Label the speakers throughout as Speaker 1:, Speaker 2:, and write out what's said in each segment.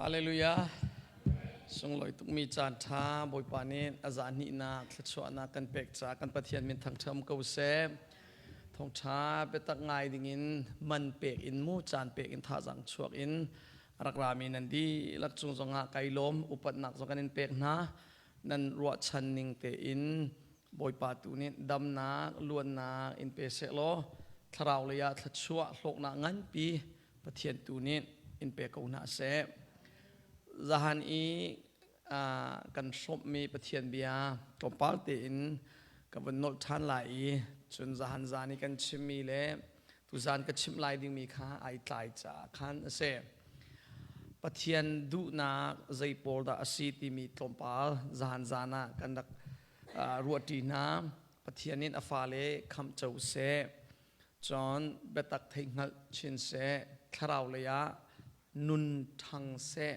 Speaker 1: Hallelujah. Sunglawi tukmi caan ṭha Bawipa nih a zahnihnak thluachuahnak kan pek caah kan Pathian min thangṭhat um ko seh. Thawngṭha biatak ngai dingin man pek in mu caan pek in thazaang chuak in rak rami nan dihlak cung zongah kai lawm upatnak zong kan in pek hna. Nan ruahchan ning tein Bawipa tu nih damnak luannak in pe seh law thlarau lei ah thluachuah hlawknak nganpi Pathian tu nih in pe ko hna seh. Zahan i kan hrawmhmi Pathian bia tlawmpal tein ka vun nolh ṭhan lai i cun zahan zan i kan chimmi le tuzan ka chimh lai dingmi kha ai tlai caah khan a si. Pathian duhnak zei pawl dah a si timi tlawmpal zahan zan ah kan rak ruahṭi hna. Pathian in a fale khamh co seh. Cun biatak theihhngalh chin seh, thlarau lei ah nun ṭhang seh,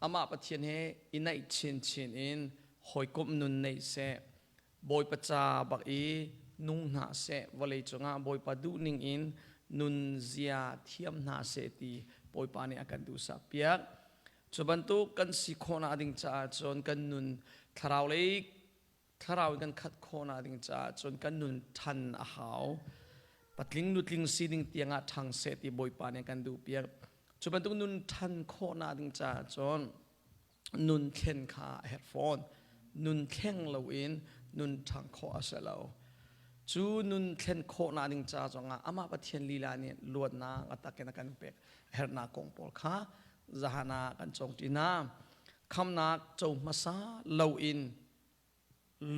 Speaker 1: amah Pathian he i naih chinchin in hawikomh nun nei seh, Bawipa ca bak i nung hna seh, vawlei cungah Bawipa duhning in nun zia thiam hna seh ti Bawipa nih a kan duhsak piak. Cu bantuk kan si khawhnak ding caah cun kan nun thlarau lei thlarau in kan khat khawhnak ding caah cun kan nun ṭhan a hau. Patling nutling sining tiangah ṭhang seh ti Bawipa nih kan duh piak. Cu bantuk nun ṭhan khawhnak ding caah cun nun thlen kha a herh fawn. Nun thleng loin nun ṭhang khawh a si lo. Cu nun thlen khawhnak ding ca zongah amah Pathian lila nih luatnak a takin a kan pek a herhnak kong pawl kha zahan ah kan cawng ṭi hna. Khamnak co hmasa loin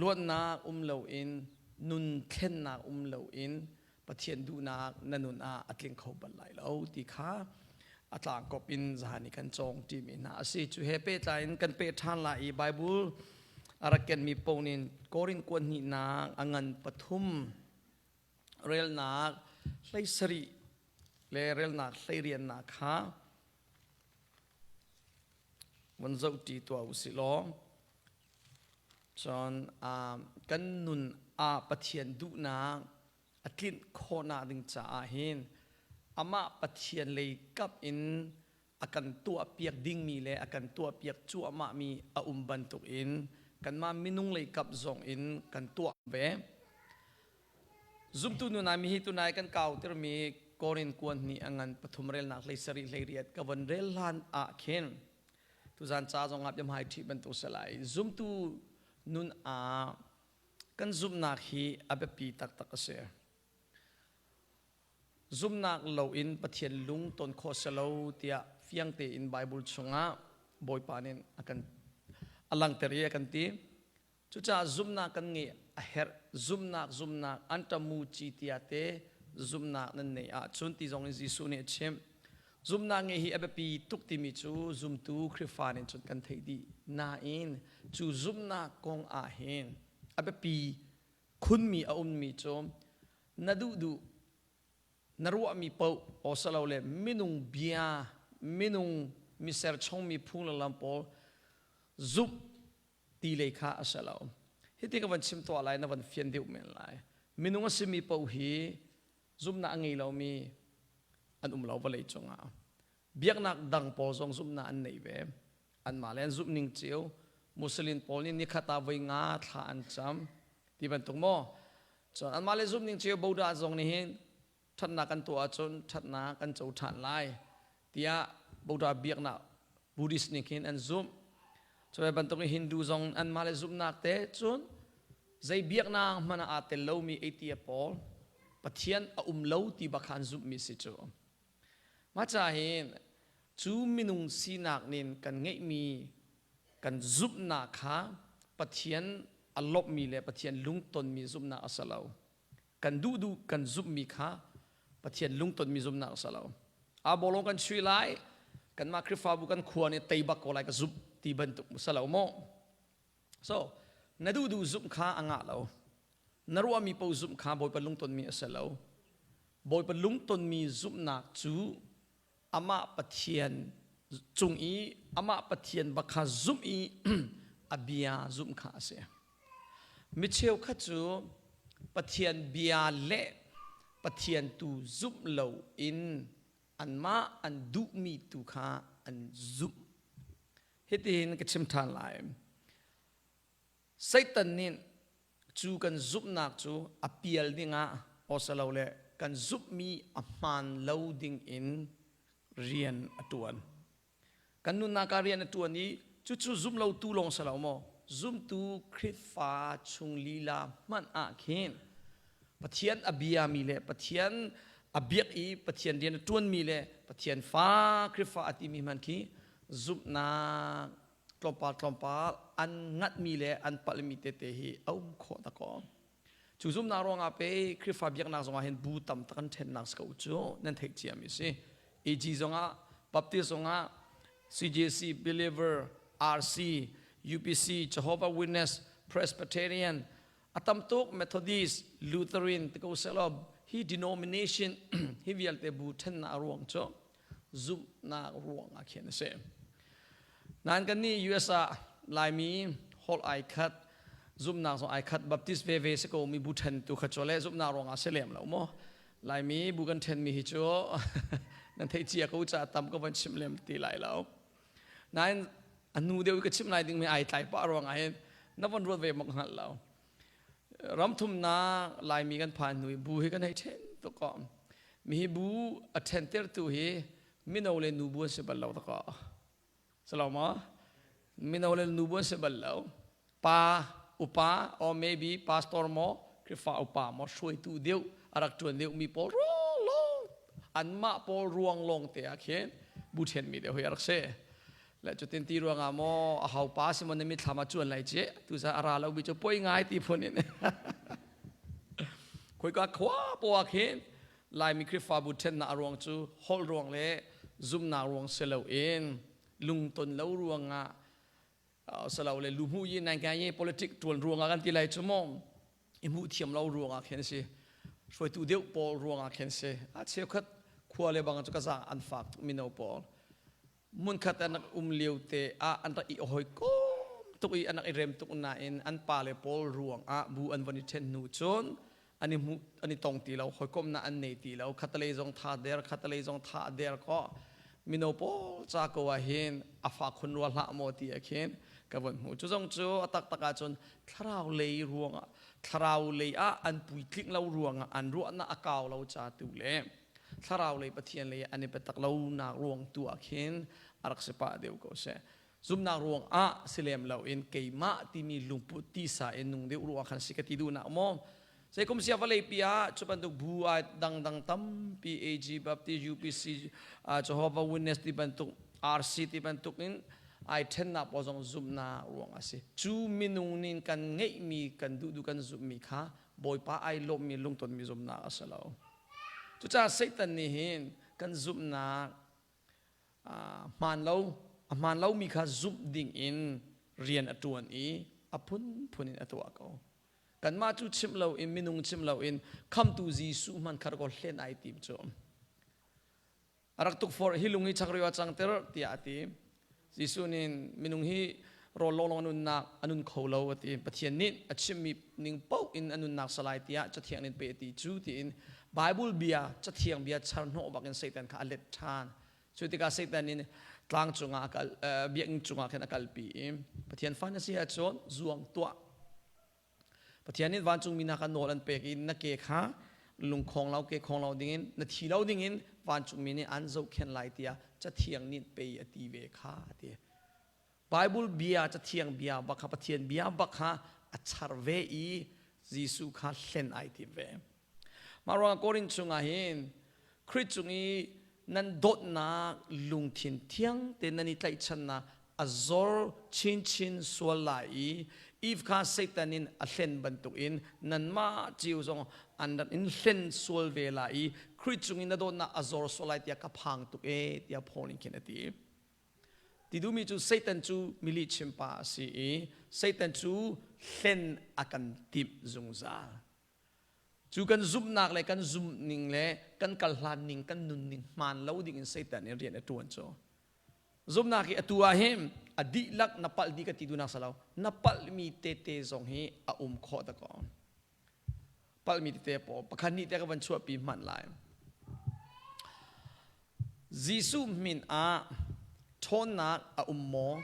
Speaker 1: luatnak um loin nun thlennak um loin Pathian duhnak na nun ah a tling kho bal lai lo ti kha a tlangkop in zahan i kan cawng ṭimi hna a si. Cu he pehtlai in kan peh ṭhan lai i Bible a rak kenmi paoh nih Korin kuat hnihnak a ngan pathum relnak 17 le relnak 18 kha Vun zohṭi tuah u sih law cun kan nun ah Pathian duhnak a tlinh khawhnak ding caah hin amah Pathian lei kap in a kan tuahpiak dingmi le a kan tuahpiak cuahmahmi a um bantukin kanmah minung lei kap zong in kan tuah ve. Zumtu nu nai mihi tunai kan kau tirmi Korin kuan hnih a ngan pathum relnak 17 18 ka von rel hlan ah khin tuzan ca zong ah biahmai ṭhi bantuk si lai. Zumtu nun ah kan zumhnak hi a biapi taktak a si. Zumhnak loin Pathian lung ton khawh si lo tiah fiang tein Bible chungah Bawipa nih a kan a langhter i a kan ti. Cucaah zumhnak kan ngeih a herh. Zumhnak, zumhnak, anṭamu ci tia te zumhnak nan neih ahcun ti zong in Jesuh nih a chimh. Zumhnak ngeih hi a biapi tuk timi cu zumtu Khrihfa nih cun kan theih dih. Nain cu zumhnak kong ah hin a biapi khunmi a ummi cu na duhduh na ruahmi paoh awsalole minung bia, minung miser chongmi phung le lam pawl zumh ti lei kha a si lo. Hiti ka van chim tuah lai na van fian deuh men lai. Minung a simi paoh hi zumhnak a ngei lomi an um lo vawlei cungah. Biaknak dang pawl zong zumhnak an nei ve. Anmah le an zumh ning cio. Muslim pawl nih nikhat ah voi nga thla an cam ti bantuk maw. Cun anmah le zumh ning cio Buddha zong nih hin ṭhatnak kan tuah ahcun ṭhatnak kan co ṭhan lai tiah Buddha biaknak Buddhist nih khin an zumh. Cu bantuk in Hindu zong anmah le zumhnak te cun zei biaknak hmanh ah aa tel lomi atheist pawl Pathian a um lo ti bak kha an zumhmi si cu. Mah ca hin cu minung sinak nin kan ngeihmi kan zumhnak kha Pathian a lawmhmi le Pathian lungtonmi zumhnak a si lo. Kan duhduh kan zumhmi kha Pathian lungtonmi zumhnak a si lo. A bawlung kan chui lai, kanmah Khrihfabu kan khua nih tei bak ko lai ka zumh ti bantuk si lo maw? So, na duhduh zumh kha a ngah lo. Na ruahmi paoh zumh kha Bawipa lungtonmi a si lo. Bawipa lungtonmi zumhnak cu amah Pathian cung i amah Pathian bak kha zumh i a bia zumh kha a si. Mi cheukhat cu Pathian bia le Pathian tu zumh loin anmah an duhmi tu kha an zumh. Hitihin ka chim ṭhan lai. Satan nih cu kan zumhnak cu a pial dingah awsalole kan zumhmi a hmaan lo dingin rian a ṭuan. Kan nunnak ah rian a ṭuan i cucu zum lotu lawng si lo maw zumtu Khrihfa chung lila hmanh ah khin Pathian a biami le Pathian a biak i Pathian rian a ṭuanmi le Pathian fa Khrihfa a timi hmanh khi zumhnak tlawmpal tlawmpal an ngatmi le an palhmi tete hi a um khawh dakaw. Cu zumhnak ruangah pe Khrihfa biaknak zongah hin bu tam tak an ṭhennak si ko cu nan theih ciami si. AG zongah, Baptist zongah, CJC, Believer, RC, UPC, Jehovah Witness, Presbyterian, a tam tuk Methodist, Lutheran ti ko selaw hi denomination hi vialte bu ṭhennak a ruang cu zumhnak ruangah khin a si. Nain kan nih US ah Laimi holh ai khat, zumhnak zong ai khat, Baptist veve si ko mi bu ṭhen tu kha cu le zumhnak ruangah si lem lo maw? Laimi bu kan ṭhenmi hi cu nan theih cia ko caah tam ka van chim lem ti lai lo. Nain a hnu deuh i ka chim lai dingmi ai tlai pah ruangah hin na von ruat ve mak hngalh lo. Ramthumnak Laimi kan phan hnu i bu hi kan hei ṭhen tuk ko. Mi hi bu a ṭhentertu hi mino le nu bu an si bal lo dakaw. Salo maw? Mino le nu bu an si bal lo. Pa, upa, or maybe pastor maw, Khrihfa upa maw, hruaitu deuh, a rak ṭuan deuh mi pawl lawng anmah pawl ruang lawng te ah khin bu ṭhenmi deuh hi a rak si. Le cutin ti ruangah maw a hau pa si maw na mitthlam ah cuan lai ci tu za a ra lo mi cu poi ngai ti phun in khoika khua poah khin Laimi Khrihfabu ṭhennak a ruang cu holh ruang le zumnak ruang si loin lungton lo ruangah salo le luhmu yi nai ngai politic ṭuan ruangah kan ti lai cu maw i hmuh thiam lo ruangah khin si hruaitu deuh pawl ruangah khin si a cheukhat khua le bang cu ka zaang an fak tuk mino pawl hmunkhat an rak um lio te ah an rak i hawikom tuk i an rak i rem tuk nain an pale pawl ruangah bu an von i ṭhen hnu cun an i hmu an i tong ti lo, hawikomhnak an nei ti lo. Khatalei zong tha der, khatalei zong tha der ko. Mino pawl ca ko ah hin a fa khun rua hlah maw ti ah khin ka von hmu. Cu zong cu a taktak ahcun thlarau lei ruangah, thlarau lei ah an puitling lo ruangah, an ruahnak a kau lo ca tu le thlarau lei Pathian lei an i biatak lonak ruang tu ah khin a rak si pah deuh ko seh. Zumnak ruang ah si lem loin keimah timi lungput tisa in nung deuh ruang khan si ka ti duhnak maw? Zeikum sia vawlei pi ah cu bantuk bu ai dangdang tampi AG Baptist UPC Jehovah Witness ti bantuk RC ti bantuk in ai ṭhennak pawl zong zumhnak ruang a si. Cu minung nih kan ngeihmi kan duhduh kan zumhmi kha Bawipa ai lawmmi lungtonmi zumhnak a si lo. Cucaah Satan nih hin kan zumhnak hmaan lo a hmaan lomi kha zumh ding in rian a ṭuan i a phunphun in a tuah ko. Kanmah cu chimh loin minung chimh loin khamtu Jesuh hmanh kha ko hlen ai tim cu. A rak tukforh hi lung hi chakrio a cangter tiah a ti. Jesuh nih minung hi rawl lawnglawng a nunnak a nun kho lo a ti. Pathian nih a chimmi ning paoh in a nunnak salai tiah Cathiang nih pe a ti cu tiin Bible bia Cathiang bia char hnawh bak in Satan kha a let ṭhan. Cu tikah Satan nih tlang cungah a kal biakinn cungah khin a kalpi i Pathian fa na si ahcun zuang tuah. Pathian nih vancungmi hna kha nawl an pek i na ke kha lungkhong lo ke khong lo dingin na thi lo dingin vancungmi nih an zohkhenh lai tiah Cathiang nih pei a ti ve kha a ti. Bible bia Cathiang bia bak kha Pathian bia bak kha a char ve i Jesuh kha hlen ai tim ve. Mah ruangah Korin chungah hin Khrih cung i nan dawtnak lungthin thiang tein nan i tlaihchannak a zor chinchin sual lai i Eve kha Satan in a hlen bantukin nanmah cio zong an rak in hlen sual ve lai i Khrih cung i na dawtnak a zor sual lai tiah ka phang tuk e tiah Paul nih khin a ti. Ti duhmi cu Satan cu milihchim pa a si i Satan cu hlen a kan timh zungzal. Cu kan zumhnak le kan zumhning le kan kal hlan ning kan nunning hmaan lo ding in Satan nih rian a ṭuan cu. Zumhnak hi atu ah hin a dihlak na palh dih ka ti duhnak si lo. Na palhmi tete zong hi a um khawh ta ko. Palhmi tete pawl pakhat hnih te ka van chuahpi hmanh lai. Jesuh min ah ṭhawnnak a um maw?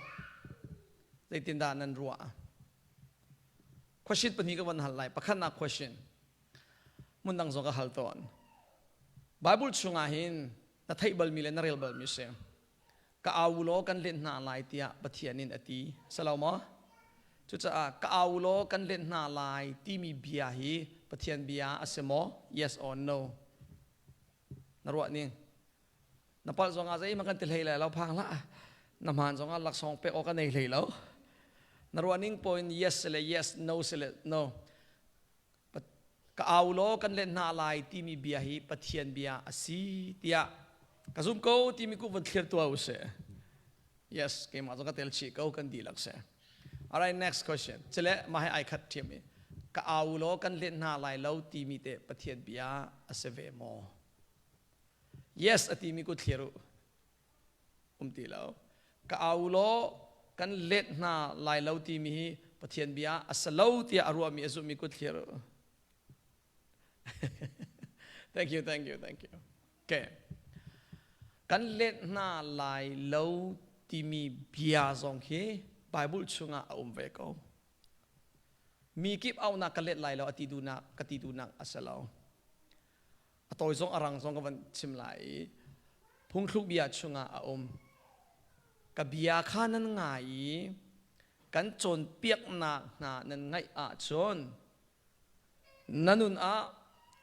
Speaker 1: Zeitindah nan ruah? Question pahnih ka van hal lai. Pakhatnak question. Hmun dang zong ka hal tawn. Bible chungah hin na theih balmi le na rel balmi si. Ka au law kan let hna lai tiah Pathian in a ti. Salo maw? Cucaah ka au law kan let hna lai timi bia hi Pathian bia a si maw? Yes or no? Na ruah ning. Na palh zongah zeihmanh kan ti hlei lai lo phang hlah. Na hmaan zongah laksawng pek awk ka nei hlei lo. Na ruah ning point yes le yes, no si le no. Ka au law kan let hna lai timi bia hi Pathian bia a si tiah ka zum ko timi ku van thlir tuah usih. Yes, keimah zong ka tel chih ko kan dihlak si. All right, next question. Cile mah hi ai khat ṭhiam i ka au law kan let hna lai lo timi te Pathian bia a si ve maw? Yes a timi ku thlir u. Um ti lo. Ka au law kan let hna lai lo timi hi Pathian bia a si lo tiah a ruahmi a zumhmi ku thlir u. Thank you, thank you, thank you. Okay. Kan let hna lai lo timi bia zong hi Bible chungah a um ve ko. Mi kip aunak ka let lai lo a ti duhnak ka ti duhnak a si lo. A tawi zong a rang zong ka van chim lai i phungthluk bia chungah a um. Ka bia kha nan ngai i kan cawnpiaknak hna nan ngaih ahcun Na nun ah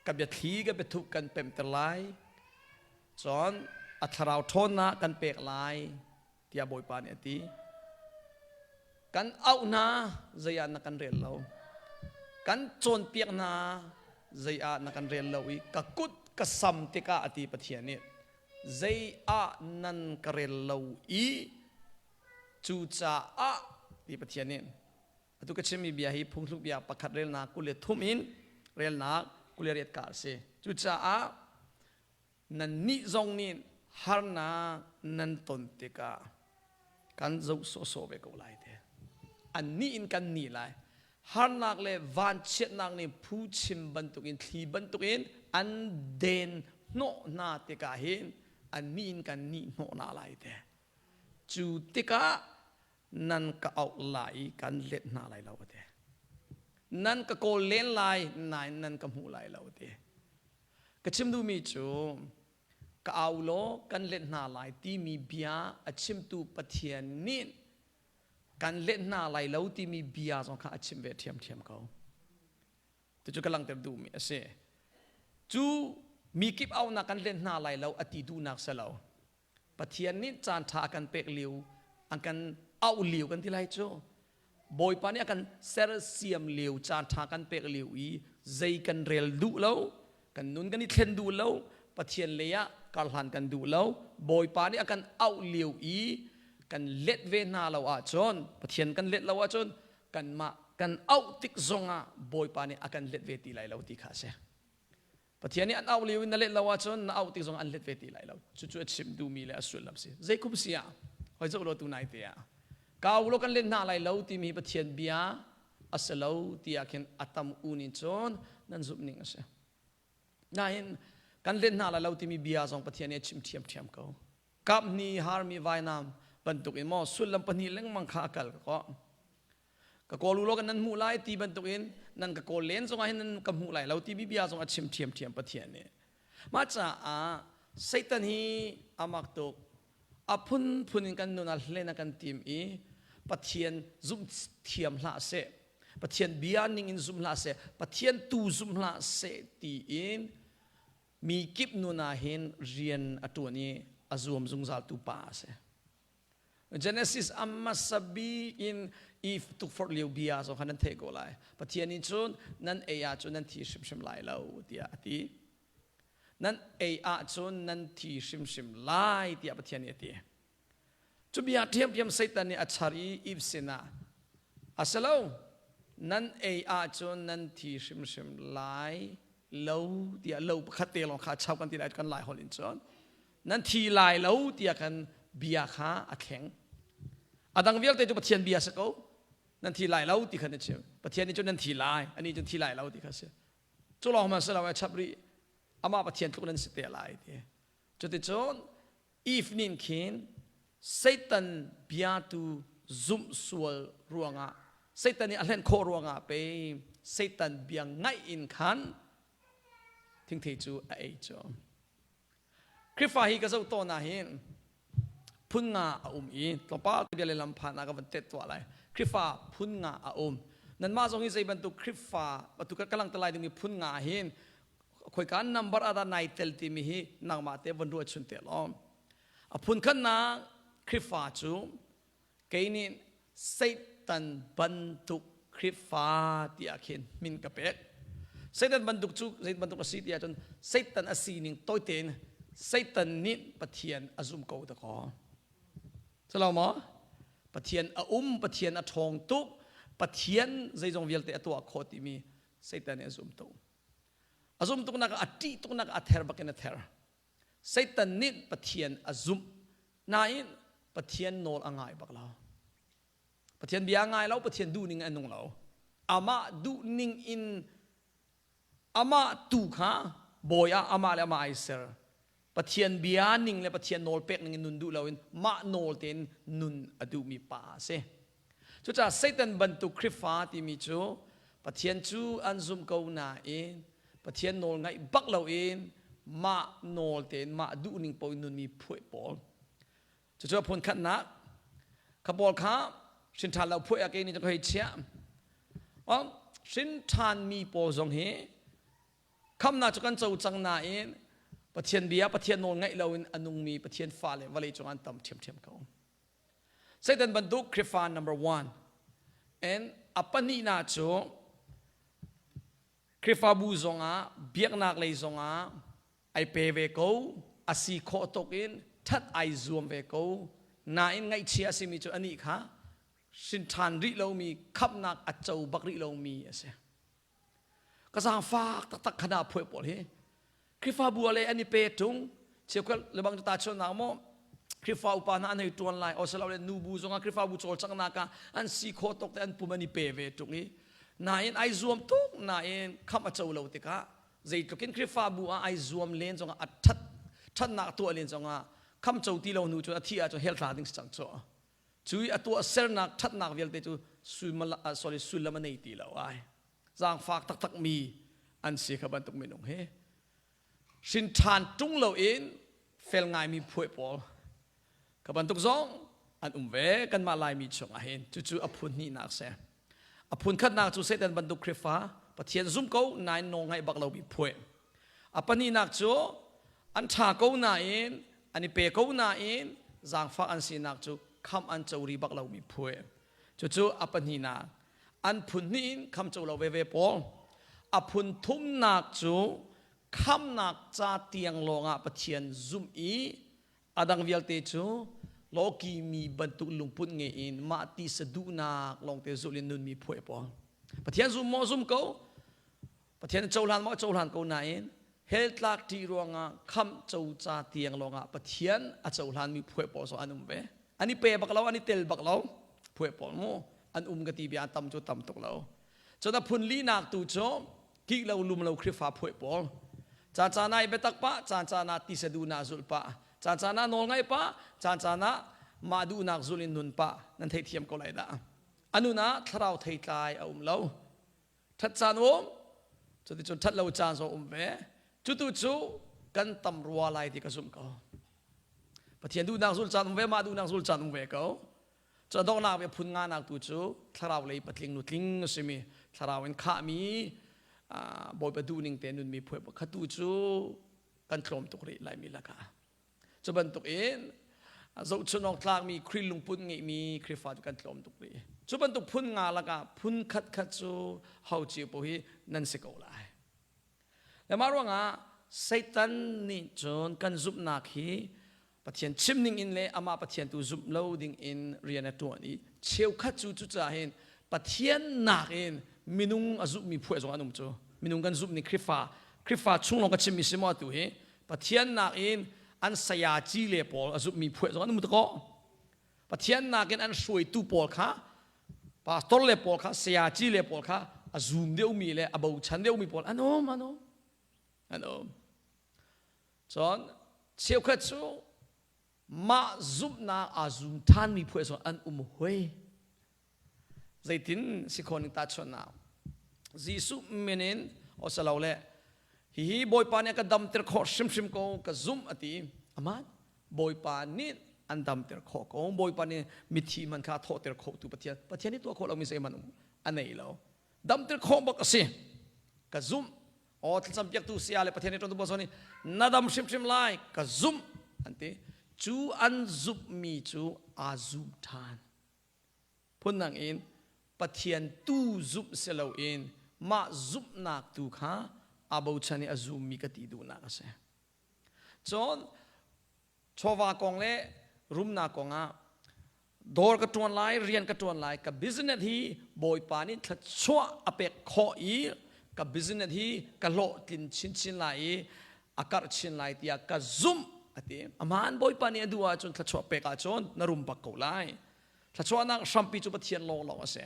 Speaker 1: ka biathli ka biathup kan pemter lai, cun a thlarau ṭhawnnak kan pek lai, tiah Bawipa nih a ti. Kan auh hna, zei ah na kan rel lo. Kan cawnpiak hna, zei ah na kan rel lo i ka kut ka sam tikah a ti Pathian nih, zei ah nan ka rel lo i cucaah ti Pathian nih Atu ka chimmi bia hi phungthluk bia pakhat relnak 23 in relnak 28 ka a si. Cucaah nannih zong nih harnak nan ton tikah kan zoh sawhsawh ve ko lai te. Annih in kan nih lai. Harnak le vanchiatnak nih phu chim bantukin thli bantukin an den hnawh hna tikah hin annih in kan nih hnawh hna lai te. Cu tikah nan ka auh lai i kan let hna lai lo a ti. Nan ka kawl len lai nain nan ka hmu lai lo a ti. Ka chim duhmi cu ka au law kan let hna lai timi bia a chimtu Pathian nih kan let hna lai lo timi bia zong kha a chim ve ṭhiamṭhiam ko. Cucu ka langhter duhmi a si. Cu mi kip auhnak kan let hna lai lo a ti duhnak si lo. Pathian nih caan ṭha a kan pek lio, an kan auh lio kan ti lai cu. Bawipa nih a kan sersiam lio, caan ṭha kan pek lio i zei kan rel duh lo, kan nun kan i thlen duh lo, Pathian lei ah karhlan kan duh lo, Bawipa nih a kan auh lio i kan let ve hna lo ahcun, Pathian kan let lo ahcun kanmah kan auh tik zongah Bawipa nih a kan let ve ti lai lo ti kha a si. Pathian nih an auh lio in na let lo ahcun na auh tik zong an let ve ti lai lo. Cucu a chim duhmi le a sullam si. Zei kum si ah hoi zoh law tu nai te ah kau lo kan let hna lai lo timi Pathian bia a si lo tiah khin a tam u nih cun nan zumh ning a si. Nain kan let hna lai lo timi bia zong Pathian nih a chim ṭhiamṭhiam ko. Kap hni harmi vainam bantuk in maw sullam pahnih lengmang kha a kal ko. Ka kawl u law kan nan hmuh lai ti bantukin nan ka kawl len zongah hin nan ka hmuh lai lo timi bia zong a chim ṭhiamṭhiam Pathian nih. Mah caah Satan hi a mak tuk. A phunphun in kan nun ah hlen a kan tim i Pathian zumh thiam hlah seh. Pathian bia ning in zum hlah seh. Pathian tu zum hlah seh tiin mi kip nun ah hin rian a ṭuan i a zuam zungzal tu pa a si. Genesis a hmasa bik in Eve tukforh lio bia zong kha nan theih ko lai. Pathian nih cun nan ei ahcun nan thi hrimhrim lai lo tiah a ti. Nan ei ahcun nan thi hrimhrim lai tiah Pathian nih a ti. Cu bia ṭhiamṭhiam Satan nih a char i Eve sinah a si lo, nan ei ahcun nan thi hrimhrim lai lo tiah lo pakhat te lawng kha a chap kan ti lai kan lai holh in cun nan thi lai lo tiah khan bia kha a thleng. A dang vialte cu Pathian bia si ko. Nan thi lai lo ti khan a chim. Pathian nih cun nan thi lai, anih cun thi lai lo ti kha a si. Cu lawng hmanh si lo a chap rih. Amah Pathian tluk nan si te lai ti. Cuticun Eve nih khin Satan bia tu zumh sual ruangah Satan nih a hlen khawh ruangah pe Satan bia ngaih in khan thingthei cu a ei cu. Khrihfa hi ka zoh tawn ah hin phun nga a um i tlawmpal bia le lam phan ah ka van tet tuah lai. Khrihfa phun nga a um. Nanmah zong hi zei bantuk Khrihfa atu ka lang te lai dingmi phun nga hin khoika number ah dah nai tel timi hi nangmah te van ruah chun te law. A phun khatnak Khrihfa cu kei nih Satan bantuk Khrihfa tiah khin min ka pek. Satan bantuk cu zei bantuk a si ti ahcun Satan a sining tawi tein Satan nih Pathian a zum ko dakaw. Calo maw? Pathian a um, Pathian a ṭhawng tuk, Pathian zeizong vialte a tuah khawh timi Satan nih a zum tuk. A zum tuknak ah a ṭih tuknak ah a ther bakin a ther. Satan nih Pathian a zumh nain Pathian nawl a ngai bak lo. Pathian bia a ngai lo, Pathian duhning a nung lo. Amah duhning in amah tu kha bawi ah amah le amah ai ser. Pathian bia ning le Pathian nawl pek ning in nun duh loin mah nawl tein nun a duhmi pa a si. Cucaah Satan bantuk Khrihfa timi cu Pathian cu an zum ko nain Pathian nawl ngaih bak loin mah nawl tein mah duhning paoh in nunmi phuai pawl. Cucu a phun khatnak. Kha pawl kha hrinṭhan lo phuai ah kei nih ka hei chiah. Well, hrinṭhanmi pawl zong hi khamnak cu kan co cang nain Pathian bia Pathian nawl ngaih loin a nungmi Pathian fale vawlei cung an tam ṭhiamṭhiam ko. Satan bantuk Khrihfa number one. And a pahnihnak cu Khrihfabu zongah biaknak lei zongah ai pe ve ko, a si khawh tuk in ṭhat ai zuam ve ko. Nain ngaihchia a simi cu anih kha hrin ṭhan rih lomi khamhnak a co bak rih lomi a si. Ka zaangfak taktak kha dah phuai pawl hi. Khrihfabu ah le an i pe ṭung. Cheukhat lebang ta chunnak maw Khrihfa upa hna an hei ṭuan lai. Osilo le nubu zongah Khrihfabu cawlcanghnak ah an si khawh tuk te an pum an i pe ve ṭung i nain ai zuam tuk nain khamh a co lo tikah zeitluk in Khrihfabu ah ai zuam len zongah a ṭhat ṭhatnak tuah len zongah khamh co ti lo hnu cun a thih ahcun hell tla ding si cang cu. Cu i a tuahsernak ṭhatnak vialte cu sorry sullam a nei ti lo ai. Zaangfak taktak mi an si kha bantuk minung hi. Hrin ṭhan ṭung loin fel ngaimi phuai pawl kha bantuk zong an um ve kanmah Laimi chungah hin cucu a phun hnihnak si. A phun khatnak cu Satan bantuk Khrihfa Pathian zum ko nain nawl ngaih bak lomi phuai. A pahnihnak cu an ṭha ko nain an i pe ko nain zaangfak an sinak cu khamh an co rih bak lomi phuai. Cucu a pahnihnak. An phun hnih in khamh co lo veve pawl. A phun thumnak cu khamnak ca tiang lawngah Pathian zumh i a dang vialte cu lawki mi bantuk lungput ngei in mah ti saduhnak lawngte zulh in nunmi phuai pawl. Pathian zum maw zum ko, Pathian cohlan maw cohlan ko nain hell tlak ṭih ruangah khamh co ca tiang lawngah Pathian a cohlanmi phuai pawl zong an um ve. An i pe bak lo, an i tel bak lo. Phuai pawl mu an um ka ti bia tam cu tam tuk lo. Cun a phun linak tu cu kik lo lum lo Khrihfa phuai pawl. Caan caan ah i biatak pah, caan caan ah tisa duhnak zulh pah, caan caan ah nawl ngaih pah, caan caan ah mah duhnak zulh in nun pah. Nan theithiam ko lai dah. A nun ah thlarau theitlai a um lo. Ṭhat caan um, cuticun ṭhat lo caan zong um ve. Cutu cu kan tam rua lai ti ka zumh ko. Pathian duhnak zul caan um ve, mah duhnak zul caan um ve ko. Cu donghnak ve phun nganak tu cu thlarau lei patling nutling a simi thlarau in khahmi Bawipa duhning te nunmi phuai pakhat tu cu kan tlawm tuk rih laimi lakah. Cu bantuk in zohchun awk tlakmi Khrih lungput ngeihmi Khrihfa cu kan tlawm tuk rih. Cu bantuk phun nga lakah phun khat khat cu ho cio paoh hi nan si ko lai. Le mah ruangah Satan nih cun kan zumhnak hi Pathian chim ning in le amah Pathian tu zumh lo ding in rian a ṭuan i cheukhat cu cucaah hin Pathian nakin minung a zumhmi phuah zong an um cu. Minung kan zumh ning Khrihfa Khrihfa chung lawng ka chimmi si maw atu hi Pathian nakin an sayaci le pawl a zumhmi phuah zong an um ko. Pathian nakin an hruaitu pawl kha pastor le pawl kha sayaci le pawl kha a zum deuhmi le a bochan deuhmi pawl an um an um an um. Cun cheukhat cu Mah zumhnak aa zum ṭhanmi phu zong an um hoi. Zeitin si khawh ning tahchunhnak. Jesuh min in osalole hihi Bawipa nih a ka damter khawh hrimhrim ko ka zumh a ti. Aman Bawipa nih an damter khawh ko. Bawipa nih mithi man kha thawhter khawhtu Pathian. Pathian nih tuah khawh lomi zeihmanh a nei lo. Damter khawh bak a si. Ka zumh. Aw thlacam piaktu saya le Pathian nih ṭuantu pawl nih na dam hrimhrim lai ka zumh an ti. Cu an zumhmi cu aa zum ṭhan. Phundang in Pathian tu zumh si loin mah zumhnak tu kha aa bochan i a zummi ka ti duhnak a si. Cun chawva kong le rumnak kong ah dawr ka ṭuan lai, rian ka ṭuan lai, ka business hi Bawipa nih thluachuah a pek khawh i ka business hi ka hlawhtlin chinchin lai i a karh chin lai tiah ka zumh a ti. Amaan Bawipa nih a duh ahcun thluachuah pek ahcun na rum bak ko lai. Thluachuahnak hrampi cu Pathian lawnglawng a si.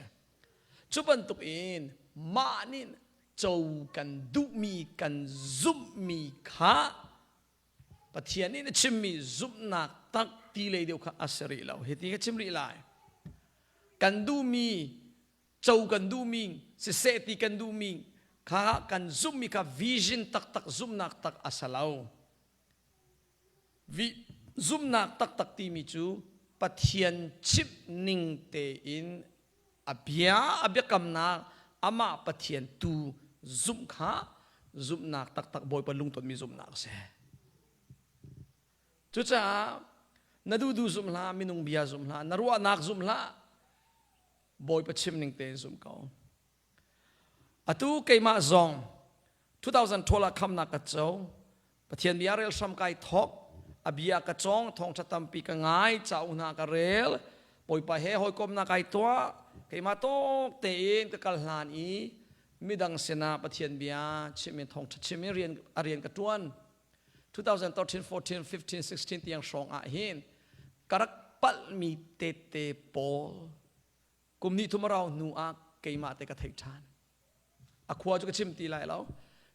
Speaker 1: Cu bantuk in mah nih co kan duhmi kan zumhmi kha Pathian nih na chimmi zumhnak tak ti lei deuh kha a si rih lo. Hiti ka chim rih lai. Kan duhmi, co kan duhmi, siseh ti kan duhmi kha kan zumhmi kha vision taktak zumhnak tak a si lo. Zumhnak taktak timi cu Pathian chimh ning tein a bia a biakamnak amah Pathian tu zumh kha zumhnak taktak Bawipa lungtonmi zumhnak a si. Cucaah na duhduh zumh hlah, minung bia zumh hlah, na ruahnak zumh hlah, Bawipa chim ning tein zum ko. Atu keimah zong 2012 ah khamnak ka co. Pathian bia rel hram kai thawk. A bia ka cawng, thawngṭha tampi ka ngai, cauk hna ka rel. Bawipa he hawikomnak kai tuah. Keimah tawk tein ka kal hlan i midang sinah Pathian bia chim in thawngṭha chim in rian a rian ka ṭuan. 2013, 14, 15, 16 tiang hrawng ah hin ka rak palhmi tete pawl Kum hnih thum a rau hnu ah keimah te ka theih ṭhan. A khua cu ka chim ti lai lo.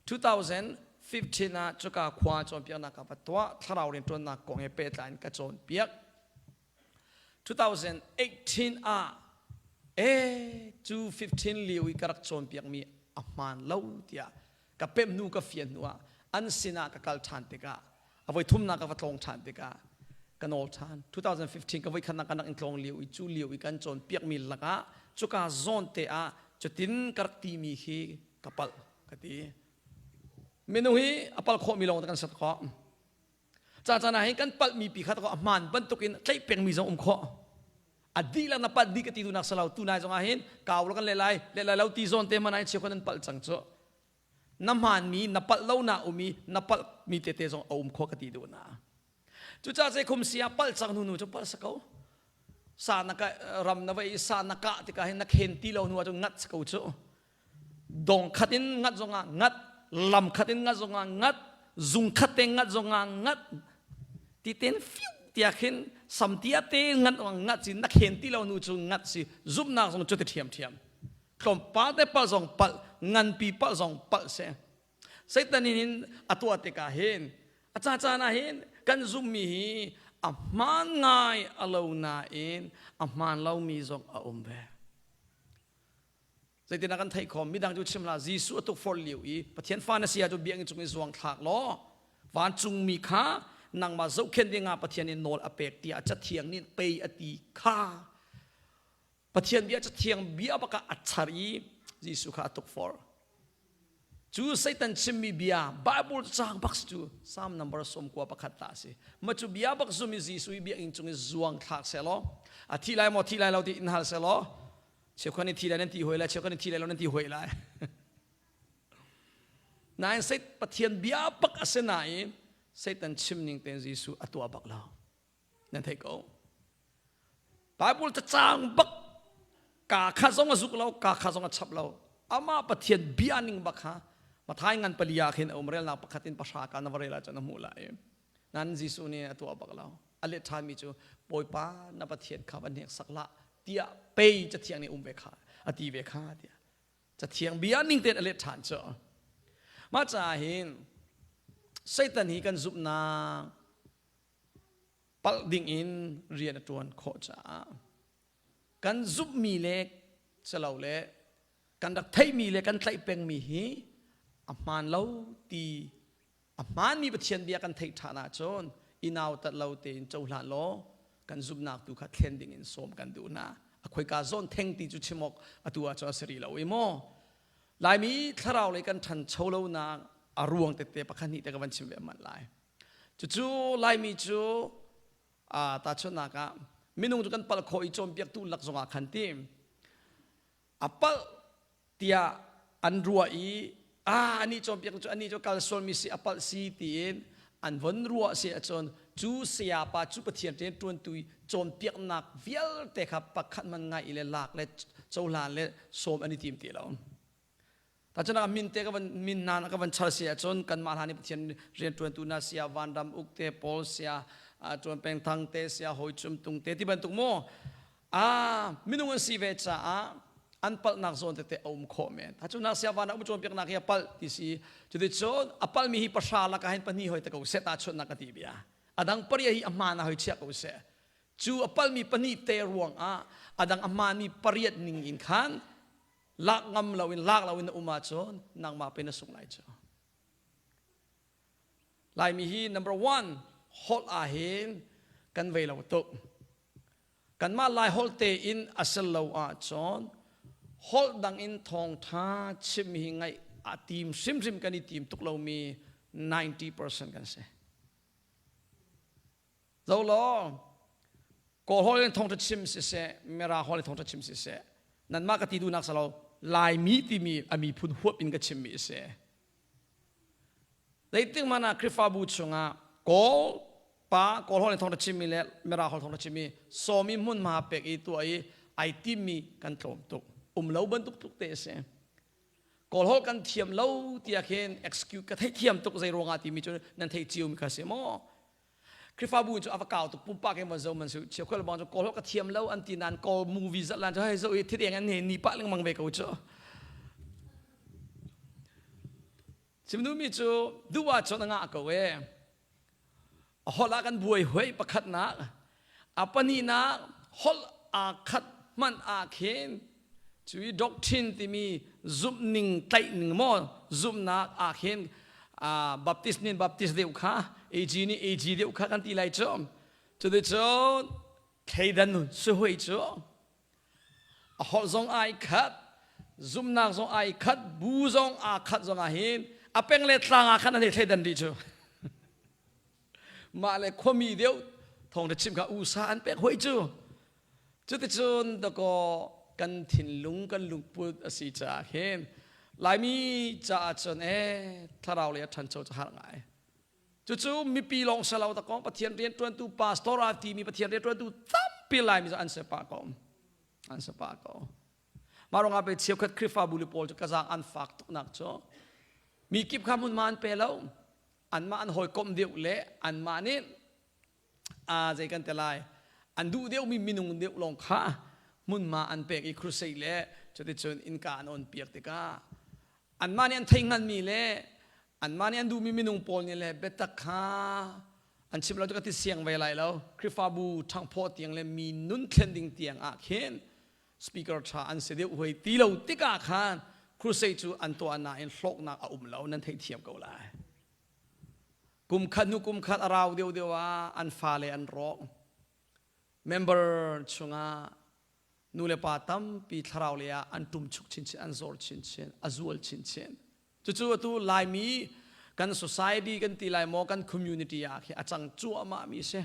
Speaker 1: 2015 ah cuka khua cawnpiaknak ka va tuah. Thlarau rianṭuannak kong he pehtlai in ka cawnpiak. 2018 ah e cu 15 lio i ka rak cawnpiakmi a hmaan lo tiah ka pemh hnu ka fian hnu ah an sinah ka kal ṭhan tikah a voi thumnak ka va tlawng ṭhan tikah ka nawl ṭhan. 2015 ka voikhatnak ka nak in tlawng lio i cu lio i kan cawnpiakmi lakah cuka zawn te ah cutin ka rak timi khi ka palh ka ti. Minung hi a palh khawhmi lawng kan set khawh. Ca caan ah hin kan palhmi pi kha a hmaan bantukin tlaih pengmi zong um khawh. A dihlak na palh dih ka ti duhnak si lo. Tunai zong ah hin kau lo kan leh lai, leh lai lo ti zawn te hmanh ah hin cheukhat an palh cang cu. Na hmaanmi na palh lo na um i na palhmi tete zong a um khawh ka ti duh na. Cucaah zei khum si ah palh cang hnu nu cu palh sa ko. Sa na ka ram na va i sa na kah tikah hin na khen ti lo hnu ah cun ngat sa ko cu. Dong khat in ngat zongah ngat, lam khat in ngat zongah ngat, zung khat te ngat zongah ngat, ti ten fiu tiah khin sam tia te ngat ngat si na khen ti lo nu cu ngat si zumhnak zong cu ti ṭhiam ṭhiam. Tlawmpal te palh zong palh, nganpi palh zong palh si. Satan in a tuah tikah hin a ca caan ah hin kan zumhmi hi a hmaan ngai a lo nain a hmaan lomi zong a um ve. Zeitindah kan theih khawh? Midang cu chim hlah. Jesuh a tukforh lio i Pathian fa na si ahcun biakinn cung i zuang thlak law vancungmi kha nangmah zohkhenh dingah Pathian nih nawl a pek tiah Cathiang nih pei a ti kha Pathian bia Cathiang bia bak ah a char i Jesuh kha a tukforh. Cu Satan chimmi bia Bible caang bak cu Psalm number 91 ta a si. Ma cu bia bak zum i Jesuh i biakinn cung i zuang thlak seh law a thi lai maw thi lai lo ti in hal seh law cheukhat nih thi lai nan ti hoi lai cheukhat nih thi lai lo nan ti hoi lai. Nain Satan Pathian bia bak a si nain Satan chim ning tein Jesuh a tuah bak lo. Nan theih ko. Bible cacang bak ka kha zong a zuk lo, ka kha zong a chap lo. Amah Pathian bia ning bak kha Mathai ngan pali ah khin a um relnak pakhat in pahra ka na va rel ahcun a hmuh lai. Nan Jesuh nih a tuah bak lo. A let ṭhanmi cu Bawipa na Pathian kha va hneksak hlah tiah pei cathiang nih um ve kha a ti ve kha tiah cathiang bia ning tein a let ṭhan cu. Mah caah hin Satan hi kan zumhnak. Palh ding in rian a ṭuan khawh caah kan zumhmi le silo le kan rak theihmi le kan tlaih pengmi hi a hmaan lo ti a hmaanmi Pathian bia kan theih ṭhan ahcun i nautat lo tein cohlan law kan zumhnak tu kha thlen ding in sawm kan duh hna. A khoika zawn theng ti cu chim awk atu ahcun a si rih lo i maw. Laimi thlarau lei kan ṭhancho lonak a ruang tete pakhat hnih te ka van chim ve manh lai. Cucu Laimi cu tahchunhnak ah minung cu kan palh khawh i cawnpiaktu lak zongah khan ti a palh tiah an ruah i anih cawnpiak cu anih cu kal sualmi si a palh si tiin an von ruah si ahcun cu sayapa cu Pathian rian ṭuantu cawnpiaknak vialte kha pakhat man ngai i le lak le cohlan le sawm an i tim ti lo. Tahcunak min te ka van min hna ka van char si ahcun kanmah hlan i Pathian rianṭuantu na sia Vanram uk te Paul sia Ṭuan Peng Thang te sia Hoi Chum Tung te ti bantuk mu minung an si ve caah an palhnak zawn tete a um khawh men. Tahcunak sia Vanram uk cawnpiaknak hi a palh ti si. Cuticun a palhmi hi pahra lakah hin pahnih hoi te ko seh tahchunhnak ka ti bia. A dang paria hi a hmaan ah hoi chiah ko seh. Cu a palhmi pahnih te ruangah a dang a hmaanmi pariat ning in khan lak ngam loin lak loin na um ahcun nangmah pe na sung lai cu. Laimi hi number one holh ah hin kan vei lo tuk. Kanmah Lai holh tein a si lo ahcun holh dang in thawngtha chim hi ngaih a tim hrimhrim kan i tim tuk lomi 90% kan si. Zo law, Kawl holh in thawngṭha chim siseh, Mirang holh in thawngṭha chim siseh, nanmah ka ti duhnak salo Laimi timi a miphun huap in ka chimmi a si. Zeitik hmanh ah Khrihfabu chungah Kawl pa Kawl holh in thawngṭha chimmi le Mirang holh thawngṭha chimmi sawmi hmunhma pek i tuah i ai timmi kan tlawm tuk. Um lo bantuk tuk te a si. Kawl holh kan thiam lo tiah khin excuse ka theithiam tuk zei ruangah timi cu nan thei cio mi kha si maw? Khrihfabu cu a va kau tuk pumpak in van zo man su chiakhua le bang cu kawl holh ka thiam lo an ti nain kawl movie zat lan cu hei zo i thit eng an he ni pah lengmang ve ko cu. Chim duhmi cu duh ahcun a ngah ko e. A holh ah kan buai hoi pakhatnak a pahnihnak holh aa khat hmanh ah khin cu i doctrine timi zumhning tlaihning maw zumhnak ah khin Baptist nih Baptist deuh kha AG nih AG deuh kha kan ti lai cu cuticun thleidan si hoi cu a holh zong ai khat zumhnak zong ai khat bu zong aa khat zong ah hin a peng le tlang ah khan an i thleidan rih cu mah le khuami deuh thawng na chim kha usa an pek hoi cu cuticun dakaw kan thinlung kan lungput a si caah hin Laimi caah cun ee thlarau lei a ṭhancho cu har ngai Cucu mipi lawng si lo dakaw Pathian rianṭuantu pastor a timi Pathian rianṭuantu tampi Laimi cu an si pah ko. An si pah ko. Mah ruangah pe cheukhat Khrihfabu le pawl cu ka zaang an fak tuknak cu mi kip kha hmunhma an pe lo. Anmah an hawikomh deuh le anmah nih zei kan ti lai an duh deuhmi minung deuh lawng kha hmunhma an pek i crusade le cuticun innka an on piak tikah anmah nih an theih hngalhmi le anmah nih an duhmi minung pawl nih le biatak kha an chim lo cu ka ti siang ve lai lo Khrihfabu ṭhangphawh tiang le mi nun thlen ding tiang ah khin speaker ṭha an si deuh hoi ti lo tikah khan crusade cu an tuah nain hlawknak a um lo nan theihthiam ko lai kum khat hnu kum khat a rau deuh deuh ah an fale an rawk member chungah nu le pa tampi thlarau lei ah an ṭumchuk chinchin an zor chinchin a zual chinchin cucu atu Laimi kan society kan ti lai maw kan community ah khi a cang cuahmah mi si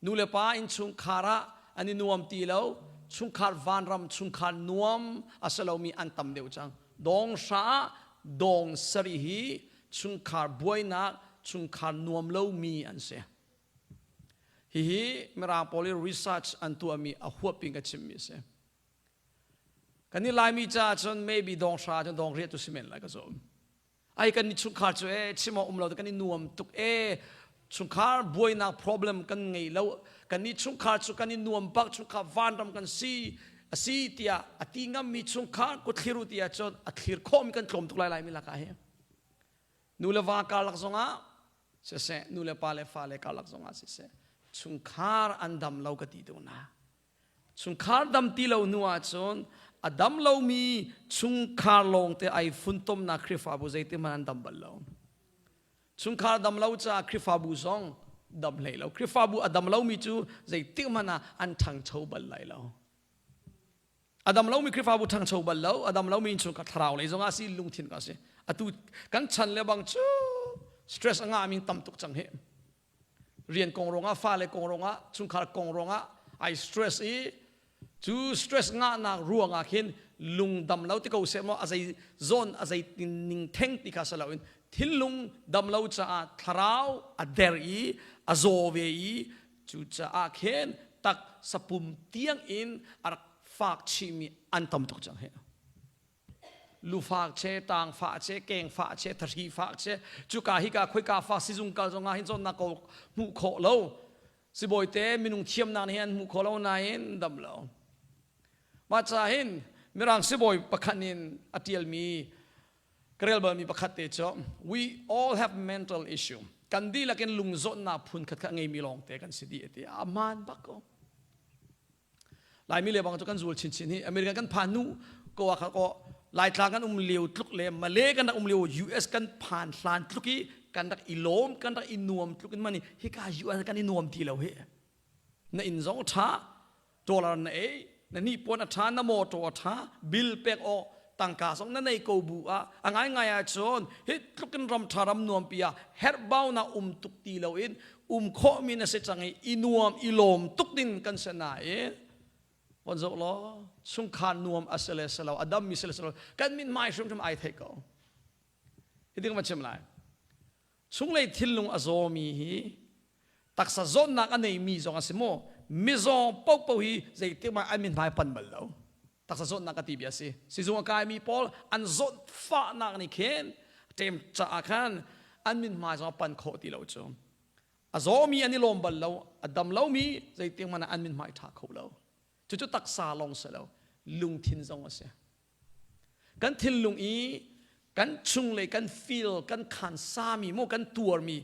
Speaker 1: nu le pa innchungkhar ah an i nuam ti lo chungkhar vanram chungkhar nuam a si lomi an tam deuh cang dong hra ah dong sari hi chungkhar buainak chungkhar nuam lomi an si Hihi Mirang pawl i research an tuahmi a huap in ka chimmi a si. Kan i Laimi caah cun maybe dong hra cun dong riat tu si men lai ka zum. Ai kan ni chungkhar cu e chim awk um lo kan i nuam tuk e chungkhar buainak problem kan ngei lo kan ni chungkhar cu kan i nuam bak chungkhar vanram kan si a si tiah a ti ngammi chungkhar ku thlir u tiah cun a thlir khawhmi kan tlawm tuk lai Laimi lakah hi nu le va karlak zongah siseh nu le pa le fa le karlak zongah siseh. Chungkhar an dam lo ka ti tu na. Chungkhar dam ti lo hnu ahcun a dam lomi chungkhar lawngte ai funtomnak Khrihfabu zeitihmanh an dam bal lo. Chungkhar dam lo caah Khrihfabu zong dam hlei lo. Khrihfabu a dam lomi cu zeitik hmanh ah an ṭhangcho bal lai lo. A dam lomi Khrihfabu ṭhangcho bal lo, a dam lomi innchungkhar thlarau lei zongah si lungthin ka si. Atu kan chan le bang cu stress a ngahmi tam tuk cang hi. Rian kong ruangah, fale kong ruangah, chungkhar kong ruangah ai stress i cu stress ngahnak ruangah khin lungdam lo ti ko seh maw a zei zawn a zei ning theng ti kha si loin thinlung dam lo caah thlarau a der i a zaw ve i Cucaah khin taksa pum tiang in a rak fak chihmi an tam tuk cang hi. Lufak che, tangfah che, kengfah che, thahri fah che, cuka hika khoika fa sizung kal zongah hin zawtnak ko hmuh khawh lo. Sibawi te minung thiamnak nih an hmuh khawh lo nain dam lo. Mah ca hin Mirang sibawi pakhat in a tialmi Ka rel balmi pakhat te cu we all have mental issue. Kan dihlak in lungzawtnak phun khat kha ngeimi lawngte kan si dih ti a hmaan bak ko. Laimi le bang cu kan zul chinchin hi American kan phan nu ko ah kha ko Laitlang kan um lio tluk le Malay kan rak um lio US kan phan hlan tluk i kan rak i lawm kan rak i nuam tluk in mani hika US kan i nuam ti lo hi. Na inn zong ṭha dollar na ei na hnipuan a ṭha na mawṭaw a ṭha bill pek awk tangka zong na nei ko bu ah a ngaingai ahcun hi tluk in ram ṭha ram nuampi ah herhbaunak um tuk ti loin um khawhmi na si cang i i nuam i lawm tuk ding kan si nain von zoh law chungkhar nuam a si le si lo a dammi si le si lo kan mithmai hrimhrim ai theih ko hi ding va chim lai Chunglei thinlung a zawmi hi taksa zawtnak a neimi zong a si maw mizaw paohpaoh hi zeitik mah an mithmai pan bal lo. Taksa zawtnak ka ti bia a si. Sizung a kaimi pawl an zawt fahnak nih khin ṭem caah khan an mithmai zong a pan khawh ti lo cu. A zawmi an i lawm bal lo, a dam lomi zeitik hmanh ah an mithmai ṭha kho lo. Cucu taksa lawng si lo, lungthin zong a si. Kan thinlung i kan chunglei kan feel kan khansami maw kan tuarmi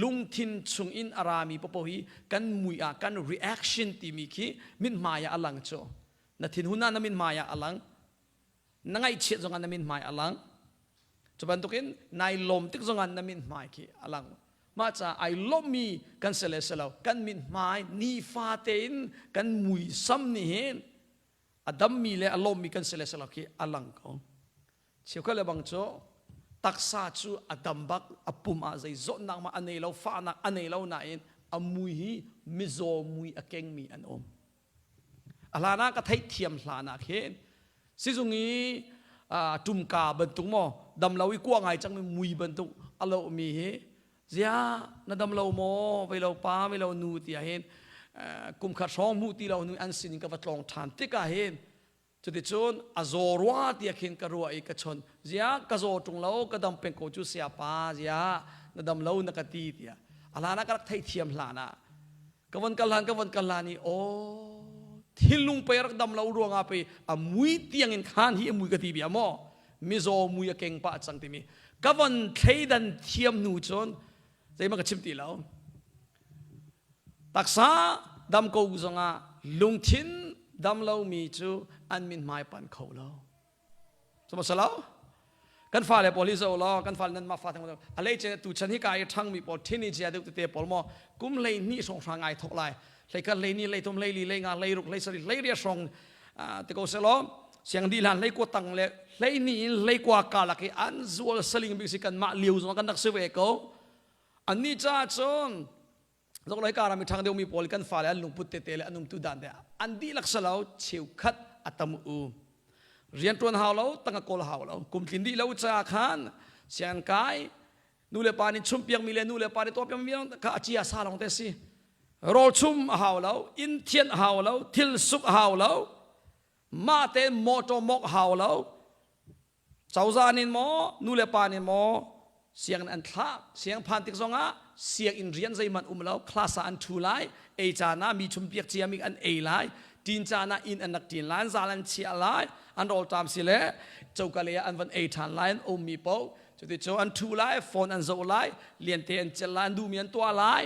Speaker 1: lungthin chung in a rami popo hi kan mui ah kan reaction timi khi mithmai ah a lang cu. Na thinhun ah na mithmai ah a lang. Na ngaihchiat zongah na mithmai a lang. Cu bantukin nai lawm tik zongah na mithmai khi a lang. Mah caah ai lawmmi kan si le si lo kan mithmai nifa tein kan muisam nih hin a dammi le a lawmmi kan si le si lo khi a lang ko. Cheukhat le bang cu taksa cu a dam bak a pum ah zei zawtnak mah a nei lo fahnak a nei lo nain a mui hi mizaw mui a kengmi an um. A hlan ah ka theihthiam hlan ah khin sizung i ṭumka bantuk maw dam lo i kua ngai cangmi mui bantuk a lomi hi ziah na dam lo maw vei lo pa vei lo nu tiah hin kum khat hrawng hmuh ti lo nu an sin in ka va tlawng ṭhan tikah hin cuticun a zaw rua tiah khin ka ruah i ka chawnh ziah ka zaw ṭung lo ka dam peng ko cu siapa ziah na dam lo na ka ti tiah a hlan ah ka rak theihthiam hlan ah ka von kal hlan ka von kal hlan i aw thinlung pei rak dam lo ruangah pei a mui tiang in khan hi a mui ka ti bia maw mizaw mui a keng pah cang timi ka von thleidan thiam hnu cun zeihmanh ka chim ti lo taksa dam ko zongah lungthin dam lomi cu an min hmai pan kho lo Sihmanhsehlaw kan fale pawl hi zoh law kan fale nan mah fa theng a lei ce tu chan hi ka i ṭhangmi pawl teenager deuh tete pawl maw kum 12 hrawng hrang ai thok lai 11 12 13 14 15 16 17 18 hrawng ti ko selaw siang di hlan 19 tang le 12 in 19 kalak i an zual saling bik si kan mah liu zong kan rak si ve ko anni caah cun Zokloi ka ram i ṭhang deuhmi pawl kan fale an lungput tete le an umtu dan te an dihlak si lo cheukhat a tam u. Rianṭuan hau lo, tangka kawl hau lo, kum tlin dih lo caah khan sianginn kai nu le pa nih chumpiakmi le nu le pa nih tuahpiakmi kha a cia sa lawng te si. Rawl chum a hau lo, inn thianh a hau lo, thil suk a hau lo, mah tein mawṭaw mawk a hau lo, Cozah nih maw nu le pa nih maw sianginn an thlah siang phan tik zongah sianginn rian zeihmanh um lo class ah an ṭhu lai ei caan ah mi chumpiak ciami an ei lai ṭin caan ah inn an rak ṭin lai an zal an chiah lai an rawlṭam si le coka lei ah an van ei ṭhan lai an ummi paoh cuti cu an ṭhu lai phone an zoh lai liante an celh lai an duhmi an tuah lai.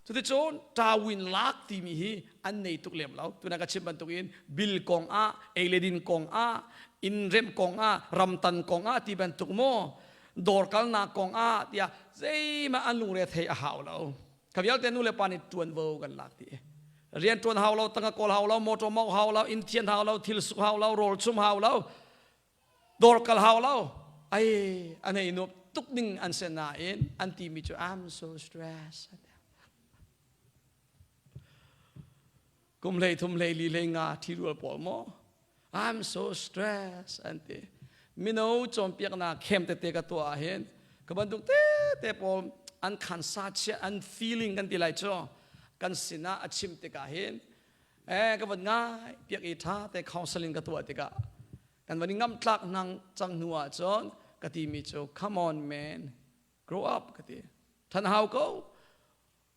Speaker 1: Cuticun ṭawin lak timi hi an nei tuk lem lo. Tuna ka chim bantukin bil kong ah, ei le din kong ah, inn remh kong ah, ramtan kong ah ti bantuk maw, dawr kalnak kong ah tiah zeihmah an lungre thei a hau lo. Kha vialte nu le pa nih ṭuanvo kan lak ti. Rian ṭuan hau lo, tangka kawl hau lo, motor mawngh hau lo, inn thian hau lo, thil suk hau lo, rawl chum hau lo, dawr kal hau lo. Ai, an hei nuam tuk ding an si nain an timi cu I'm so stressed. Kum hlei thum hlei li hlei nga ṭhirual pawl maw I'm so stressed an ti. Mino cawnpiaknak khem tete ka tuah ahhin ka bantuk tete pawl an khansa chia an feeling kan ti lai cu kan sinah a chim tikah hin eh ka van ngai piak i tha te counseling ka tuah tikah kan van i ngamtlak nang cang hnu ah cun ka timi cu come on man grow up ka ti than hau ko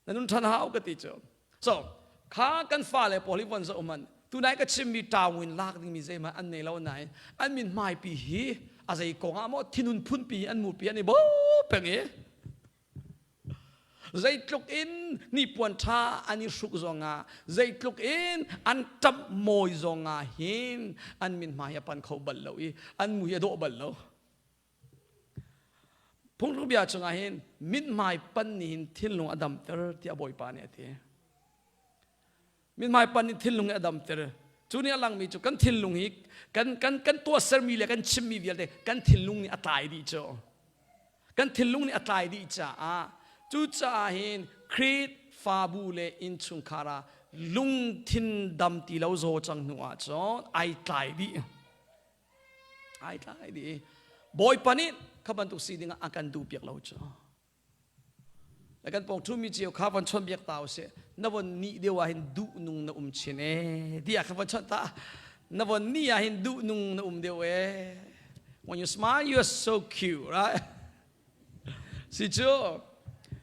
Speaker 1: Na nun ṭhan hau ka ti cu. So, kha kan fale pawl hi von zoh hmanh. Tunai ka chimmi ṭawin lak dingmi zeihmanh an nei lo nain an min hmaipi hi a zei kong ah maw thinun phunpi an mupi an i bo peng i zeitluk in hnipuan ṭha an i hruk zongah zeitluk in an ṭap mawi zongah hin an min hmai a pan kho bal lo i an mui a dawh bal lo. Phungthluk bia chungah hin mithmai pan nih hin thinlung a damter tiah Bawipa nih a ti. Mithmai pan nih thinlung hi a damter. Cu nih a langmi cu kan thinlung hi kan kan kan tuahsermi le kan chimmi vialte kan thinlung nih a tlai dih cu. Kan thinlung nih a tlai dih caah cucaah hin Khrihfabu le innchungkhar ah lungthin dam ti lo zaw cang hnu ah cun ai tlai dih. Ai tlai dih. Bawipa nih kha bantuk si dingah a kan duh piak lo cu. Le kan pawng ṭhumi cio kha von chawnh biak ta usih. Na von nih deuh ah hin duh nung na um chin e. Ti ah kha von chawnh ta. Na von nih ah hin duh nung na um deuh e. When you smile, you are so cute, right? Si cu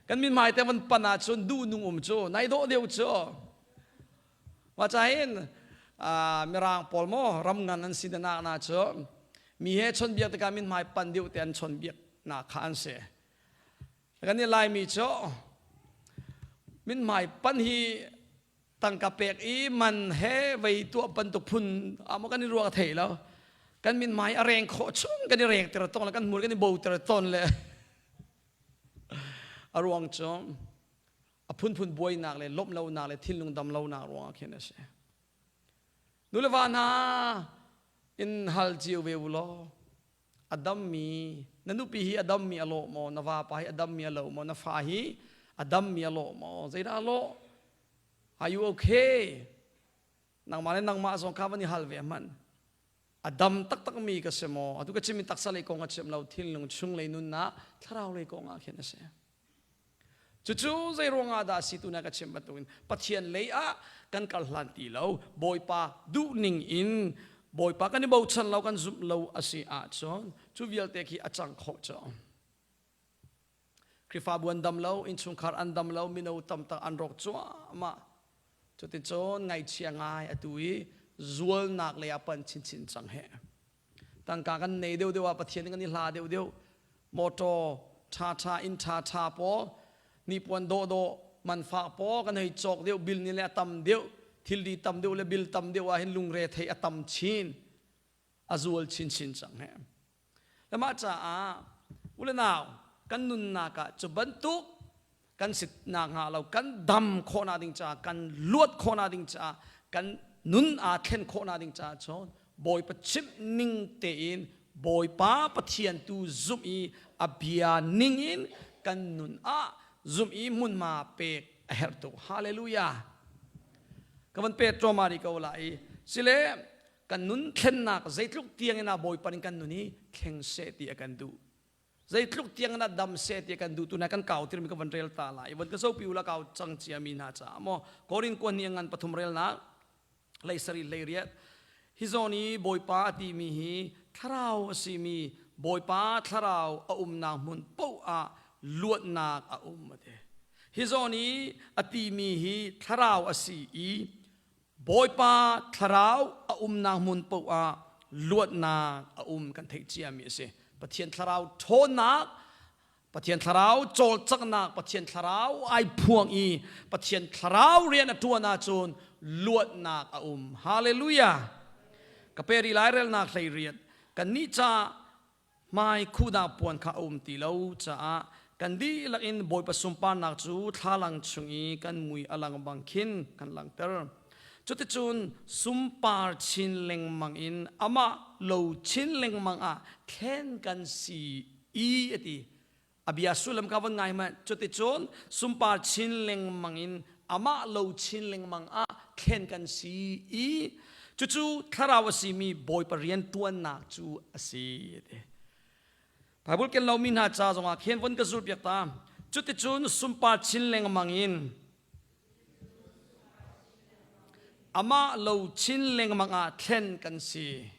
Speaker 1: kan min hmai te von pan ahcun duh nung um cu nai dawh deuh cu. Mah cahin Mirang pawl maw ram ngan an si nak na cu mi he chawnbiak tikah mithmai pan deuh te an chawnbiak nak kha an si. Kan i Laimi cu mithmai pan hi tangka pek i man he vei tuah bantuk phun amo kan i ruak thei lo. Kan mithmai a reng khawh chung kan i reng ter ton le kan hmur kan i bo ter ton le a ruang cu a phunphun buainak le lawmh lonak le thinlung dam lonak ruangah khin a si. Nu le va hna in hal cio ve u law a dammi na nupi hi a dammi a lawh maw na vapa hi a dammi a lo maw na fa hi a dammi a lawh maw zeidah a lawh are you okay nangmah le nangmah zong kha van i hal ve hmanh a dam taktakmi ka si maw atu ka chimmi taksa lei kong a chim lo thinlung chung lei nunnak thlarau lei kong ah khin a si Cucu zei ruangah dah si tu na ka chim bantukin Pathian lei ah kan kal hlan ti lo Bawipa duhning in Bawipa kan i bochan lo kan zumh lo a si ahcun cu vialte khi a cang khawh cu. Khrihfabu an dam lo, innchungkhar an dam lo, mino tamtak an rawk cuahmah. Cuticun ngaihchia ngai atu i zualnak lei ah pan chinchin cang he. Tangka kan nei deuhdeuh ah Pathian kan i hla deuhdeuh. Motor ṭhaṭha inn ṭhaṭha pawl hnipuan dawhdawh manfak pawl kan hei cawk deuh bil ni le a tam deuh thilri tam deuh le bil tam deuh ah hin lungre thei a tam chin a zual chinchin cang he. Le mah caah u le nau kan nunnak ah cu bantuk kan si nakhnga lo kan dam khawhnak ding caah kan luat khawhnak ding caah kan nun aa thlen khawhnak ding caah cun Bawipa chimh ning tein Bawipa Pathian tu zumh i a bia ning in kan nun ah zumh i hmunhma pek a herh tuk. Hallelujah. Ka van pet ṭawma rih ko lai i sile kan nun thlennak zeitluk tiang in a Bawipa in kan nun hi thleng seh ti a kan duh. Zeitluk tiang na dam seh ti kan duh tu na kan kau tirmi ka van rel ta lai von ka zopi ula kau cang cia mi hna ca maw Korin kuan ni ngan pathum rel na leisari leiriat hi zawn i Bawipa a ti mi hi thlarau a si mi Bawipa thlarau a umnak hmun poh ah luatnak a um a ti hi zawn i a ti mi hi thlarau a si i Bawipa thlarau a umnak hmun paoh ah luatnak a um kan theih ciami a si. Pathian thlarau ṭhawnnak Pathian thlarau cawlcanghnak, Pathian thlarau ai phuang i Pathian thlarau rian a ṭuan ahcun luatnak a um. Hallelujah! Ka pe rih lai relnak 18. Kannih ca hmai khuhnak puan kha a um ti lo caah kan dihlak in Bawipa sunparnak cu thlalang chung i kan mui a lang bang khin kan langhter. Cuticun sunpar chin lengmang in amah lo chin lengmang ah thlen kan si i a ti. A bia sullam kha von ngai hmanh. Cuticun sunpar chin lengmang in amah lo chin lengmang ah thlen kan si i cucu thlarau a simi Bawipa rian ṭuannak cu a si a ti. Bible ken lomi hna ca zongah khin von ka zulhpiak ta. Cuticun sunpar chin lengmang in Amah lo chin lengmang ah thlen kan si.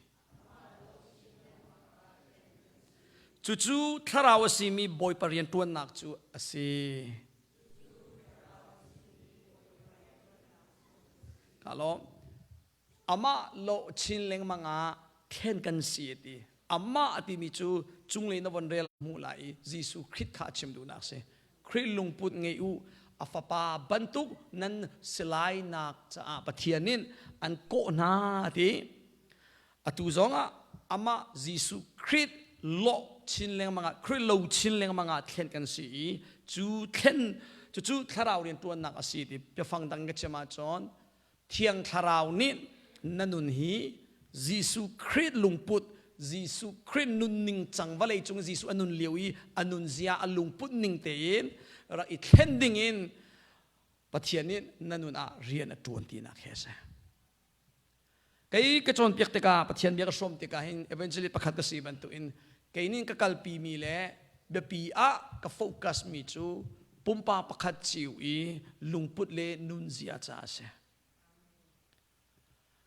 Speaker 1: Cucu thlarau a simi Bawipa rianṭuannak cu a si. Ka lawm. Amah lo chin lengmang ah thlen kan si a ti. Amah a timi cu cunglei na von rel hmuh lai i Jesuh Khrih kha a chim duhnak a si. Khrih lungput ngei u, a fapa bantuk nan si lainak caah Pathian in an kawh hna a ti. Atu zongah amah Jesuh Khrih lawh chin lengmang ah Khrih lo chin lengmang ah thlen kan si i cu thlen cucu thlarau rianṭuannak a si ti biafang dang ka chim ahcun Thiang Thlarau nih na nun hi Jesuh Khrih lungput, Jesuh Khrih nunning cang vawlei cung Jesuh a nun lio i a nunzia a lungput ning tein rak i thlen ding in Pathian nih na nun ah rian a ṭuan tinak he a si. Kei ka cawnpiak tikah Pathian bia ka hrawm tikah hin evangelist pakhat ka si bantukin kei nih ka kalpi mi le biapi ah ka focus mi cu pumpa pakhat cio i lungput le nunzia ca a si.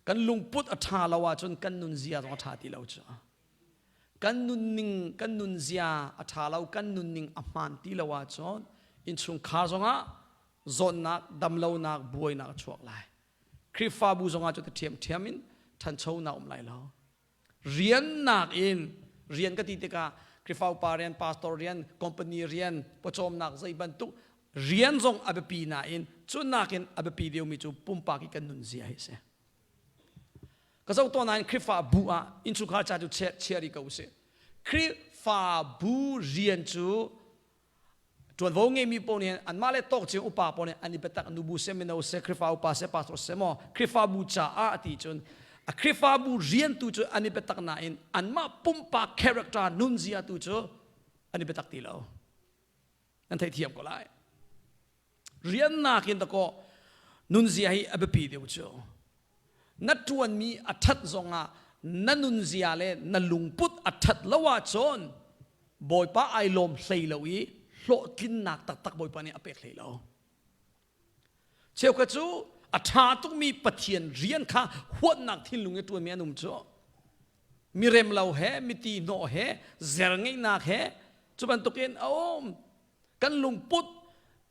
Speaker 1: Kan lungput a ṭha lo ahcun kan nunzia zong a ṭha ti lo cu. Kan nunning, kan nunzia a ṭha lo, kan nunning a hmaan ti lo ahcun innchungkhar zongah zawtnak, damlonak, buainak a chuak lai. Khrihfabu zongah cu ṭhiamṭhiam in ṭhanchonak um lai lo. Rian nakin rian ka ti tikah Khrihfa upa rian, pastor rian, company rian, pawcawmnak zei bantuk rian zong a biapi nain cu nakin a biapi deuhmi cu pumpak i kan nunzia hi a si. Ka zoh tawn nain Khrihfa bu ah innchungkhar ca cu chia rih ko usih. Khrihfabu rian cu Ṭuanvo ngeimi paoh nih anmah le tawk cio upa paoh nih an i biatak nubu seh mino seh Khrihfa upa seh pastor seh maw Khrihfabu caah ti cun a Khrihfabu rian tu cu an i biatak nain anmah pumpak character nunzia tu cu an i biatak ti lo. Nan theihthiam ko lai. Rian nakin dakaw nunzia hi a biapi deuh cu. Na ṭuanmi a ṭhat zongah na nunzia le na lungput a ṭhat lo ahcun Bawipa ai lawm hlei lo i hlawhtlinnak taktak Bawipa nih a pek hlei lo. Cheukhat cu a ṭha tukmi Pathian rian kha huatnak thinlung i ṭuanmi an um cu. Mi rem lo he, mi ti hnawh he, zer ngeihnak he, cu bantukin a um. Kan lungput,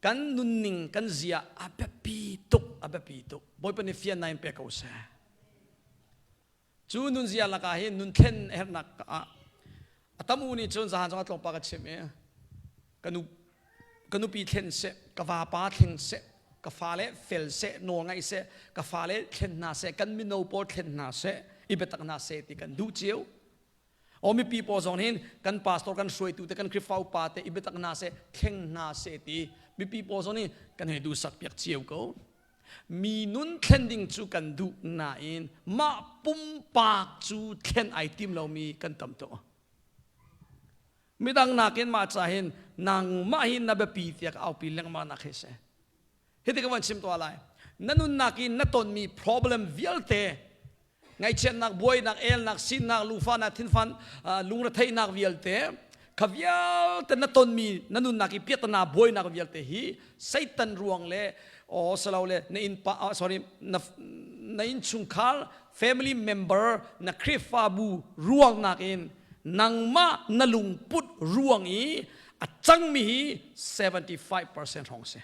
Speaker 1: kan nunning, kan zia a biapi tuk, a biapi tuk. Bawipa nih fiannak in pe ko seh. Cu nunzia lakah hin nun thlen a herhnak ah a tam u nih cun zahan zongah tlawmpal ka chim i ka nu ka nupi thlen seh, ka vapa thleng seh, ka fale fel seh, nawl ngaih seh, ka fale thlen hna seh, kan mino pawl thlen hna seh, i biatak hna seh ti kan duh cio. Aw mipi pawl zong hin kan pastor kan hruaitu te kan Khrihfa upa te i biatak hna seh thleng hna seh ti mipi pawl zong nih kan hei duhsak piak cio ko. Mi nun thlen ding cu kan duh nain mah pumpak cu thlen ai tim lomi kan tam tuk. Midang nakin mah ca hin nangmah hi na biapi tiah ka aupi lengmang nak hi si. Hiti ka van chim tuah lai. Na nunnak in na tonmi problem vialte ngaihchiatnak, buainak, elnak, sinnak, lungfahnak, thinfan, lungretheihnak vialte kha vialte na tonmi na nunnak i piahtana buainak vialte hi Satan ruang le o salo le na in pa sorry na na innchungkhar family member na Khrihfabu ruang nakin nangmah na lungput ruang i a cangmi hi 75% hrawng si.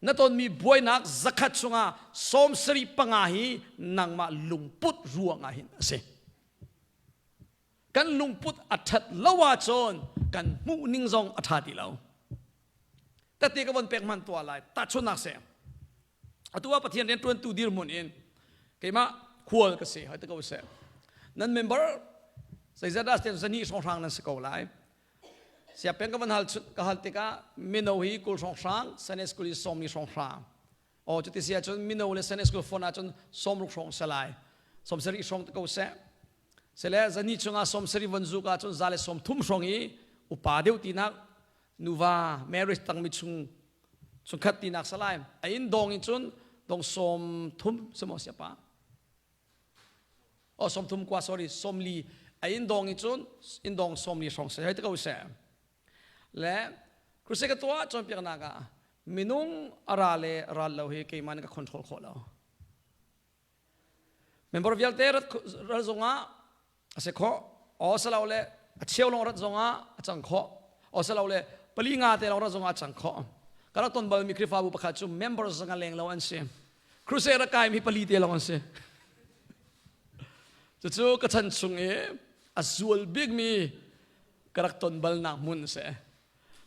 Speaker 1: Na tonmi buainak zakhat chungah 75 hi nangmah lungput ruangah hin a si. Kan lungput a ṭhat lo ahcun kan hmuh ning zong a ṭha ti lo. Tete ka von pek hman tuah lai. Tahchunhnak seh. Atu ah Pathian rianṭuantu dirhmun in keimah khual ka si hoi te ko seh. Nan member zeizat dah ten zani hrawnghrang nan si ko lai. Siapeng ka van hal ka hal tikah mino hi 20 hrawnghrang, Sunday school hi 40 hrawnghrang. Aw cuti si ahcun mino le Sunday school phone ahcun 60 hrawng si lai. 70 hrawng te ko seh. Sele zani chungah 70 von zuk ahcun 130 hrawng i upa deuh tinak nuva marriage tangmi chung chungkhat tinak salai. A inn dong in cun dong 30 simo siapa. Oh 30 kwa sorry 40 a inn dong in cun inn dong 40 hrawng se hei te ko seh. Le crusade ka tuah cawnpiaknak ah minung a ra le ral lo hi keimah nih ka control khawh lo. Member vialte ral zongah a si khawh. Aw salo le a cheu lawng rat zongah a cang khawh. Aw salo le pali nga te lawng rat zongah a cang khawh. Ka rak ton balmi Khrihfabu pakhat cu member zanga leng lo an si. Crusade a kaimi pali te lawng an si. Cucu ka chan chung i a zual bikmi ka rak ton balnak hmun a si.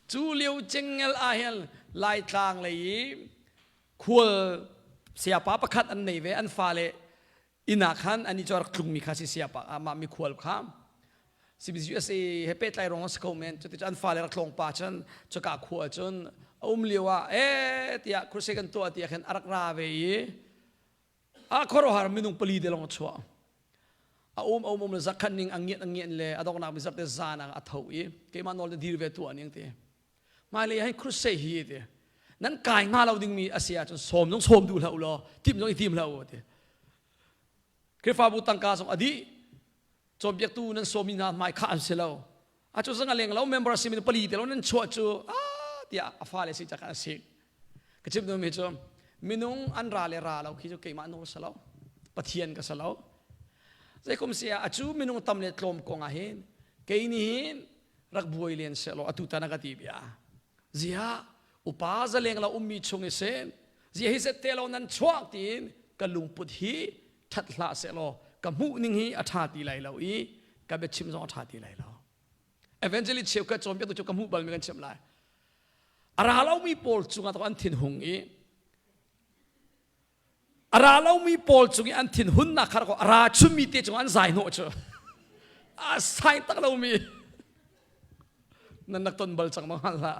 Speaker 1: Cu lio cengel ah hin Laitlang lei i khual sayapa pakhat an nei ve an fale inn ah khan ani cu a rak tlungmi kha si sayapa amah mikhual kha CBCUSA he pehtlai ruang a si kho men cuti an fale rak tlawng pa cun cuka khua cun a um lio ah eh tiah crusade kan tuah tiah khin a rak ra ve i a khuaruahhar minung pali te lawng a chuah a um a um um le zakhat ning a ngiat a ngiat le a donghnak mi zarhte zan ah a tho i keimah nawl te dir ve tuah ning ti hmailei ah crusade hi ti nan kai hnga lo dingmi a si ahcun sawm zong sawm duh hlah u law tim zong i tim hlah u ti Khrihfabu tangka zong a dih cawnpiaktu nan sawmi hna hmai khah an si lo a cu zang a leng lo member a simi pali te lo nan chuah cu ah tiah a fale si cak a si ka chim duhmi cu minung an ra le ra lo khi cu keimah nawl si lo Pathian ka si lo zeikum si ah a cu minung tam le tlawm kong ah hin kei nih hin rak buai len sehlaw atu tan a ka ti bia zia upa zaleng lo ummi chung i sin zia hi zet te lo nan chuak tiin ka lungput hi ṭhat hlah sehlaw ka hmuh ning hi a ṭha ti lai lo i ka biachim zong a ṭha ti lai lo evangelist cheukhat cawnpiaktu cu ka hmuh balmi kan chimh lai a ra lomi pawl cungah an thinhung i a ra lomi pawl cung i an thinhunnak kha a ra chunmi te cungah an zai hnawh cu a sai tak lomi nan nak ton bal cang ma hngal hlah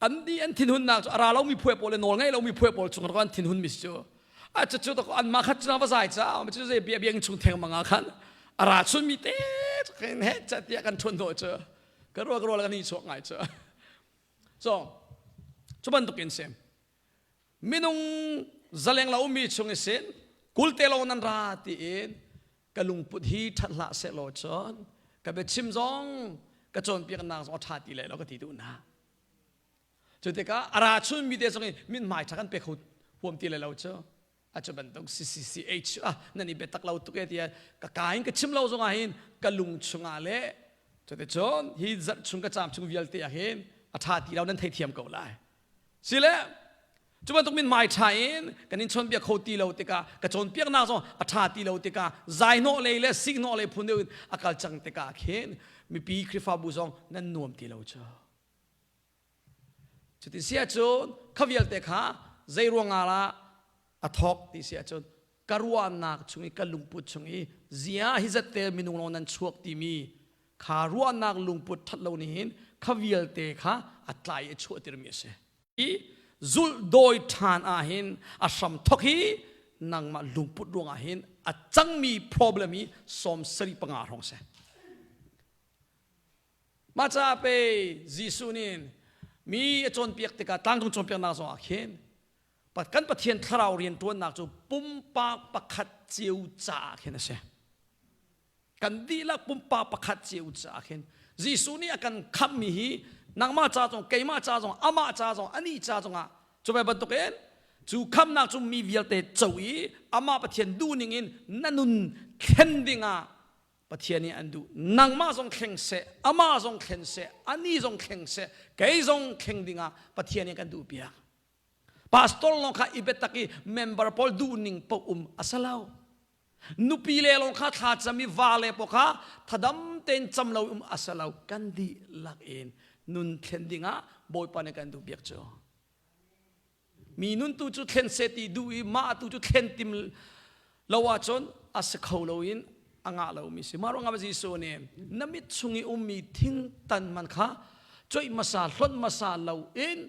Speaker 1: an di an thinhunnak cu a ra lomi phuai pawl le nawl ngei lomi phuai pawl cung an thinhun mi cu a cu cu an mah khat cu va zai ca cu zei bia biang chung theng manga khan a ra chun mi te khin he cha tia kan thun hnawh cu ka ruwa ka ruwa kan i chuak ngai cu so cu bantuk in sim minung zaleng lo mi chung i sin kulte lo nan ra tiin ka lungput hi ṭhat hlah sehlaw cun ka biachim zong ka cawnpiaknak zong a ṭha ti lai lo ka ti duh na cu tikah a ra chun mi te zong in mithmai ṭha kan pe kho huam ti lai lo cu a cu bantuk CCCH ah nan i biatak lo tuk e tiah ka ka in ka chim lo zong ah hin ka lung chungah le cuticun hi zarh chung ka caam chung vialte ah hin a ṭha ti lo nan theithiam ko lai sile Cu bantuk mithmai ṭha in kan in chawnbiak kho ti lo tikah ka cawnpiaknak zong a ṭha ti lo tikah zaihnawh lei le sikhnawh lei phun deuh in a kal cang tikah khin mipi Khrihfabu zong nan nuam ti lo cu. Cuti si ahcun kha vialte kha zei ruangah lah a thawk ti si ahcun ka ruahnak chung i ka lungput chung i zia hi zat te minung lawng nan chuak timi kha ruahnak lungput ṭhat lo nih hin kha vialte kha a tlai i a chuahtirmi a si. I zulh dawi ṭhan ah hin a hram thok hi nangmah lungput ruangah hin a cangmi problem hi 75 hrawng si. Mah caah pe Jesuh nih mi a cawnpiak tikah tlangcung cawnpiaknak zong ah khin kan Pathian thlarau rianṭuannak cu pumpak pakhat cio caah khin a si. Kan dihlak pumpak pakhat cio caah khin Jesuh nih a kan khamhmi hi nangmah ca zong keimah ca zong amah ca zong anih ca zongah cu ve bantukin cu khamnak cu mi vialte co i amah Pathian duhning in na nun thlen dingah Pathian nih an duh nangmah zong thleng seh amah zong thlen seh anih zong thleng seh kei zong thleng dingah Pathian nih kan duh piak pastor lawng kha i biatak i member pawl duhning paoh um a si lo. Nupi le lawng kha thla cam i va le paw kha thadam tein cam lo um a si lo. Kan dihlak in nun thlen dingah Bawipa nih kan duh biak cu. Mi nun tu cu thlen seh ti duh i mah tu cu thlen tim lo ahcun a si kho lo in a ngah lomi si. Mah ruangah Jesuh nih na mit chung i ummi thingtan man kha coih hmasa hlonh hmasa lo in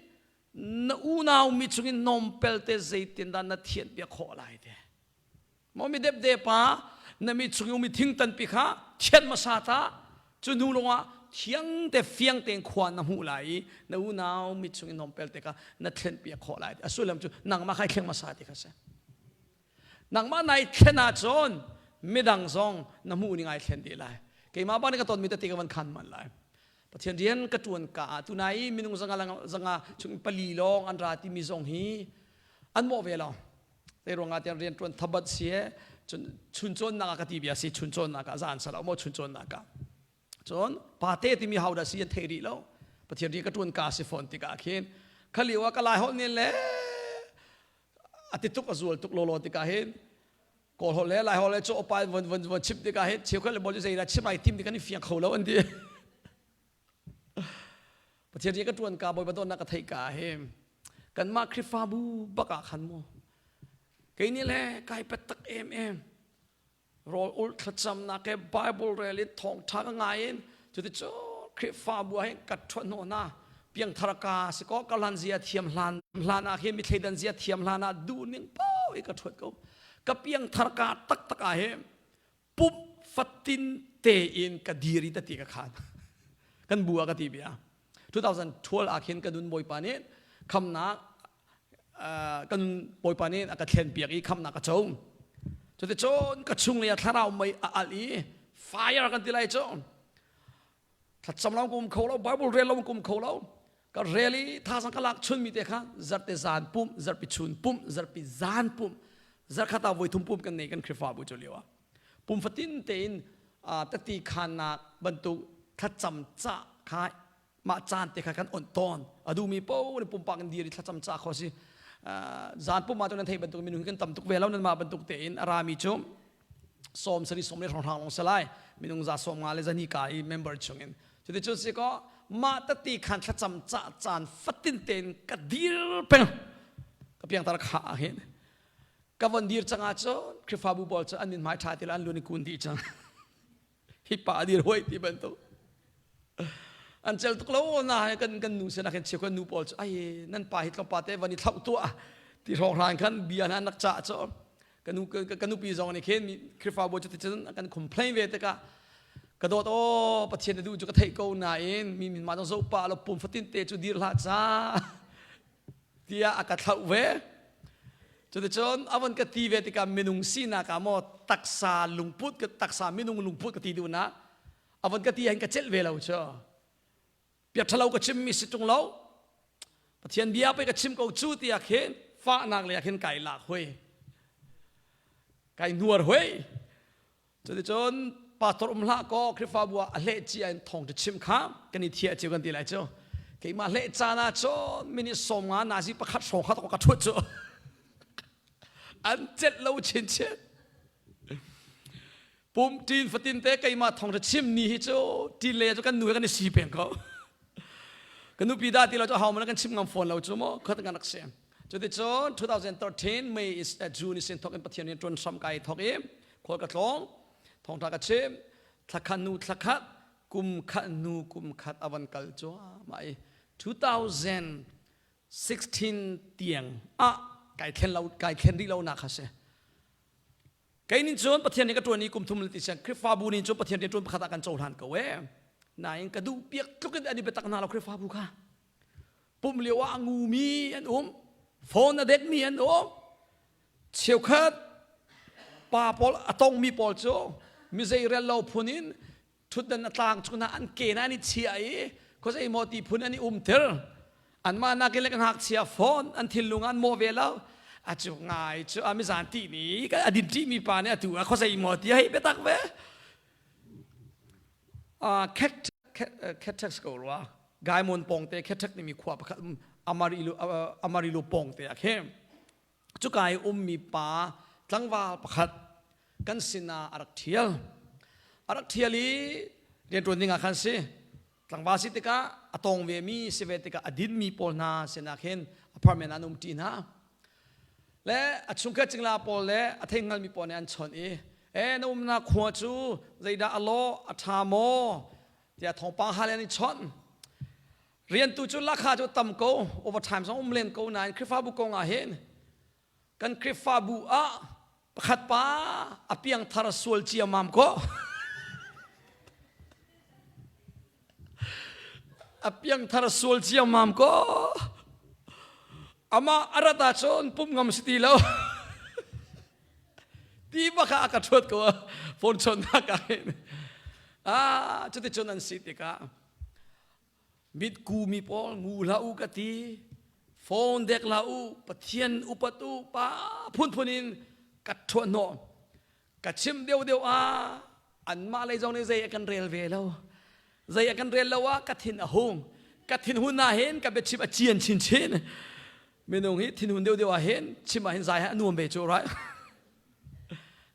Speaker 1: na unau mi chungin nawmpelte zeitindah na thianhpiak khawh lai te. Maw mi depde pa na mi chung i ummi thingtanpi kha thianh hmasa ta cu hnu lawngah thiang te fiang tein khua na hmuh lai i na unau mit chung i nawmpel te kha na thlenpiak khawh lai. A sullam cu nangmah kha i thleng hmasa ti kha si. Nangmah nai thlen ahcun midang zong na hmuh ning ai thlen dih lai. Keimah pa nih ka tonmi tete ka van khan man lai. Pathian rian ka ṭuan ka ah tunai minung zanga zanga chung pali lawng an ra timi zong hi an mawh ve lo. Te ruangah tiang rian ṭuan thabat si e cun chuncawnnak ah ka ti bia si chuncawnnak ah zan salo maw chuncawnnak ah cun pate timi ho dah si an thei rih lo. Pathian rian ka ṭuan ka si fawn tikah khin kha lio ah ka lai holh nih le a ti tuk a zual tuk lawlaw tikah hin Kawl holh le Lai holh le chaw pa von von von chim tikah hin cheukhat le bol cu zeidah chim ai tim ti kan i fiang kho lo an ti. Pathian rian ka ṭuan ka Bawipa dawtnak ka theih ka hi kanmah Khrihfabu bak ah khan mu kei nih le kai pet tak em em rawl ulh thlacamnak he Bible rel in thawngṭha ka ngai in cuticun Khrihfabu ah hin ka ṭhuat hnawh hna piangthar ka si ko ka hlan zia thiam hlan hlan ah hin mi thleidan zia thiam hlan ah duh ning paoh i ka ṭhuat ko ka piangthar ka taktak ah hin pumh fatin tein ka dir i tati ka khan kan bu ah ka ti bia 2012 ah khin ka nun Bawipa nih khamnak kan Bawipa nih a ka thlen piak i khamnak ka co. Cuticun ka chung lei ah thlarau mei a alh i fire kan ti lai cu. Thlacam lo kum kho lo, Bible rel lo kum kho lo. Ka rel i thazang ka lak chun mi te kha zarte zan pumh, zarpi chun pumh, zarpi zan pumh, zarkhat ah voi thum pumh kan nei kan Khrihfabu cu lio ah. Pum fatin tein tati khannak bantuk thlacam ca kha mah caan te kha kan onh tawn a duhmi paoh nih pumpak in dir i thlacam ca kho si zan pum ah cun nan theih bantuk minung kan tam tuk ve lo nan mah bantuk tein a rami cu sawm sari sawm le hrawng hrang long salai minung za sawm nga le zani ka i member chungin cuticun si ko mah tati khan thlacam ca caan fatin tein ka dir peng ka piangtar kha ah hin ka von dir cang ah cun Khrihfabu pawl cu an min hmai ṭha ti lo an lun i kun dih cang hi pa dir hoi ti bantuk an cel tuk lo na kan kan nu sen khin cheu kan nu pawl cu ai nan pa hi tlawmpa te van i thlauh tuah ti hrawng hran khan bia na nak cha cho kan nu kan nupi zong nih khin Khrihfabu cu ticun kan complain ve tikah ka dawt o Pathian na duh cu ka theih ko nain mi min ma dong zo pa lo pum fatin te cu dir hlah ca tiah a ka thlauh ve. Cuticun a von ka ti ve tikah minung sinak ah maw taksa lungput ka taksa minung lungput ka ti duh na a von ka ti hin ka celh ve lo cu. Bia ṭhalo ka chimmi si ṭung lo. Pathian bia pei ka chim ko cu tiah khin fahnak lei ah khin kai lak hui. Kai nuar hui. Cuticun pastor um hlah kaw Khrihfabu ah a hleh cia in thawng cu chim kha kan i thiah cio kan ti lai cu. Keimah hleh caan ah cun minute 50 nazi pakhat hrawng kha ka ṭhut cu. An celh lo chinchin. Pum ṭin fatin te keimah thawng cu chim ni hi cu ṭin le cu kan nu he kan i si peng ko. Ka nupi dah ti lo cu ho man kan chim ngam fawn lo cu mu khat kan rak si. Cuticun 2013 May is June is in thok in Pathian in ṭuan hram kai thok i khual ka tlawng thawngṭha ka chim thlakhat nu thlakhat kum khat nu kum khat avan kal cuahmah i 2016 tiang ah kai thlen lo kai thlen rih lo nak kha si. Kei nih cun Pathian nih ka ṭuan i kum thum le ti siang Khrihfabu nih cun Pathian rian ṭuan pakhat ah kan cohlan ko ee. Nain ka duh piak tluk in an i biatak hna lo Khrihfabu kha. Pumh lio ah a ngumi an um, phone a dekmi an um. Cheukhat pa pawl a tongmi pawl cu mi zeirel lo phun in ṭhutdan a tlang chung an ke na an i chia i khuazei maw ti phun an i umter anmah nakin le ka ngakchia phone an thinlung an maw ve lo a cu ngai cu a mizan ti mi a din ṭih mi pa nih atu a khuazei maw ti hei biatak ve cat cat ko rua Gaimon pong te Khetek timi khua pakhat Amarillo Amarillo pong te a khe cuka i ummi pa tlangval pakhat. kan sinah a rak ṭhial. A rak ṭhial i rianṭuan ding ah khan si. Tlangval si tikah a tawng vemi si ve tikah a dinmi pawl hna sinah khin apartment ah an um ṭi hna. Le a chungkhat cingla pawl le a thei hngalmi pawl nih an chawnh i, "E na umnak khua cu zeidah a lawh, a ṭha maw?" tiah thawngpang hal in an i chawnh. Riantu cu lakha cu tam ko, overtime zong um len ko nain Khrihfabu kong ah hin kan Khrihfabu ah pakhat pa a piangthar sual ciammam ko. A piangthar sual ciammam ko. Amah a rat ahcun pumh ngam si ti lo. Ti bak ah a ka ṭhuat ko phone chawnhnak ah hin. Ah, cuticun an si tikah Mitku mi pawl ngu hlah u ka ti, phone dek hlah u, Pathian upat u, pa phunphun in ka ṭhuah hnawh. Ka chim deuhdeuh ah anmah lei zong nih zei a kan rel ve lo. Zei a kan rel lo ah ka thin a hung. Ka thinhun ah hin ka biachim a cian chinchin. Minung hi thinhun deuhdeuh ah hin chim ah hin zai a nuam ve cu right?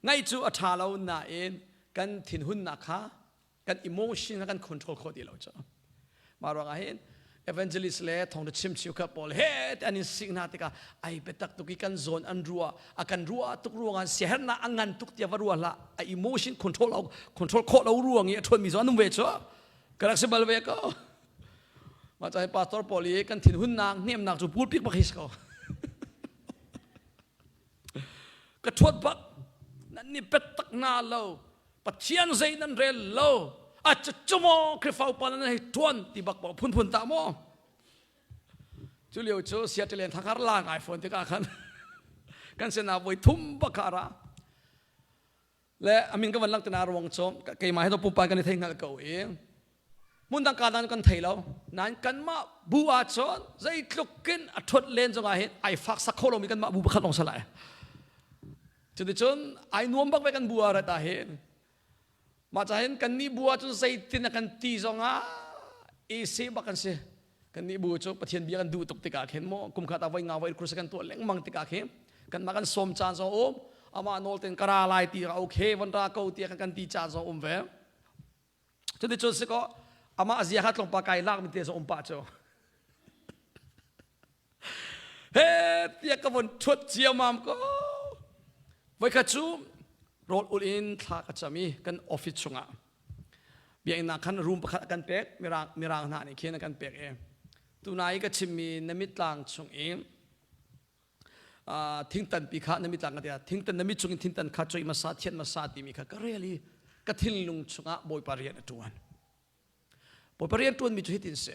Speaker 1: Ngaih cu a ṭha lo nain kan thinhunnak kha kan emotion kan control khawh ti lo cu mah ruangah hin evangelist le thawngtha chim chiu kha pawl he te an in sik hna tikah ai biatak tuk i kan zawn an ruah a kan ruah tuk ruangah siahernak a ngan tuk tiah va ruah hlah a emotion control control khawh lo ruang i a ṭhuan mi zawn an um ve cu ka rak si bal ve ko mah ca pastor pawl i kan thinhunnak hnemnak cu pulpik bak hi si ko. Ka ṭhuat bak nan ni pet tak na lo Pathian zei nan rel lo a cucu maw Khrihfa upa nan hei ṭuan ti bak maw phunphun ta maw cu lio cu Seattle in thakar la ngai fawn tikah khan kan sinah voi thum bak ah ra le amin ka van lang tina ruang cu keimah he to pumpak kan i thei hngal ko i hmun dang ka dan kan thei lo nain kanmah bu ah cun zeitluk kin a ṭhuat len zongah hin ai fak sak kho lomi kanmah bu pakhat lawng salai cuticun ai nuam bak ve kan bu ah rat ah hin mah ca hin kan nih bu ah cun zeitin a kan ti zongah ese bak kan si. Kan nih bu cu Pathian bia kan duh tuk tikah khin maw kum khat ah voi nga voi krus kan tuah lengmang tikah khin kanmah kan sawm caan zong um amah nawl ten ka ra lai ti okay von ra ko tiah kan ti caan zong um ve. Cuticun si ko amah zia kha tlawmpa kai lak mi te zong um pah cu he tiah ka von ṭhuat ciamam ko. Voikhat cu rawl ul in thla ka cam i kan office chungah biakinn ah khan room pakhat a kan pek. Mirang mirang hna nih khin a kan pek i tunai i ka chimmi na mitlang chung i thingtan pi kha na mitlang ka ti thingtan na mit chung in thingtan kha choi hmasa thian hmasa timi kha ka rel i ka thinlung chungah Bawipa rian a ṭuan. Bawipa rian ṭuanmi cu hitin si.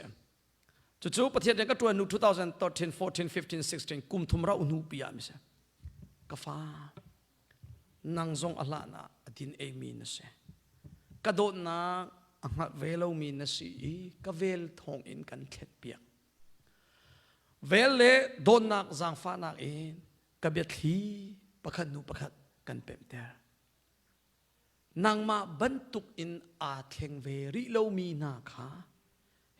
Speaker 1: Cucu Pathian rian ka ṭuan hnu 2013 14 15 16 kum thum rauh hnu pi ah mi si. Ka fa, nang zong a hlahnak a din eimi na si. Ka dawtnak a hngalh ve lomi na si i ka vel thawngin kan thletpiak. Vel le dawtnak zaangfahnak in ka biathli pakhat hnu pakhat kan pemhter. Nangmah bantuk in aa thleng ve rih lomi hna kha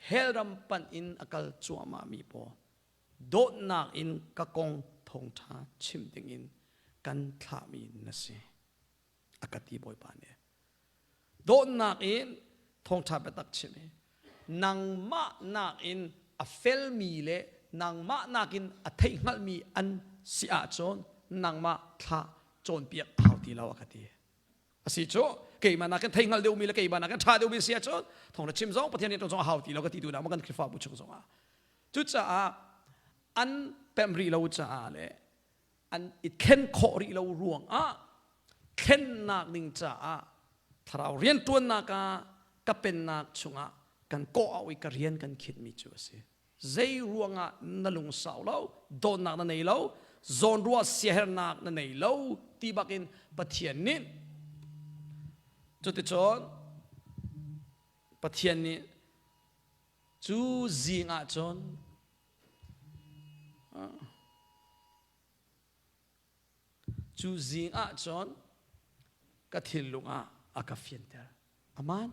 Speaker 1: hell ram panh in a kal cuahmahmi pawl dawtnak in ka kong thawngṭha chim dingin kan thlahmi na si a ka ti. Bawipa nih dawtnak in thawngṭha biatak chim i nangmah nakin a felmi le nangmah nakin a theihhngalhmi an si ahcun nangmah thlah cawnpiak a hau ti lo a ka ti. A si cu keimah nakin thei hngal deuhmi le keimah nakin ṭha deuhmi si ahcun thawng na chim zong Pathian nih zong a hau ti lo ka ti tu na kan Khrihfabu chung zongah. Cucaah an pemh rih lo caah le an i thlen khawh rih lo ruangah thlennak ding caah thlarau rianṭuannak ah ka pennak chungah kan kawh au i ka rian kan khinhmi cu a si. Zei ruangah na lungsau lo, dawtnak na nei lo, zawnruah siaherhnak na nei lo ti bakin Pathian nih cuticun Pathian nih cu zing ah cun cu zing ah cun ka thinlung ah a ka fianter. Aman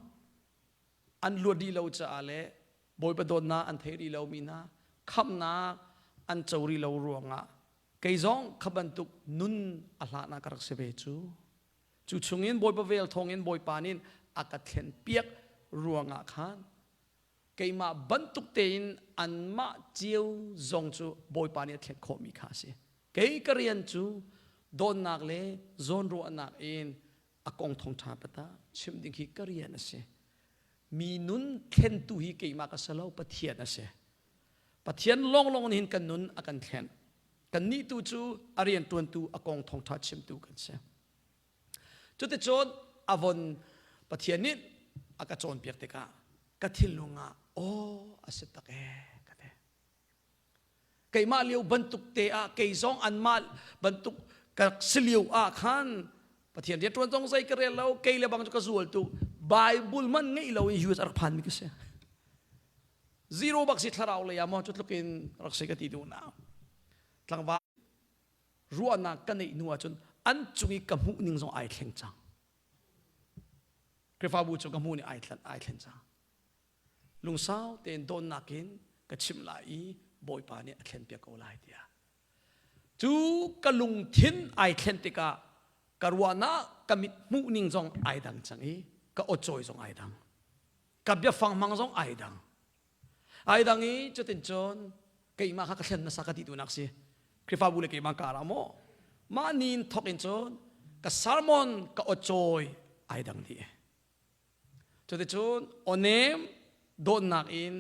Speaker 1: an luat rih lo caah le Bawipa dawtnak an thei rih lomi hna khamhnak an co rih lo ruangah kei zong kha bantuk nun a hlahnak ka rak si ve cu. Cu chungin Bawipa vel thawngin Bawipa nih a ka thlenpiak ruangah khan keimah bantuk tein anmah cio zong cu Bawipa nih a thlen khawhmi kha a si. Kei ka rian cu dawtnak le zawnruahnak in a kong thawngṭha pata chim ding hi ka rian a si. Mi nun thlentu hi keimah ka si lo, Pathian a si. Pathian lawnglawng nih hin kan nun a kan thlen. Kannih tu cu a rianṭuantu, a kong thawngṭha chimtu kan si. Cuticun a von Pathian nih a ka cawnpiak tikah ka thinlung ah aw a si tak ee ka ti. Keimah lio bantuk te ah kei zong anmah bantuk ka si lio ah khan Pathian rianṭuan zong zei ka rel lo kei le bang cu ka zual tu Bible man ngeih lo in US a rak phan mi ka si. Zero bak si thlarau lei ah maw cu tluk in rak si ka ti duh na. Tlangval ruahnak ka neih hnu ahcun an cung i ka hmuh ning zong ai thleng cang. Khrihfabu cu ka hmuh ning ai thlen ai thlen cang. Lungsau tein dawnnak in ka chimh lai i Bawipa nih a thlenpiak ko lai tiah. Cu ka lungthin ai thlen tikah ka ruahnak ka mit hmuh ning zong ai dang cang i ka aw-cawi zong ai dang. Ka biafang hmang zong ai dang. Ai dang i cutin cun keimah kha ka thlen hmasa ka ti duhnak si. Khrihfabu le keimah kar ah maw mah ni in thawk in cun ka sermon ka aw-cawi ai dang dih. Cuticun awnem dawtnak in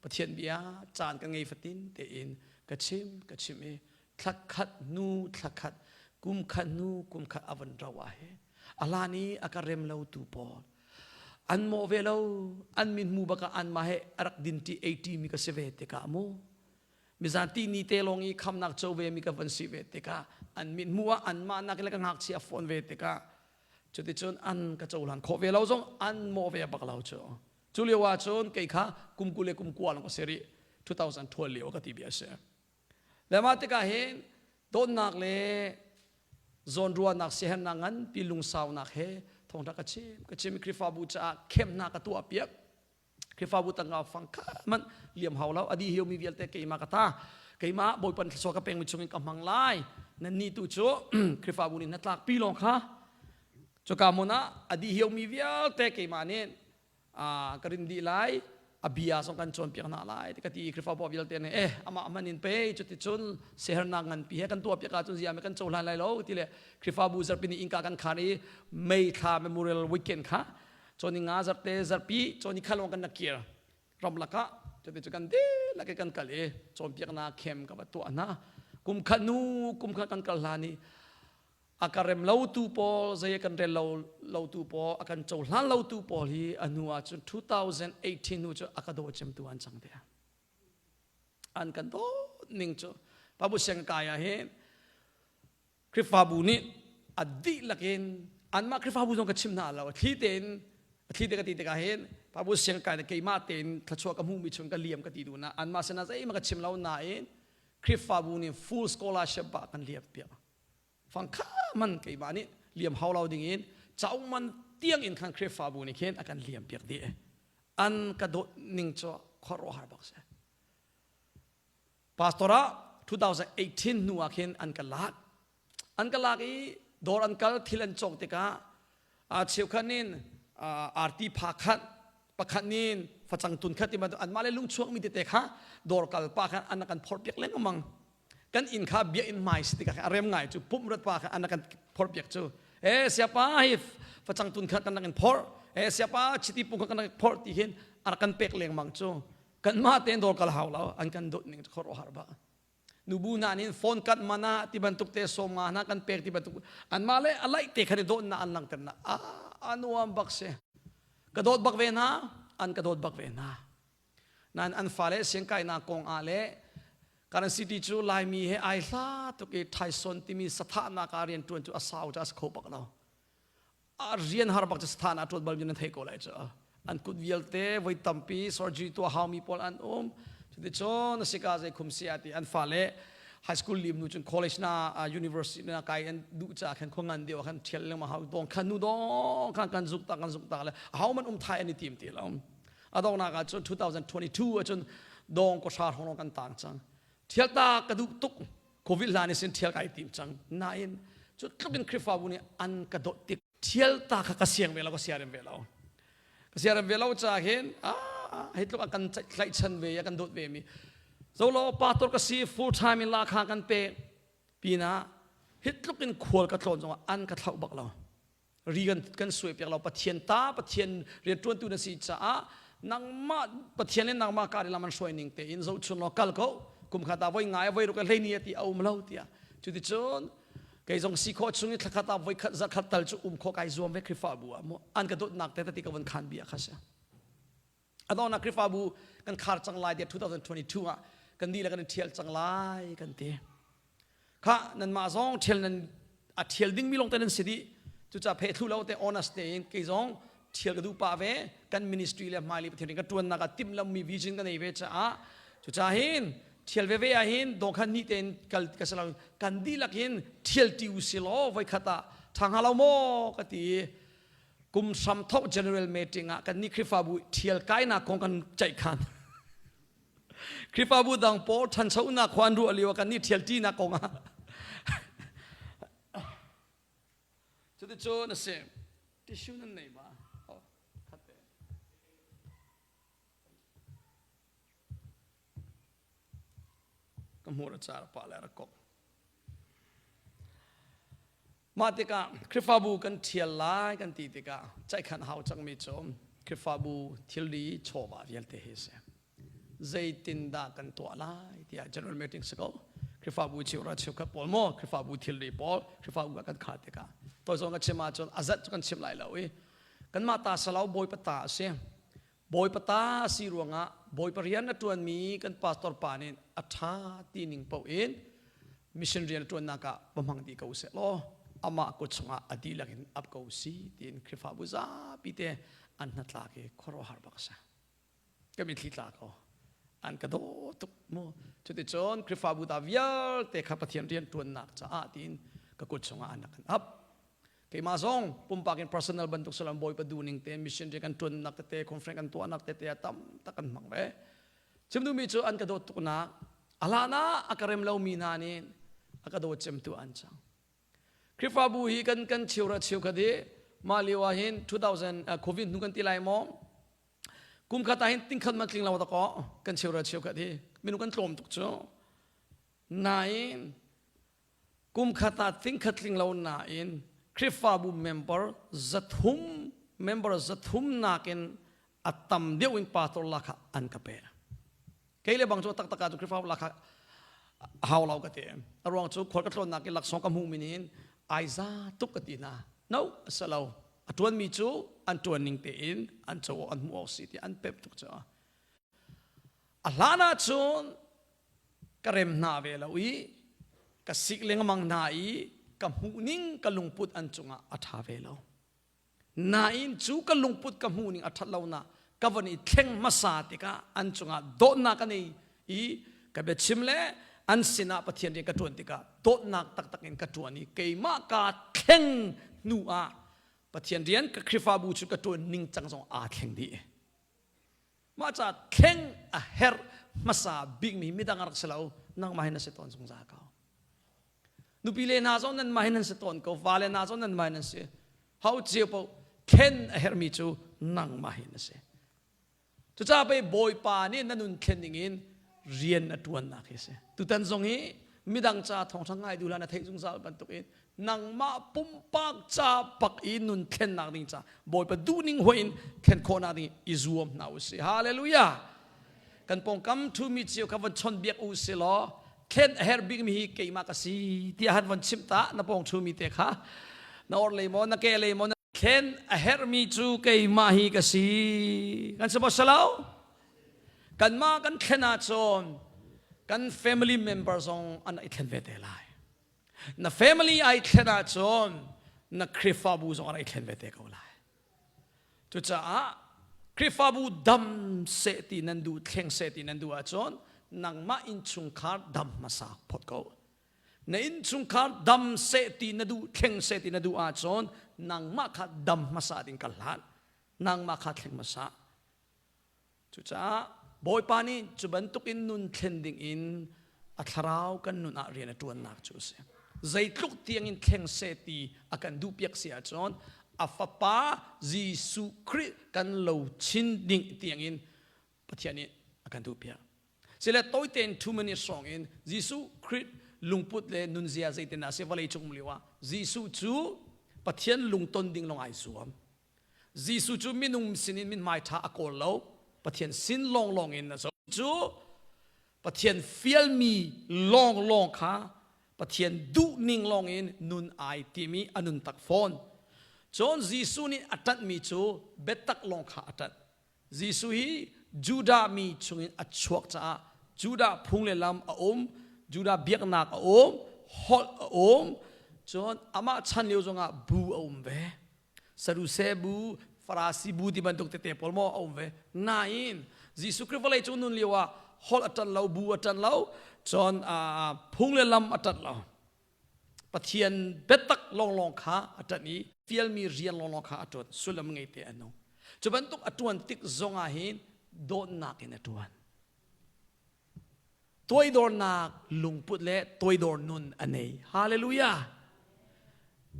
Speaker 1: Pathian bia caan ka ngei fatin tein ka chim ka chim i thlakhat hnu thlakhat kum khat hnu kum khat a van rau ah he a hlan i a ka rem lo tu pawl an mawh ve lo an min hmu baka an mah he a rak din ṭi ei ṭi mi ka si ve tikah mu mizanti ni te lawng i khamnak co ve mi ka van si ve tikah an mit hmu ah anmah nak le ka ngakchia fawn ve tikah cuticun an ka cohlan khawh ve lo zong an mawh ve bak lo cu cu lio ah cun kei kha kum 20 le kum 20 lawng ka si rih 2012 lio ka ti bia si le mah tikah hin dawtnak le zawnruahnak siaherhnak nganpi lungsaunak he thawngṭha ka chim ka chim Khrihfabu caah khemhnak ka tuah piak Khrihfabu tangka fang kha man liam hau lo adi hiu mi vialte keimah ka ta keimah Bawipa thluachuah ka pekmi chungin ka hmang lai nan ni tu cu Khrihfabu nih na tlak pi lawng kha cuka hmun ah adi hiu mi vialte keimah nih ka rin dih lai a bia zong kan cawnpiak hna lai ti ka ti Khrihfabu vialte nih eh amah man in pe cuticun sehernak nganpi he kan tuahpiak ahcun ziah kan cohlan lai lo ti le Khrihfabu zarhpi ni innka kan khar i May thla Memorial Weekend kha cawni nga zarte zarpi cawni kha lawng kan na kir ramlak ah cuti cu kan dihlak i kan kal i cawnpiaknak khem ka va tuah hna kum khat nu kum khat kan kal hlan i a ka rem lo tu pawl zei kan rel lo lo tu pawl a kan cohlan lo tu pawl hi a hnu ah cun 2018 hnu cu a ka daw cem tu an cang te an kan dawt ning cu pabu siang kai ah hin Khrihfabu nih a dihlak in anmah Khrihfabu zong ka chim hna lo thli tein thli te ka ti tikah hin Pabu siang kai le keimah tein thluachuah ka hmuhmi chung ka liam ka ti duh na anmah sinah zeihmah ka chim lo nain Khrihfabu nih full scholarship ah kan liam piak fang kha man keimah nih liam hau lo ding in cauk man tiang in khan Khrihfabu nih khin a kan liam piak dih an ka dawt ning cu khuaruahhar bak si Pastor ah 2018 hnu ah khin an ka lak. An ka lak i dawr an kal thil an cawk tikah cheukhat nin arti pha khat pakhat nin facang tun khat ti bantuk anmah le lungchuak mi tete kha dawr kal pa khan an kan phorh piak lengmang. Kan inn kha bia in hmai si tikah a rem ngai cu pumh rat pa kha an kan phorh piak cu e siapa hi facang tun khat kan in phorh e siapa chiti pung kha kan phorh ti hin a kan pek lengmang cu kanmah tein dawr kal hau lo an kan dawt ning khuaruahhar ba nubu hna nih phone kat mana ti bantuk te som nga hna kan pek ti bantuk anmah le a laih te khan i dawtnak an langhter na a anuam bak si ka dawt bak ve hna an ka dawt bak ve hna nan an fale siangkainak kong ah le Karan City cu Laimi he ai hla tuk i Thaison timi sathahnak ah rian ṭuan cu a sau cu a si kho bak lo a rian har bak cu sathan a ṭuan bal mi nan thei ko lai cu an kut vialte voi tampi surgery tuah haumi pawl an um cuticun a sika zei khum si ati an fale high school lim nu cun college na university na kai an duh ca khan khua ngan deuh khan thial lengmang hau dong khan nu dong khan kan zuk ta kan zuk ta le hau man um thai an i tim ti lo a donghnak ah cun 2022 ah cun dong ko hra hrawng kan tang cang thial ta ka duh tuk covid hlan in sin thial kai tim cang nain cu tluk in Khrihfabu nih an ka dawt tik. Thial ta kha ka siang ve lo, ka siarem ve lo. Ka siarem ve lo ca hin ah hi tluk a kan tlaihchan ve a kan dawt ve mi. Zolo pastor ka si full time in la kha kan pe pinah hi tluk in khual ka tlawn zongah an ka thlauh bak lo. Ri kan kan suai piak lo Pathian ta Pathian rianṭuantu na si caah nangmah Pathian le nangmah kar lam an hruai ning tein zohchun law kal ko kum khat ah voi ngai voi ruk hlei ni ti a um lo tiah cuticun kei zong si khawh chung i thlakhat ah voi khat zakhat tal cu um khawh kai zuam ve Khrihfabu ah mu an ka dawtnak te tati ka von khan bia kha si adawnak Khrihfabu kan khar cang lai tiah 2022 ah kan di le kan i ṭhial cang lai kan ti Kha nanmah zong ṭhial nan a ṭhial dingmi lawng te nan si dih. Cucaah phe thlu lo te honest tein kei zong ṭhial ka duh pah ve. Kan ministry le hmailei Pathian rian ka ṭuannak ah timhlammi vision ka nei ve caah cucaah hin ṭhial veve ah hin dawkhan hnih tein kal ka si lo kan dihlak hin ṭhial ṭi u si law voikhat ah ṭha hnga lo maw ka ti i kum hramthok general meeting ah kan nih Khrihfabu ṭhial kainak kong kan ceihkhan. Khrihfabu dang pawl ṭhanchonak khua an ruah lio ah kan nih ṭhialṭinak kong ah cuticun a si tissue nan nei ma oh khat te ka hmur a car pa le rak kok Mah tikah Khrihfabu kan ṭhial lai kan ti tikah ceihkhan hau cangmi cu Khrihfabu thilri chawva vialte hi a si. Zeitindah kan tuah lai tiah general meeting si ko. Khrihfabu cheuhra cheukhat pawl maw Khrihfabu thilri pawl Khrihfabu ah kan khah tikah toi zong ka chim ahcun a zat cu kan chim lai lo i kanmah ta salau Bawipa ta a si. Bawipa ta a si ruangah Bawipa rian a ṭuanmi kan pastor pa nih a ṭha ti ning paoh in mission rian a ṭuannak ah va hmang dih ko seh law amah kut chungah a dihlak in ap ko si tiin Khrihfabu zapi te an hnatlak i khuaruahhar bak a si. Ka mitthli tla ko. An ka daw tuk mu. Cuticun Khrihfabu ta vialte kha Pathian rian ṭuannak caah tiin ka kut chungah an rak kan ap. Keimah zong pumpak in personal bantuk salam Bawipa duhning te mission rian kan ṭuannak tete conference kan tuahnak tete ah tam tak kan hmang ve. Chim duhmi cu an ka dawt tuknak a hlan ah a ka rem lomi hna nih a ka dawt cemtu an cang. Khrihfabu hi kan kan cheura cheukhat hi mah lio ah hin 2000 COVID hnu kan ti lai maw kum khat ah hin tingkhat man tling lo ta ko kan cheura cheukhat hi minung kan tlawm tuk cu nain Kum khat ah tingkhat tling lo nain Khrihfabu member 300 member 300 nakin a tam deuh in pastor lakah an ka pe. Kei le bang cu taktak ah cu Khrihfabu lakah hau lo ka ti. A ruang cu khual ka tlawnnak in laksawng ka hmuh min in ai za tuk ka ti hna. No, a si lo. A ṭuanmi cu an ṭuan ning tein an co an hmuh awk si ti an pep tuk cu. A hlan ahcun ka rem hna ve lo i ka sik lengmang hna i ka hmuhning ka lungput an cungah a ṭha ve lo. Nain cu ka lungput ka hmuhning a ṭhat lonak ka von i thleng hmasa tikah an cungah dawtnak ka nei i ka biachim le an sinah Pathian rian ka ṭuan tikah dawtnak taktak in ka ṭuan i keimah kaa thleng hnu ah Pathian rian ka Khrihfabu cu ka ṭuan ning cang zong aa thleng dih. Mah ca thleng a herh hmasa bikmi midang a rak si lo nangmah hin na si tawn zungzal ko. Nupi le hna zong nanmah hin nan si tawn ko, vale hna zong nanmah hin nan si. Ho cio paoh thlen a herhmi cu nangmah hin na si. Cucaah pei Bawipa nih na nun thlen dingin rian a ṭuannak hi a si. Tutan zong hi midang ca thawngṭha ngai duh hlah na theih zungzal bantukin nangmah pumpak ca pak i nun thlennak ding ca Bawipa duhning hoih in thlen khawhnak ding i zuam hna u sih. Hallelujah! Kan pawngkam ṭhumi cio kha von chawnhbiak u si law thlen a herh bikmi hi keimah ka si tiah han von chimh ta na pawng ṭhumi te kha na orhlei maw na kehlei maw thlen a herhmi cu keimah hi ka si kan si maw si lo kanmah kan thlen ahcun kan family member zong an i thlen ve te lai Na family ai thlen ahcun na Khrihfabu zong an i thlen ve te ko lai. Cucaah Khrihfabu dam seh ti nan duh, thleng seh ti nan duh ahcun nangmah innchungkhar dam hmasa phot ko. Na innchungkhar dam seh ti na duh, thleng seh ti na duh ahcun nangmah kha dam hmasa ding ka hlan. Nangmah kha thleng hmasa. Cucaah Bawipa nih cu bantukin nun thlen dingin a thlarau kan nun ah rian a ṭuannak cu a si. Zeitluk tiangin thleng seh ti a kan duhpiak si ahcun a Fapa Jesuh Khrih kan lo chin ding tiangin Pathian nih a kan duhpiak. Sile tawitein 2 minutes hrawng in Jesuh Khrih lungput le nunzia zeitin a si vawlei cung um lio ah Jesuh cu Pathian lungton ding lawng ai zuam. Jesuh cu minung sinin mithmai ṭha a kawl lo, Pathian sin lawnglawng in a zoh. Cu Pathian fialmi lawnglawng kha Pathian duhning lawngin nun ai timi a nun tak fawn. Cun Jesuh nih a ṭanhmi cu biatak lawng kha a ṭanh. Jesuh hi Judah mi chungin a chuak caah Judah phung le lam a um, Judah biaknak a um, holh a um, cun amah chan lio zongah bu a um ve. Saduse bu, Farasi bu ti bantuk tete pawl maw a um ve. Nain Jesuh Khrih vawlei cung nun lio ah holh a ṭan lo, bu a ṭan lo, cun phung le lam a ṭan lo. Pathian biatak lawnglawng kha a ṭanh i fialmi rian lawnglawng kha a ṭuan sullam ngei te a nung. Cu bantuk a ṭuan tik zongah hin dawtnak in a ṭuan. Toidornak lungput le toidor nun a nei. Hallelujah!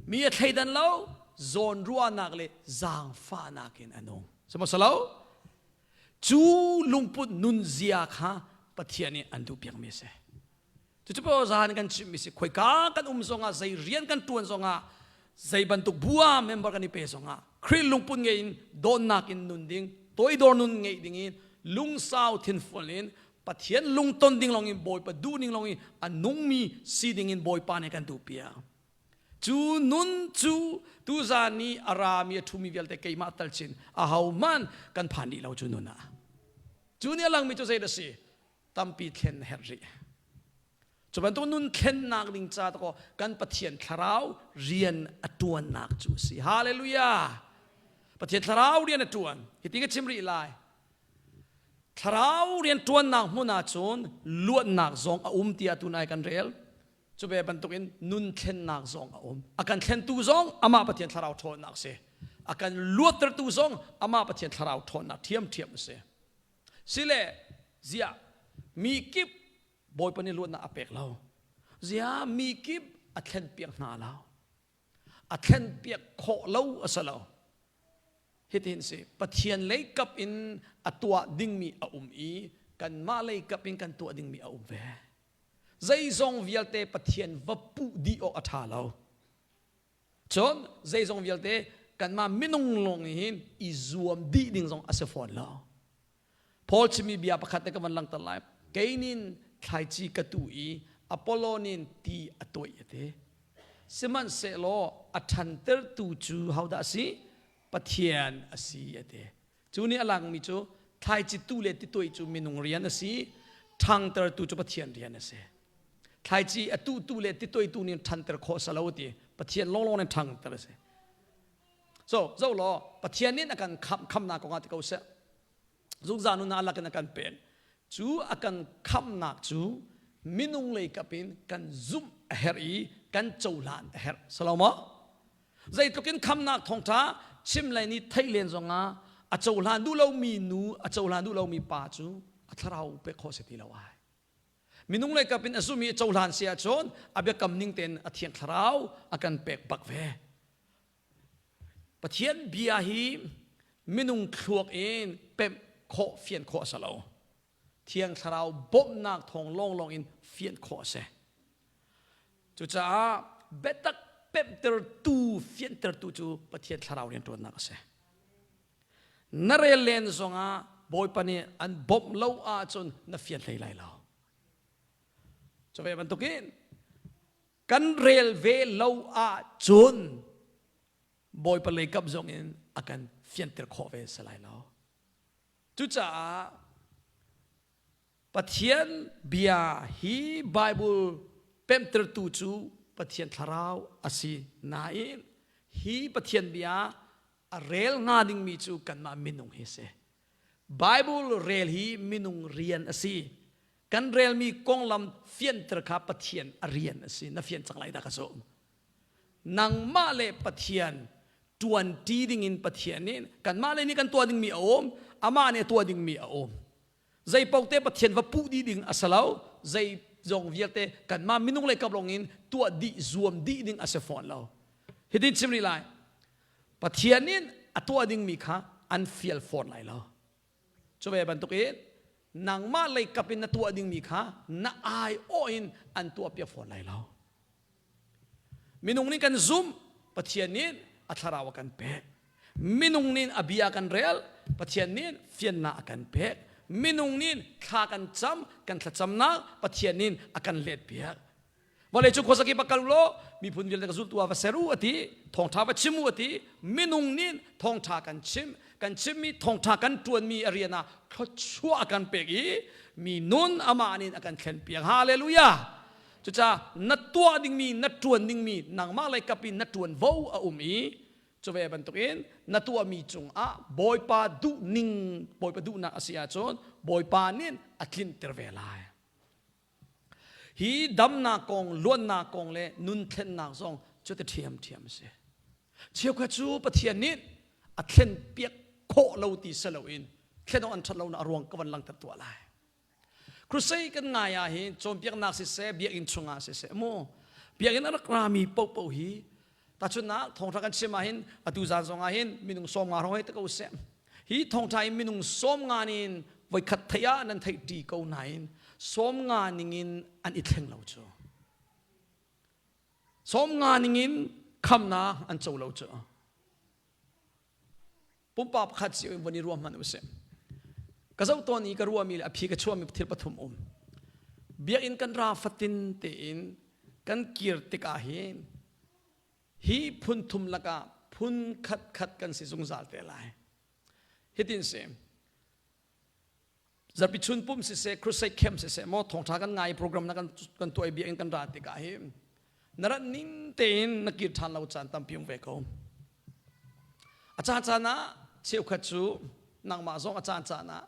Speaker 1: Mi a thleidan lo, zawnruahnak le zaangfahnak in a nung. Sihmanhsehlaw cu lungput nunzia kha Pathian nih an duhpiakmi a si. Cucu pei zan kan chimmi si khoika kan um zongah zei rian kan ṭuan zongah zei bantuk bu ah member kan i pe zongah Khrih lungput ngei in dawtnak in nun ding toidor nun ngeih ding in lungsau thinfual in Pathian lungton ding lawng in Bawipa duh ning lawng in a nungmi si ding in Bawipa nih kan duhpiak. Cu nun cu tuzan i a rami a ṭhumi vialte keimah tal chin ahohmanh kan phan dih lo cu nun ah. Cu nih a langmi cu zei dah si? Tampi thlen a herh rih. Cu bantuk nun thlennak ding ca kaw kan Pathian thlarau rian a ṭuannak cu a si. Hallelujah! Pathian thlarau rian a ṭuan. Hiti ka chim rih lai. Thlarau rian ṭuannak hmun ah cun luatnak zong a um tiah tunai kan rel. Cu ve bantukin nun thlennak zong a um. A kan thlentu zong amah Pathian thlarau ṭhawnnak a si. A kan luattertu zong amah Pathian thlarau ṭhawnnak ṭhiamṭhiam a si. Sile ziah mi kip Bawipa nih luatnak a pek lo. Ziah mi kip a thlenpiak hna lo. A thlenpiak khawh lo a si lo. Hitin si Pathian lei kap in a tuah dingmi a um i kanmah lei kap in kan tuah dingmi a um ve. Zeizong vialte Pathian va puh dih awk a ṭha lo. Cun zeizong vialte kanmah minung lawng hin i zuam dih ding zong a si fawn lo. Paul chimmi bia pakhat te ka van langhter lai. Keinin thlaici ka tuh i Apollo nin ti a toih a ti. Sihmanhsehlaw a ṭhantertu cu hodah a si? Pathian a si a ti. Cu nih a langmi cu thlaici tuh le ti toih cu minung rian a si, ṭhangtertu cu Pathian rian a si. Thlaici a tuhtu le titoitu nih ṭhanter khawh sa lo ti Pathian lawnglawng nih ṭhangter a si. So zo law Pathian nih a kan khamh khamnak kongah ti ko seh. Zungzal nun ah lakin a kan pen. Cu a kan khamhnak cu minung lei kap in kan zumh a herh i kan cohlan a herh. Salo maw? Zeitluk in khamnak thawngṭha chim le nih theih len zongah a cohlan duh lomi nu a cohlan duh lomi pa cu a thlarau pek khawh si ti lo ai. Minung lei kap in a zumi a cohlan si ahcun a biakam ning tein a thiang thlarau a kan pek bak ve. Pathian bia hi minung thluak in pemh khawh fian khawh a si lo. Thiang thlarau bawmhnak thawng lawnglawng in fian khawh a si. Cucaah biatak pemhtertu fiantertu cu Pathian thlarau rianṭuannak a si. Na rel len zongah Bawipa nih an bawmh lo ahcun na fian hlei lai lo. Cu ve bantukin kan rel ve lo ahcun Bawipa lei kap zong in a kan fianter khawh ve si lai lo. Cucaah Pathian bia hi Bible pemhtertu cu Pathian thlarau a si nain hi Pathian bia a rel hnga dingmi cu kanmah minung hi a si. Bible rel hi minung rian a si. Kan relmi konglam fianter kha Pathian a rian a si. Na fian cang lai dah ka zumh. Nangmah le Pathian ṭuanṭi dingin Pathian nih kanmah le nih kan tuah dingmi a um, amah nih a tuah dingmi a um. Zei paoh te Pathian va puh dih ding a si lo. Zei zong vialte kanmah minung le kap lawng in tuah dih zuam dih ding a si fawn lo. Hitin chim rih lai. Pathian in a tuah dingmi kha an fial fawn lai lo. Cu ve bantukin nangmah lei kap in na tuah dingmi kha na aiawh in an tuahpiak fawn lai lo. Minung nih kan zumh, Pathian nih a thlarau a kan pek. Minung nih a bia kan rel, Pathian nih fiannak a kan pek. Minung nih thla kan cam, kan thlacamnak Pathian nih a kan letpiak. Vawlei cu khuazakip ah kal u law miphun vialte ka zultu ah va ser u a ti, thawngṭha va chim u a ti. Minung nih thawngṭha kan chim, kan chimmi thawngṭha kan ṭuanmi a rian ah thluachuah a kan pek i mi nun amah nih a kan thlenpiak. Hallelujah! Cucaah na tuah dingmi, na ṭuan dingmi nangmah lei kap in na ṭuanvo a um i cu ve bantukin na tuahmi cungah Bawipa duhning, Bawipa duhnak a si ahcun Bawipa nih a tlinter ve lai. Hi damnak kong, luatnak kong le nun thlennak zong cuti ṭhiamṭhiam a si. Cheukhat cu Pathian nih a thlenpiak khawh lo ti si loin thlen awk an ṭhat lonak a ruang ka van langhter tuah lai. Crusade kan ngai ah hin cawnpiaknak siseh, biakinn chungah siseh mu biakinn a rak rami paohpaoh hi tahchunhnak thawngṭha kan chim ah hin atu zan zong ah hin minung 50 hrawng hei te ko seh. Hi thawngṭha in minung 50 nin voikhat theih ah nan theih ṭi ko nain 50 ningin an i thleng lo cu. 50 ningin khamnak an co lo cu. Pumpak pakhat cio in von i ruah hmanh usih. Ka zoh tawn i ka ruahmi le a phi ka chuahmi thil pathum um. Biakinn kan ra fatin tein kan kir tikah hin hi phun thum lakah phun khat khat kan si zungzal te lai. Hitin si. Zarpi chun pum siseh, crusade camp siseh, maw thawngṭha kan ngai program na kan kan tuah i biakinn kan ra tikah hi na rat ning tein na kir ṭhan lo caan tampi um ve ko. A caan caan ah cheukhat cu nangmah zong a caan caan ah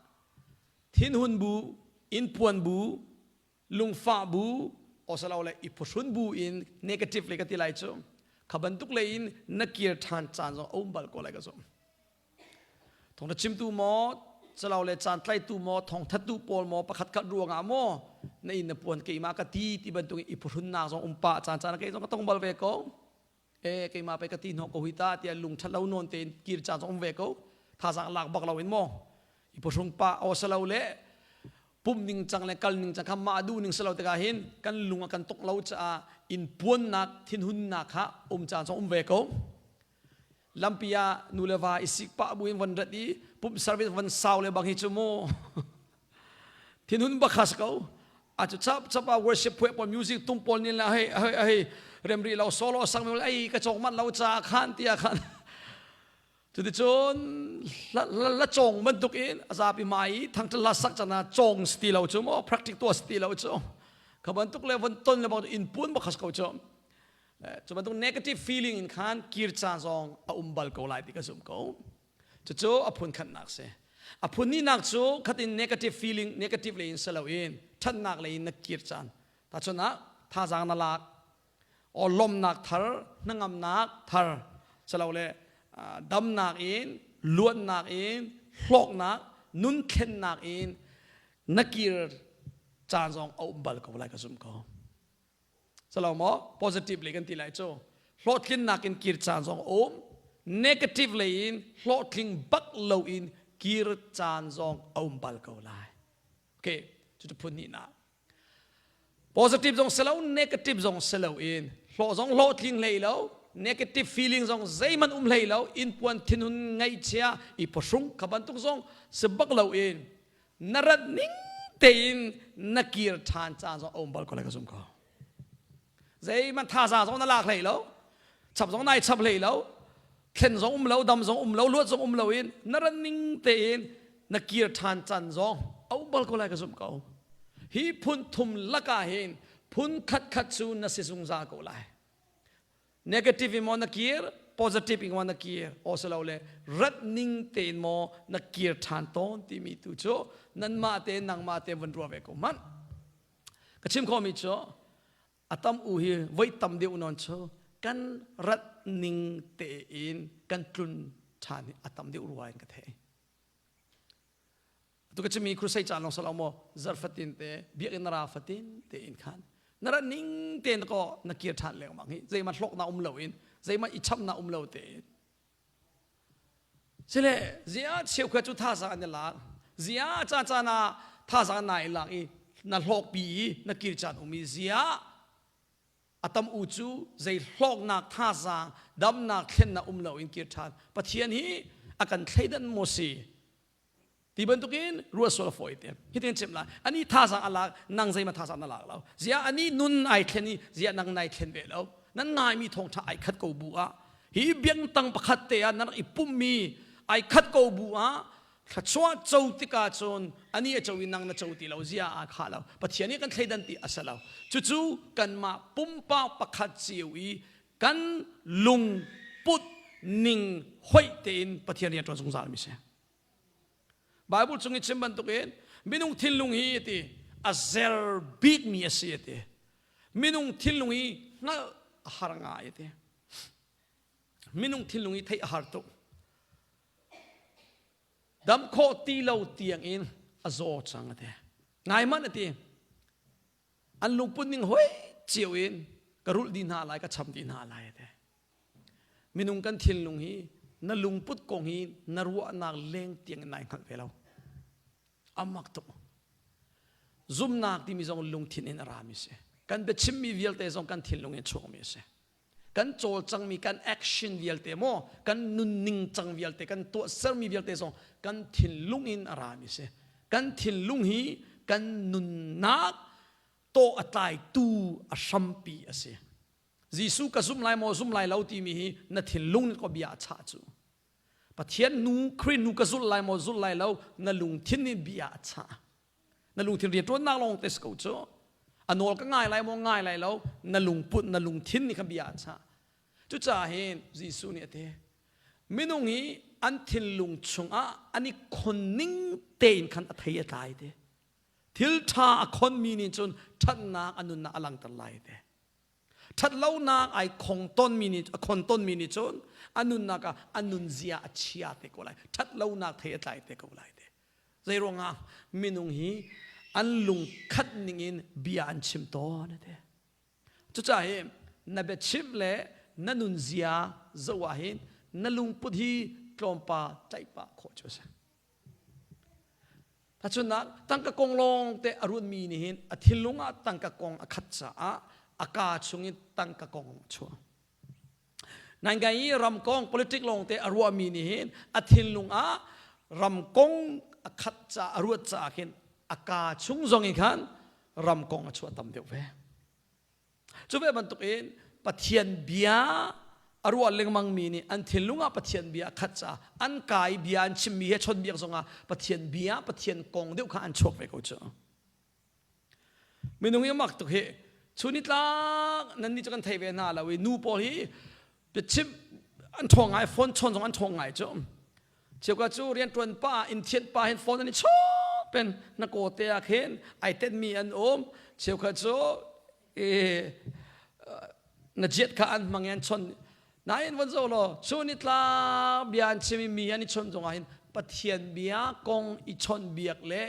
Speaker 1: thinhun bu, innpuan bu, lungfah bu, osalole i phuhrun bu in negative le ka ti lai cu kha bantuk lei in na kir ṭhan caan zong a um bal ko lai ka zumh. Thawngṭha chimtu maw, calo le caan tlaitu maw, thawngthattu pawl maw, pakhat khat ruangah maw na inn na puan keimah ka ti ti bantuk in i phuhrunnak zong um pah caan caan ah kei zong ka tong bal ve ko. E keimah pei ka ti hnawh ko hi ta tiah lung ṭhat lo nawn tein kir caan zong um ve ko. Thazaang lak bak lo in maw i phuhrung pah aw salo le pum ning cang le kal ning cang kha mah duh ning salo tikah hin kan lung a kan tok lo caah in puannak thinhunnak kha um caan zong um ve ko. Lampi ah nu le va i sik pah buin von rat i pump service von sau le bang hi cu mu thinhun bak khas ko a cu chap chap ah worship phuai pawl music tum pawl nin la hei hei hei rem ri lo solo sang mi ai ka chok man lo cha khan tia khan cuticun la chong bantuk in azapi mai thangtha la sak chana chong sti lo chu mo practice to sti lo chu kha bantuk le von ton le bang in pun bak khas ko chu Cu bantuk negative feeling in khan kir ca zong a um bal ko lai ti ka zumh ko. Cucu a phun khatnak si. A phun nihnak cu khatin negative feeling, negative lei in si loin ṭhatnak lei in na kir caan. Tahchun ah thazaang na lak, or lawmnak thar, hnangamnak thar, silole damnak in, luatnak in, hlawknak, nun thlennak in na kir caan zong a um bal ko lai ka zumh ko. Salo maw positive lei kan ti lai cu hlawhtlinnak in kir caan zong a um negative lei in hlawhtling bak lo in kir caan zong a um bal ko lai okay cucu phun hnihnak positive zong si lo negative zong si lo in hlawh zong hlawhtling hlei lo negative feeling zong zeihmanh um hlei lo inpuan thinhun ngaihchia i phuhrung kha bantuk zong si bak lo in na rat ning tein na kir ṭhan caan zong a um bal ko lai ka zum ko zeihmanh thazaang zong na lak hlei lo chap zong nai chap hlei lo thlen zong um lo dam zong um lo luat zong um lo in na rat ning tein na kir ṭhan caan zong a um bal ko lai ka zum ko hi phun thum lakah hin phun khat khat cu na si zungzal ko lai Negative in maw na kir, positive in maw na kir, le rat ning tein maw na kir ṭhan tawn timi tu cu nanmah te nangmah te van ruah ve ko hmanh. Ka chim khawhmi cu a tam u hi voi tam deuh nawn cu kan rat ning tein kan tlun ṭhan hi a tam deuh rua in ka thei. Tu ka chimi crusade caan long salo maw zarh fatin te biakinn na ra fatin te in khan na rat ning te na ko na kir ṭhan lengmang hi zeihmanh hlawknak um lo in zeihmanh i chamnak um lo te in. Sile zia cheukhat cu thazaang an i lak. Zia caan caan ah thazaang na i lak i na hlawkpi i na kir caan um i zia a tam u cu zei hlawknak thazaang damnak thlennak um loin kir ṭhan. Pathian hi a kan thleidan maw si? Ti bantukin ruah sual a fawi te. Hitin chim lai. Ani thazaang a lak, nang zeima thazaang na lak lo. Zia ani nun ai thlen i zia nang nai thlen ve lo. Nan ngaimi thawngṭha ai khat ko bu ah hi biangtang pakhat te ah nan rak i pummi ai khat ko bu ah thluachuah co tikah cun ani a co i nang na co ti lo zia aa khah lo. Pathian nih kan thleidan ti a si lo. Cucu kanmah pumpak pakhat cio i kan lungput ning hoih tein Pathian rian ṭuan zungzal mi si. Bible chung i chim bantukin minung thinlung hi ti a zer bikmi a si ti. Minung thinlung hi hngalh a har ngai ti. Minung thinlung hi theih a har tuk. Dam khawh ti lo tiang in a zaw cang a ti. Ngai man a ti. An lungput ning hoi cio in ka rulh dih hna lai, ka cham dih hna lai a ti. Minung kan thinlung hi na lungput kong hi na ruahnak leng tiang in nai hngalh ve lo. Amak tuk. Zumnak timi zong lungthin in a rami si. Kan biachimmi vialte zong kan thinlung in chuakmi a si. Kan cawlcangmi kan action vialte maw, kan nunning cang vialte, kan tuahsermi vialte zong kan thinlung in a rami si. Kan thinlung hi kan nunnak tawh a tlaitu a hrampi a si. Jesuh ka zum lai maw zum lai lo timi hi na thinlung nih ko bia a chah cu. Pathian nu Khrih nu ka zulh lai maw zulh lai lo na lungthin nih bia a chah. Na lungthin rianṭuannak lawng te si ko cu. A nawl ka ngai lai maw ngai lai lo na lungput na lungthin nih kha bia a chah. Cucaah hin Jesuh nih a ti minung hi an thinlung chungah an i khon ning tein khan a thei a tlai te. Thil ṭha a khonmi nih cun ṭhatnak a nunnak a langhter lai te. Ṭhatlonak ai khong tonmi nih a khon tonmi nih cun a nunnak ah a nunzia a chia te ko lai. Ṭhatlonak thei a tlai te ko lai te. Zei ruangah minung hi an lungkhat ningin bia an chim tawn a ti. Cucaah hi na biachim le na nunzia zoh ah hin na lungput hi tlawmpa tlaih pah khawh cu a si. Tahchunhnak, tangka kong lawng te a ruatmi nih hin a thinlung ah tangka kong a khat caah a kaa chungin tangka kong a chuah. Naingai i ram kong politic lawng te a ruahmi nih hin a thinlung ah ram kong a khat caah a ruat caah khin a kaa chung zong in khan ram kong a chuah tam deuh ve. Cu ve bantukin Pathian bia a ruah lengmangmi nih an thinlung ah Pathian bia a khat caah an kaa i bia an chimmi he chawnhbiak zongah Pathian bia Pathian kong deuh kha an chuak ve ko cu. Minung i mak tuk hi chun nitlak nan nih cu kan thei ve hna lo i nu pawl hi biachim an ṭhawng ngai phone chawn zong an ṭhawng ngai cu. Cheuka cu rianṭuan pa inn thianh pa hin phone an i chawp pen na kawte ah khin ai tenmi an um. Cheukhat cu na jiat kha an hmang i an chon. Nain von zo law cu nitlak bia an chim i mi an i chawnh zongah hin Pathian bia kong i chawnh biak le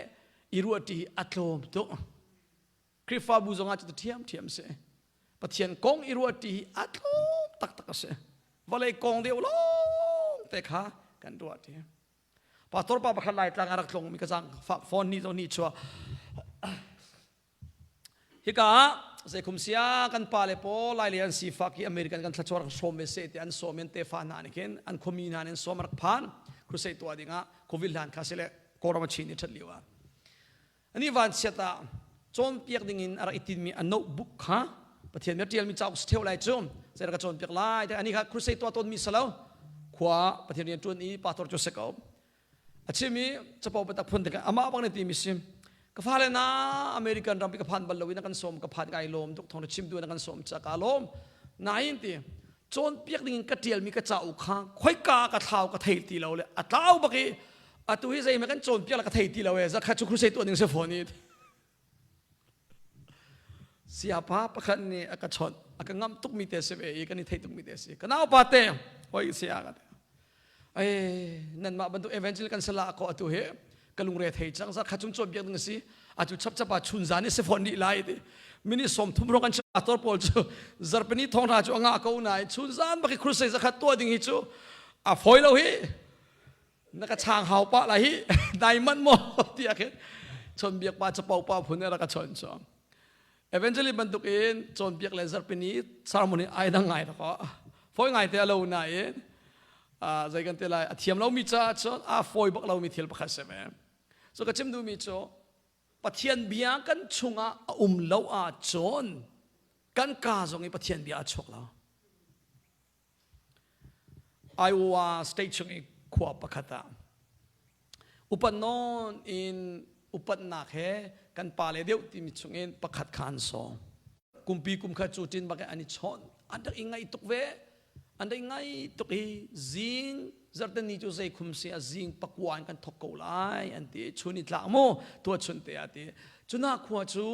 Speaker 1: i ruahṭi hi a tlawm tuk. Khrihfabu zongah cu ṭhiamṭhiam si. Pathian kong i ruahṭi hi a tlawm taktak a si. Vawlei kong deuh lawng te kha kan ruahṭi. Pastor pa pakhat Laitlang a rak tlungmi ka zang fak phone ni zong ni chuah. Hika ah zeikhum sia kan pa le pawl lai le an sifak i American kan thlachuar rak hrawm ve seh ti an sawm an tefa hna nih khin an khuami hna nih an sawm rak phan crusade tuah dingah covid hlan kha sile Kawlram a chin i ṭhat lio ah Ani vanchiat ah cawnpiak dingin a rak i tinmi a notebook kha Pathian nih a ṭialmi cauk si ṭheo lai cu zei rak ka cawnpiak lai ti ani kha crusade tuah tawnmi si lo khua Pathian rian ṭuan i pastor cu si ko a chim i capo biatak phun tikah amah bang nih timi si ka fale na American ram i ka phan bal lo i na kan sawm ka phan kai lawm tuk thong na chim tu na kan sawm ca ka lawm nain ti cawnpiak dingin ka ṭialmi ka cauk kha khoika ka thlau ka thei ti lo le a tlau bak i atu hi zeihmanh kan cawnpiak le ka thei ti lo e zakhat cu crusade tuah ding si fawn i siapa pakhat nih a ka chawnh a ka ngamh tukmi te si ve i kan i thei tukmi te si ka nau pa te hoi sia ka te ai nanmah bantuk evangel kan sala ko atu hi ka lungre thei cang zakhat chung cawnpiak ding si atu chap chap ah chun zan i si fawn dih lai ti minute 30 rong kan pastor pawl cu zarpini thong hna cu anga ko nain chun zan bak i crusade zakhat tuah ding hi cu a fawi lo hi. Na ka chang hau pah lai hi dai manh maw tiah khin chawnbiak pa capo pa phun rak ka chawn cu. Evangelist bantuk in cawnpiak le zarhpini sermon hi ai dang ngai ko. Fawi ngai te a lo nain zei kan ti lai a thiam lomi caah cun a fawi bak lomi thil pakhat si ve. So ka chim duhmi cu Pathian bia kan chungah a um lo ahcun kan ka zong i Pathian bia a chuak lo. Iowa state chung i khua pakhat ah upat nawn in upatnak he kan pale deuh timi chungin pakhat kha an sawm. Kumpi kum khat cu ṭin bak in an i chawnh. An rak i ngaih tuk ve. An rak i ngaih tuk i zing zarhteni cu zei khum si a zing pakua in kan thok ko lai an ti. Chun i tlak mu tua chun te a ti. Cuna khua cu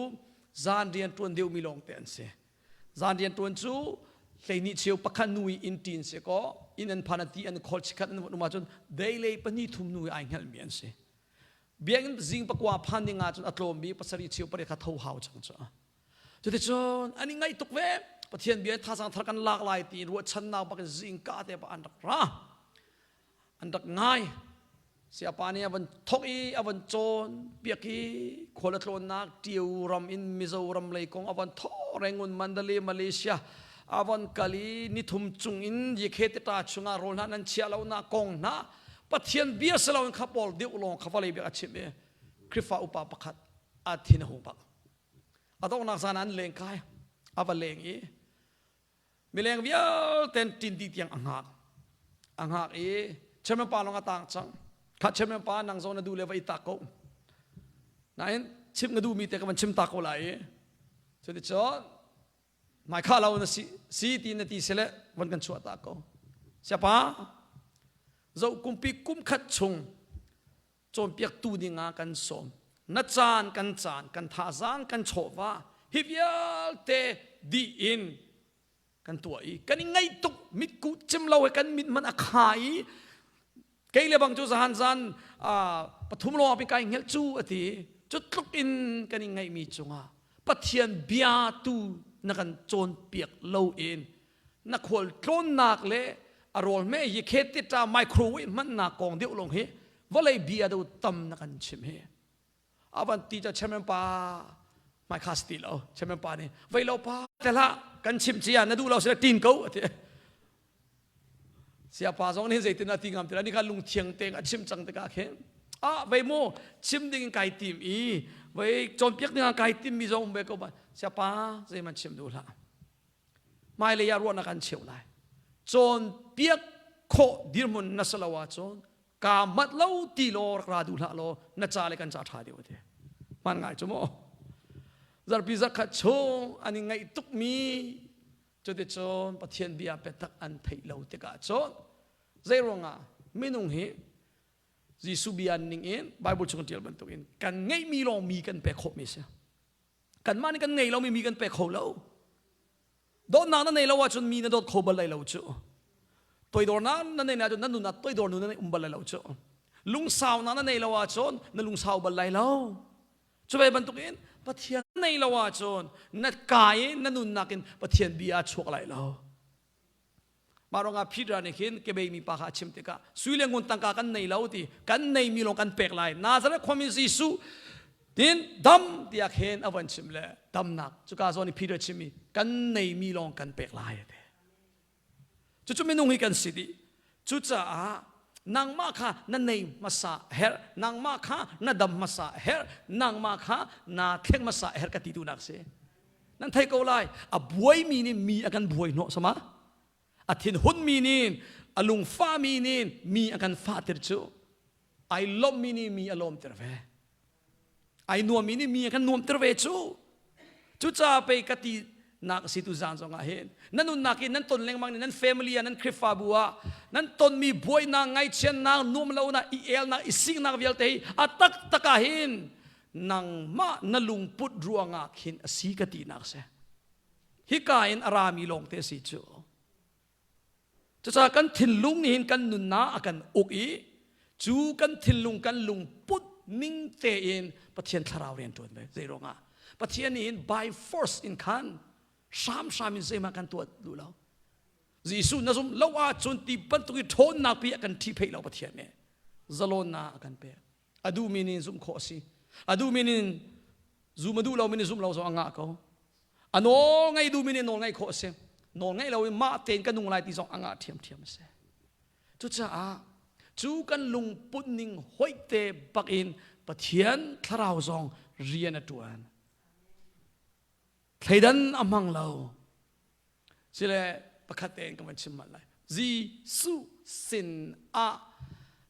Speaker 1: zan rian ṭuan deuhmi lawng te an si. Zan rian ṭuan cu hleihnih cheu pakhat nu i inn ṭin si kaw inn an phan a ti an khol chikhat an um ahcun deilei pahnih thum nu i ai hngalhmi an si. Biakinn zing pakua phan ding ahcun a tlawm bik pasarih cheu pariat kha tho hau cang cu. Cuticun an i ngaih tuk ve. Pathian bia thazaang thar kan lak lai ti ruahchannak bak in zingka te bak an rak ra. An rak ngai. Siapa nih a van thok i a van cawn piak i khual a tlawnnak Ṭio ram in Mizoram lei kong a van thawh Rangoon Mandalay Malaysia a van kal i nithum cung in Yekhe teta chungah rawl hna nan chiah lonak kong hna Pathian bia si loin kha pawl deuh lawng kha vawlei bia a chimh i Khrihfa upa pakhat a thin a hung bak. A donghnak zan ah an leng kai a va leng i Mileng vialte ṭin dih tiang a hngak. A hngak i chairman pa lawng a tang cang. Kha chairman pa nang zong na duh le va i tak ko. Nain chim na duhmi te ka van chim ta ko lai i. Cuticun mai kha lo na si si ti na ti sile van kan chuah ta ko. Siapa zo kumpi kum khat chung cawnpiaktu dingah kan sawm. Na caan kan caan, kan thazaang kan chawva hi vialte dih in kan tuah i kan i ngaih tuk mitkuh cim lo he kan mit man a kha i kei le bang cu zahan zan pathum lawng ah kai hngelh cu a ti cu tluk in kan i ngaihmi cungah Pathian bia tu na kan cawnpiak lo in na khual tlawnnak le a rawl me hi khetita microwave hmannak kong deuh lawng hi vawlei bia do tam na kan chim hi avan ti cha chairman pa mai khas ti lo chairman pa nih vei lo pa te hlah kan chim chia na duh lo sila tin ko ati siapa zong nih zeitin a ti ngam ti la ni kha lungthiang te a chim cang tikah khin ah vei mu chim ding in kai tim i vei cawnpiak ding ah kai tim mi zong um ve ko ba siapa zeiman chim duh hlah Hmailei ah ruahnak an cheuh lai. Cawnpiak khawh dirhmun na si lo ahcun kaa mat lo ti law rak ra duh hlah law na ca le kan ca ṭha deuh ti. Hmaan ngai cu mu. Zarhpi zarhkhat chung an i ngaih tukmi cuticun Pathian bia biatak an theih lo tikah cun zeiruangah minung hi Jesuh bia ning in Bible chung ṭial bantukin kan ngeihmi lawng mi kan pek khawhmi a si. Kanmah nih kan ngei lomi mi kan pe kho lo. Dawtnak na nei lo ahcun mi na dawt kho bal lai lo cu. Toidornak na nei ahcun na nun ah toidor nun na um bal lai lo cu. Lungsaunak na nei lo ahcun na lungsau bal lai lo. Cu ve bantukin Pathian nei lo ahcun na ka i na nunnak in Pathian bia a chuak lai lo. Mah ruangah Peter nih khin kebei mi pa kha a chim tikah sui le ngun tangka kan nei lo ti kan neimi lawng kan pek lai Nazareth khuami Jesuh tin dam tiah khin a von chim le damnak cuka zawn i Peter chimmi kan neimi lawng kan pek lai a ti. Cucu minung hi kan si dih. Cucaah nangmah kha na nei hmasa herh nangmah kha na dam hmasa herh nangmah kha naa thleng hmasa herh ka ti duhnak si. Nan thei ko lai a buaimi nih mi a kan buai hnawh sama a thinhunmi nih a lungfahmi nih mi a kan fahter cu ai lawmmi nih mi a lawmter ve ai nuammi nih mi a kan nuamter ve cu cucaah pei ka ti nak si tu zan zong ah hin nan nunnak in nan ton lengmang ni nan family ah nan Khrihfabu ah nan tonmi buainak ngaihchiatnak nuam lonak i elnak i siknak vialte hi a taktak ah hin nangmah na lungput ruangah khin a si ka tinak si hika in a rami lawngte a si cu cucaah kan thinlung nih hin kan nunnak a kan uk i cu kan thinlung kan lungput ning tein Pathian thlarau rian ṭuan ve zei ruangah Pathian nih hin by force in khan hramhram in zeihmah kan tuah duh lo Jesuh na zum lo ahcun ti bantuk i ṭhawnnak pi a kan ṭhihpheih lo Pathian nih. Zalonnak a kan pek. A duhmi nih zumh khawh a si. A duhmi nih zum a duh lomi nih zumh lo zong a ngah ko. A nawl ngei duhmi nih nawl ngeih khawh a si. Nawl ngeih lo in mah tein ka nung lai ti zong a ngah ṭhiamṭhiam a si. Cucaah cu kan lungput ning hoih te bak in Pathian thlarau zong rian a ṭuan. Thleidan a hmang lo. Sile pakhat tein ka van chim manh lai. Jesuh sin ah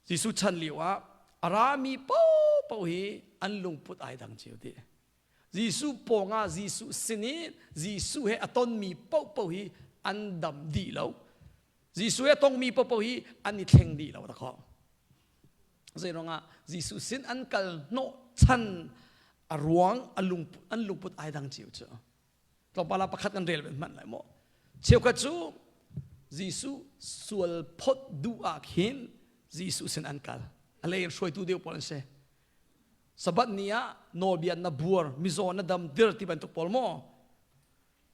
Speaker 1: Jesuh chan lio ah a rami paohpaoh hi an lungput ai dang cio dih. Jesuh pawngah Jesuh sin i Jesuh he a tonmi paohpaoh hi an dam dih lo. Jesuh he a tongmi paohpaoh hi an i thleng dih lo dakhaw. Zeiruangah Jesuh sin an kal hnawh chan a ruang a lungput an lungput ai dang cio cu. Tlawmpal ah pakhat kan rel hmanh lai maw? Cheukhat cu Jesuh sual phot duh ah khin Jesuh sin an kal. A lei in hruaitu deuh pawl an si. Sabbath ni ah nawlbia na buar, mizaw na dam dir ti bantuk pawl maw?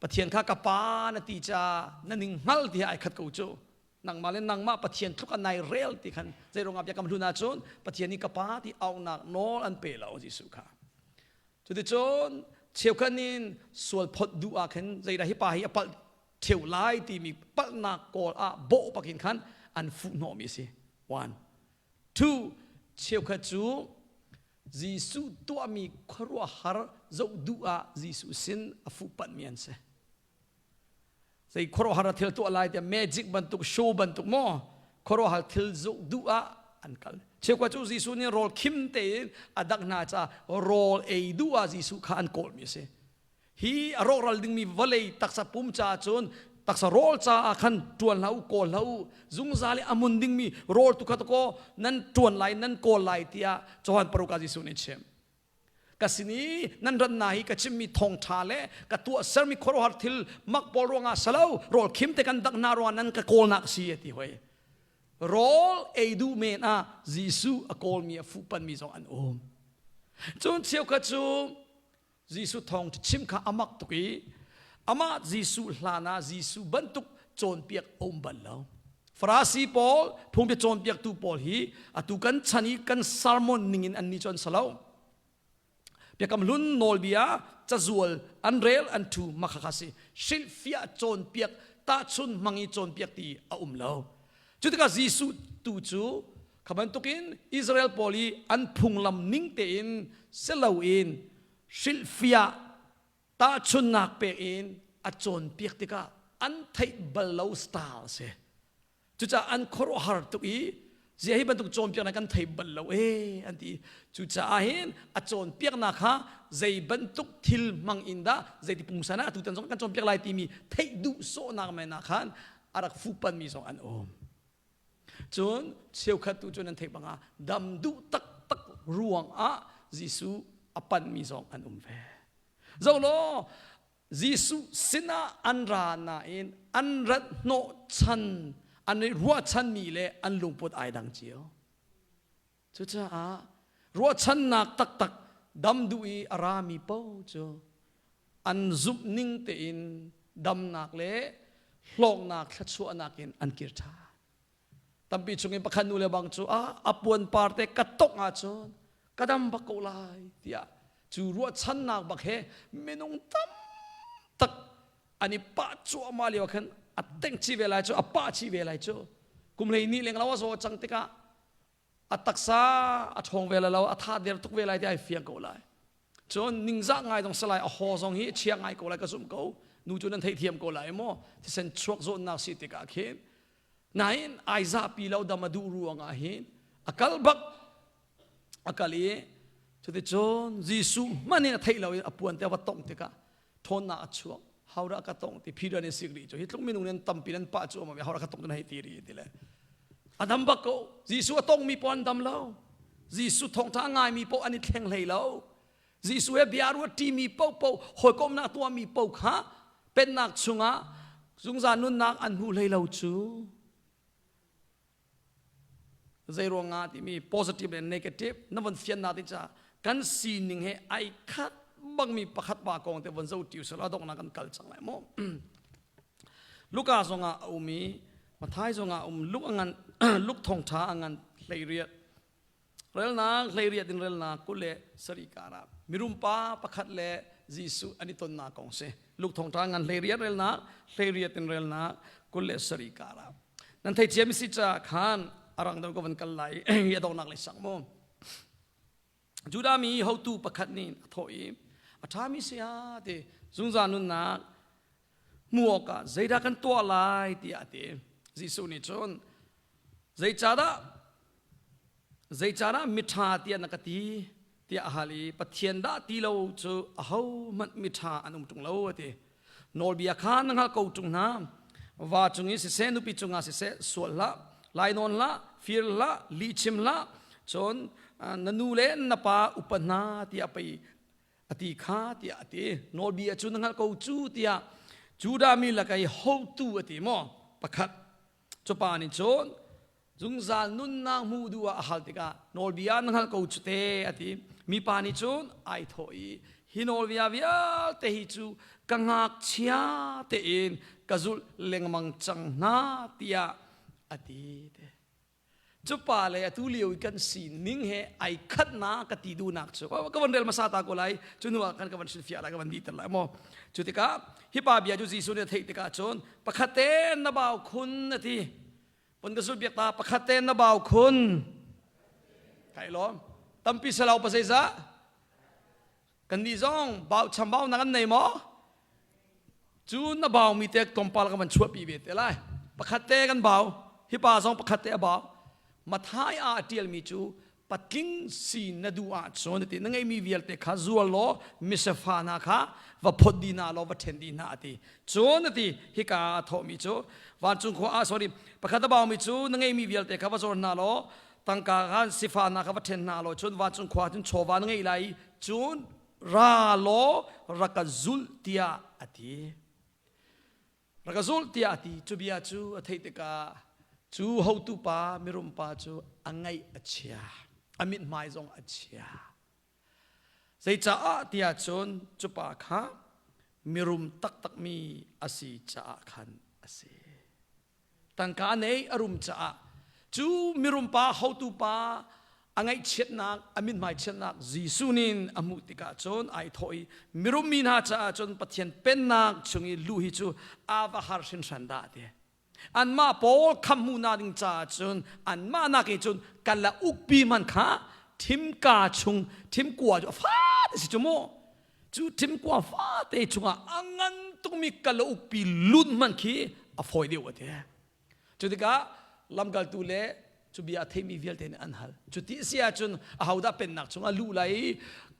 Speaker 1: Pathian kha ka pa na ti ca na ning hngal ti ai khat ko cu. Nangmah le nangmah Pathian tluk a nai rel ti khan zeiruangah biakam hlun ahcun Pathian nih ka pa ti auhnak nawl an pe lo Jesuh kha. Cuticun cheukhat nih sual phot duh ah khin zeidah hi pa hi a palh ṭheo lai timi palhnak kawl ah bawh bakin khan an fuh hnawhmi a si. One. Two, cheukhat cu Jesuh tuahmi khuaruahhar zoh duh ah Jesuh sin a fuh panhmi an si. Zei khuaruahhar thil tuah lai tiah magic bantuk show bantuk maw khuaruahhar thil zoh duh ah an kal. Cheukhat cu Jesuh nih rawl khim tein a dak hna caah rawl ei duh ah Jesuh kha an kawlmi a si. Hi a rawkral dingmi vawlei taksa pum caah cun taksa rawl caah khan ṭuan hlah u kawl hlah u zungzal i a mun dingmi rawl tu kha kaw nan ṭuan lai nan kawl lai tiah Johan paruk ah Jesuh nih a chim. Ka sin i nan rannak hi ka chimmi thawngṭha le ka tuahsermi khuaruahhar thil mak pawl ruangah salo rawl khim te kan dak hna ruangah nan ka kawlnak si a ti hoi. Rawl ei duh men ah Jesuh a kawlmi a fuhpanmi zong an um. Cun cheukhat cu Jesuh thawng chim kha a mak tuk i amah Jesuh hlan ah Jesuh bantuk cawnpiak a um bal lo. Farasi pawl phungbia cawnpiaktu pawl hi atu kan chan i kan sermon ningin an ni cu an si lo. Biakam hlun nawlbia cazual an rel an thu makhakha si hrilhfiah cawnpiak tahchun hmang i cawnpiak ti a um lo. Cu tikah Jesuh tu cu kha bantukin Israel pawl i an phunglam ning tein si loin hrilhfiah tahchunnak pek in a cawnpiak tikah an theih bal lo style a si. Cucaah an khuaruahhar tuk i zia hi bantuk cawnpiaknak kan thei bal lo ee an ti. Cucaah hin a cawnpiaknak kha zei bantuk thil hmang in dah zeiti pungsan ah atutan zong kan cawnpiak lai timi theih duh sawhnak men ah khan a rak fuhpanmi zong an um. Cun cheukhat tu cu nan theih bangah dam duh taktak ruangah Jesuh a panhmi zong an um ve. Zoh law Jesuh sinah an ra nain an rat hnawh chan an i ruahchanmi le an lungput ai dang cio. Cucaah ruahchannak taktak dam duh i a rami paoh cu an zumh ning tein damnak le hlawknak thluachuahnak in an kir ṭhan. Tampi chungin pakhat nu le bang cu a puan par te ka tongh ahcun ka dam bak ko lai tiah cu ruahchannak bak he minung tam tak an i pah cuahmah lio khan a tengh chih ve lai cu a pah chih ve lai cu kum hlei ni leng lo a zaw cang tikah a taksa a ṭhawng ve lai lo a tha der tuk ve lai ti ai fiang ko lai cun ningzah ngai zong salai a haw zong hi chia ngai ko lai ka zumh ko nu cu nan theihthiam ko lai maw thisen chuak zawnnak si tikah khin nain ai zahpi lo dam a duh ruangah hin a kal bak a kal i cuticun Jesuh hmanh in a theih lo in a puan te a va tongh tikah ṭhawnnak a chuak haudah ka tong ti Peter nih sik rih cu hi tluk minung nan tampi nan pah cu amam haudah ka tong tu hei ti rih ti le a dam bak ko Jesuh a tongmi pawl an dam lo Jesuh thawngṭha a ngaimi paoh an i thleng hlei lo Jesuh he bia ruat ṭimi paohpaoh hawikomhnak tuahmi paoh kha pennak chungah zungzal nunnak an hmu hlei lo cu Zeiruangah timi positive le negative na von fiannak ti caah kan sining he ai khat bangmi pakhat pa kong te von zo tiu sel adongnak kan kal cang lai mu. Luka zongah a um i Mathai zongah a um Luk angan Luk thongtha angan 18. Relnak 18 in relnak 27 karah mirum pa pakhat le Jesuh an i tonnak kong si. Luke thawngṭha ngan 18 relnak 18 in relnak 27 karah. Nan thei cia mi si caah khan a rang deuh ka van kal lai hi a donghnak lei sang mu. Judah mi hotu pakhat nih a thawh i a ṭhami saya ti zungzal nunnak hmu awkah zeidah kan tuah lai tiah a ti. Jesuh nih cun zeicahdah zeicahdah miṭha tiah na ka ti tiah a hal i Pathian dah ti lo cu ahohmanh miṭha an um ṭung lo a ti. Nawlbia kha na hngalh ko ṭung hna. Va cung i siseh, nupi cungah siseh, sual hlah, lainawn hlah, fir hlah, lihchim hlah, cun na nu le na pa upa hna tiah pei a ti kha tiah a ti. Nawlbia cu na hngalh ko cu tiah Judah mi laka i hotu a ti maw? Pakhat. Cu pa nih cun zungzal nunnak hmuh duh ah a hal tikah nawlbia na hngalh ko cu te a ti. Mipa nih cun ai thawh i hi nawlbia vialte hi cu ka ngakchia tein ka zulh lengmang cang hna tiah a ti te. Cu pa le atu lio i kan sining he ai khatnak ka ti duhnak cu ka van rel hmasa ta ko lai cu hnu ah khan ka van hrilhfiah lai ka van dihter lai maw cu tikah hi pa bia cu Jesuh nih a theih tikah cun pakhat te na bau khun a ti pun ka zulh biak ta pakhat te na bau khun kai lawm tampi salau pa zeizah kan nih zong bau chambau na kan nei maw Cu na baumi te tlawmpal ka van chuahpi ve te lai. Pakhat te kan bau. Hi pa zong pakhat te a bau. Mathai ah a ṭialmi cu patling si na duh ahcun ti na ngeihmi vialte kha zual law misefa hna kha va phot dih hna law va ṭhen dih hna a ti. Cun a ti hika ah a thawhmi cu vancung khua ah sorry pakhat a baumi cu na ngeihmi vialte kha va zuar hna law tangka khan sifa hna kha va ṭhen hna law cun vancung khua cun chawva na ngei lai i cun ra law rak ka zulh tiah a ti. Rak ka zulh tiah a ti. Cu bia cu a theih tikah cu hotu pa mirum pa cu a ngaih a chia. A mithmai zong a chia. Zeicaah tiah cun cu pa kha mirum taktakmi a si caah khan a si. Tangka a nei a rum caah cu mirum pa hotu pa a ngaihchiatnak a mithmai chiatnak Jesuh nih a hmuh tikah cun ai thawh i mirum mi hna caah cun Pathian pennak chung i luh hi cu a va har hrinhran dah ti anmah pawl khamh hmuhnak ding caah cun anmah nak in cun kala ukpi man kha thimka chung thimkua cu a fate si cu mu Cu thimkua fate chungah a ngan tukmi kalauk pi lut hmanh khi a fawi deuh a ti. Cu tikah lamkaltu le cu bia a theimi vialte nih an hal. Cu ti si ahcun ahodah pennak chungah luh lai i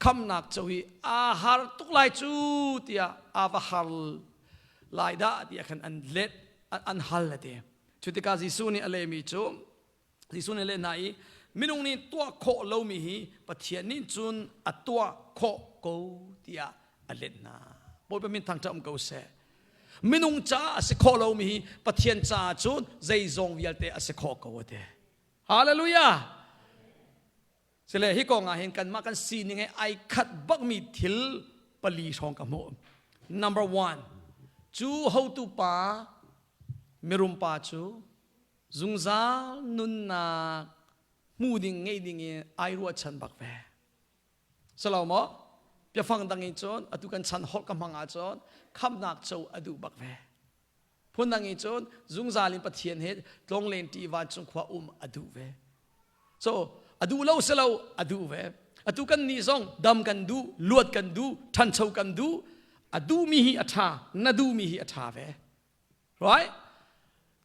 Speaker 1: khamnak co hi aa har tuk lai cu tiah aa va har lai dah tiah khan an let an hal a ti. Cu tikah Jesuh nih a lehmi cu Jesuh nih a leh hna i minung nih tuah khawh lomi hi Pathian nih cun a tuah khawh ko tiah a let hna. Bawipa min thangṭhat um ko seh. Minung caah a si khawh lomi hi Pathian caah cun zeizong vialte a si khawh ko a ti. Hallelujah! Sile hi kong ah hin kanmah kan sining he ai khat bakmi thil pali hrawng ka hmuh. Number one, cu hotu pa mirum pa cu zungzal nunnak hmu ding ngei ding in ai ruahchan bak ve salo maw biafang dang in cun atu kan chan holh ka hmang ahcun khamnak co a duh bak ve phundang in cun zungzal in Pathian he tlonglen ṭi vancung khua um a duh ve so a duh lo silo a duh ve atu kan nih zong dam kan duh luat kan duh ṭhancho kan duh a duhmi hi a ṭha na duhmi hi a ṭha ve Right?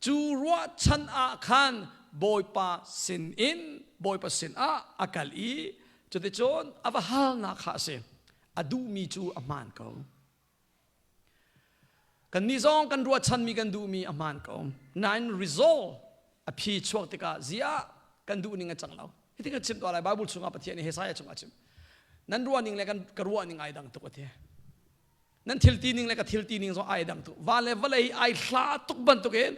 Speaker 1: Cu ruahchan ah khan Bawipa sin in Bawipa sin ah a kal i cuticun a va halnak kha a si. A duhmi cu a hmaan ko. Kannih zong kan ruahchanmi kan duhmi a hmaan ko. Nain result a phi chuak tikah ziah kan duh ning a cang lo. Hitin kan chim tuah lai Bible chungah Pathian nih Hesaiah chungah a chim. Nan ruah ning le kan ka ruah ning ai dang tuk a ti. Nan thil ti ning le ka thil ti ning zong ai dang tuk. Van le vawlei ai hla tuk bantukin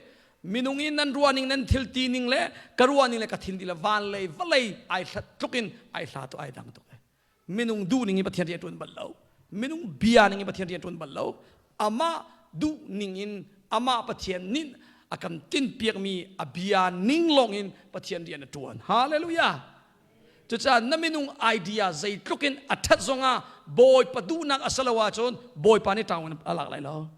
Speaker 1: minung in nan ruah ning nan thil ti ning le ka ruah ning le ka thil ti le van lei vawlei ai hlat tluk in ai hla tuk ai dang tuk. Minung duh ning in Pathian rian ṭuan bal lo. Minung bia ning in Pathian rian ṭuan bal lo. Amah duh ning in amah Pathian nih a kan tinpiakmi a bia ning lawng in Pathian rian a ṭuan. Hallelujah. Cucaah na minung idea zeitluk in a ṭhat zongah Bawipa duhnak a si lo ahcun Bawipa nih ṭang in a lak lai lo.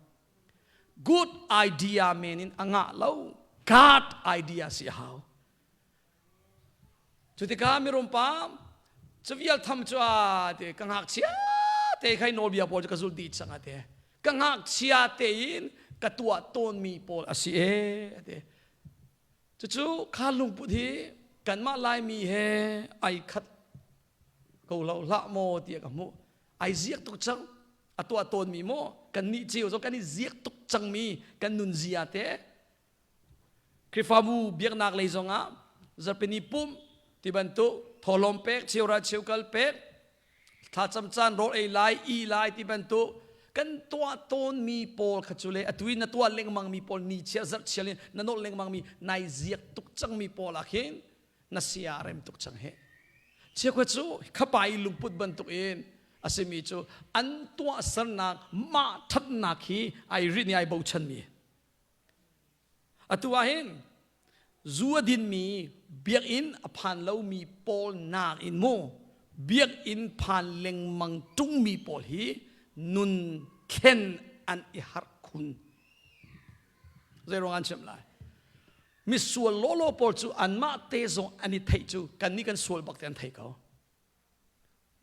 Speaker 1: Good idea men in a ngah lo. God idea si a hau. Cutikah mirum pa cu vial tham cu a ti ka ngakchia te khai nawlbia pawl cu ka zulh dih cang a ti. Ka ngakchia tein ka tuah tawnmi pawl a si e a ti. Cucu kha lungput hi kanmah Laimi he ai khat ko lo hlah maw tiah ka hmuh. Ai ziak tuk cang. A tuah tawnmi maw kan nih cio zong kan i ziak tuk cangmi kan nunzia te Khrihfabu biaknak lei zongah zarhpini pumh ti bantuk thawhlawm pek cheuhra cheukal pek thlacam caan rawl ei lai i lai ti bantuk kan tuah tawnmi pawl kha cu le atu in na tuah lengmangmi pawl ni chia zarh chial in na nolh lengmangmi nai ziak tuk cangmi pawl ah khin na sia rem tuk cang he chiakha cu khapa i lungput bantuk in a simi cu an tuahsernak mah ṭhatnak hi ai rin i ai bochanmi. Atu ah hin zu a dinmi biakinn a phan lomi pawl nakin mu biakinn phan lengmang ṭungmi pawl hi nun thlen an i harh khun. Zei ruang an chimh lai? Misual lawlaw pawl cu anmah te zong an i theih cu kannih kan sual bak te an thei ko.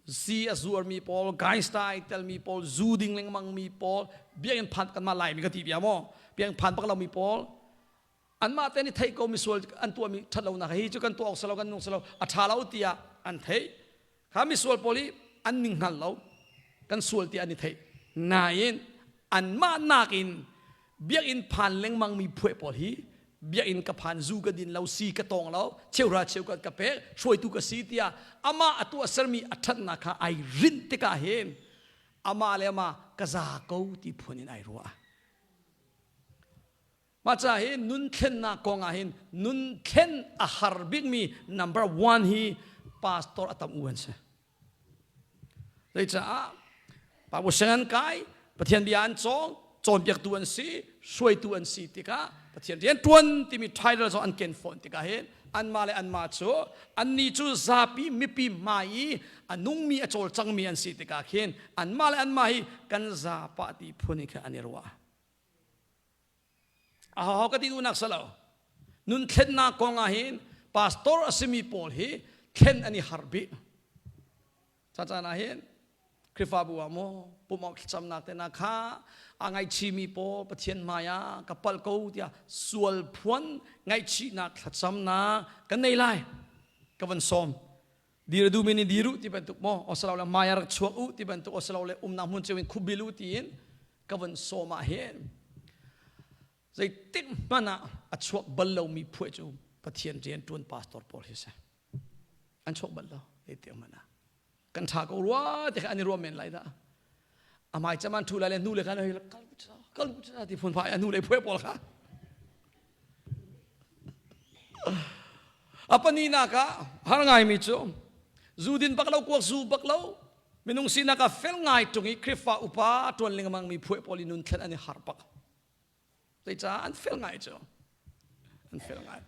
Speaker 1: Si a zuarmi pawl, gangster ai telmi pawl, zu ding lengmangmi pawl, biakinn phan kanmah Laimi ka ti bia maw? Biakinn phan bak lomi pawl, anmah te nih theih ko misual an tuahmi ṭhat lonak hi cu kan tuah awk si lo, kan nung si lo, a ṭha lo tiah an theih. Kha misual pawl hi an ning hngal lo, kan sual tiah an i theih. Nain anmah nakin biakinn phan lengmangmi phueh pawl hi biakinn ka phan zu ka din lo si ka tawng lo cheuhra cheukhat ka pek hruaitu ka si tiah amah a tuahsermi a ṭhatnak kha ai rinh tikah hin amah le amah ka za ko ti phun in ai ruah. Mah ca hi nun thlennak kong ah hin nun thlen a har bikmi number one hi pastor a tam u an si. Zeicaah Bible siang an kai, Pathian bia an cawng, cawnpiaktu an si, hruaitu an si tikah Pathian rian ṭuan timi title zong an ken fawn tikah hin anmah le anmah cu annih cu zapi mipi hmai i a nungmi a cawlcangmi an si tikah khin anmah le anmah hi kan zapa ti phun in khin an i ruah. Aho ka ti duhnak si lo. Nun thlennak kong ah hin pastor a simi pawl hi thlen an i harh bik. Caan ah hin Khrihfabu ah maw pumh awk thlacamnak te na kha a ngaihchihmi pawl Pathian hmai ah ka palh ko tiah sual phuan ngaihchihnak thlacamnak kan nei lai ka van sawm dir duhmi nih dir u ti bantuk maw osalo le hmai ah rak chuak u ti bantuk osalo le umnak hmun cio in khubil u tiin ka van sawm ah hin zeitik hmanh ah a chuak bal lomi phuah cu Pathian rian ṭuan pastor pawl hi si an chuak bal lo zeitik hmanh ah kan ṭha ko rua ti kha an i ruah men lai dah amai caman ṭhu lai le hnu le khan kal kal ti phun phai a hnu le phuah pawl kha a paninak ah har ngaimi cu zu din bak lo kuak zu bak lo minung sinak ah fel ngai ṭung i Khrihfa upa ṭuan lengmang mi phuah pawl i nun thlen an i har bak. Zeicah an fel ngai cu? An fel ngai.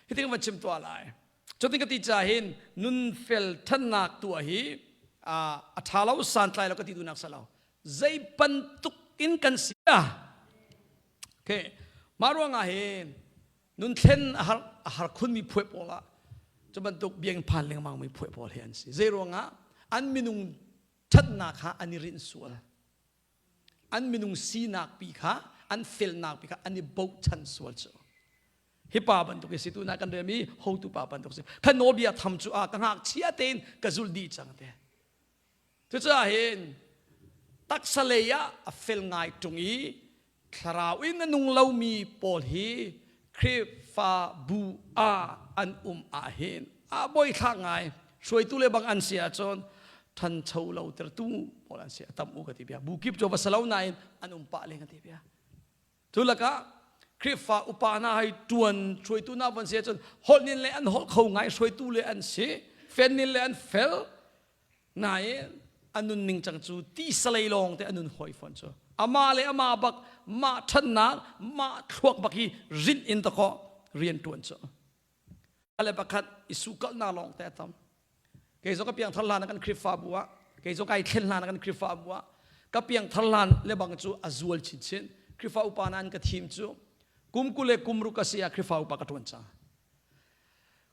Speaker 1: Hitin van chim tuah lai. Cutin ka ti ca hin nun fel ṭhannak tuah hi a ṭha lo santlai lo ka ti duhnak sa lo. Zei bantuk in kan si ah okay. Mah ruangah hin nun thlen a har a har khunmi phuai pawl ah cu bantuk biang phan lengmang mi phuai pawl hi an si. Zei ruangah an minung ṭhatnak kha an i rinh sual. An minung sinak pi kha an felnak pi kha an i bochan sual cu. Hi pa bantuk hi si tu na kan rel mi hotu pa bantuk si. Kha nawlbia tham cu a ka ngakchia tein ka zulh dih cang te. Cucaah hin taksa lei ah a fel ngai ṭung i thlarau in a nung lomi pawl hi Khrihfabu ah an um ahhin a buaithlak ngai. Hruaitu le bang an si ahcun ṭhancho lo tertu pawl an si a tam u ka ti bia. Bu kip cu va si lo nain an um pah len ka ti bia. Cu lakah Khrihfa upa hna hai ṭuan hruaitu hna van si ahcun holh nin le an holh kho ngai hruaitu le an si fen nin le an fel nain a nun ning cang cu ti salei lawng te a nun hoi fawn cu amah le amah bak mah ṭhatnak mah thluak bak hi rinh in dakaw rian ṭuan cu le pakhat i sukalhnak lawng te a tam. Kei zong ka piangthar hlan ah kan Khrihfabu ah kei zong kai thlen hlan ah kan Khrihfabu ah ka piangthar hlan le bang cu a zual chinchin. Khrihfa upa na an ka thim cu kum 20 le kum ruk a si ah Khrihfa upa ka ṭuan cang.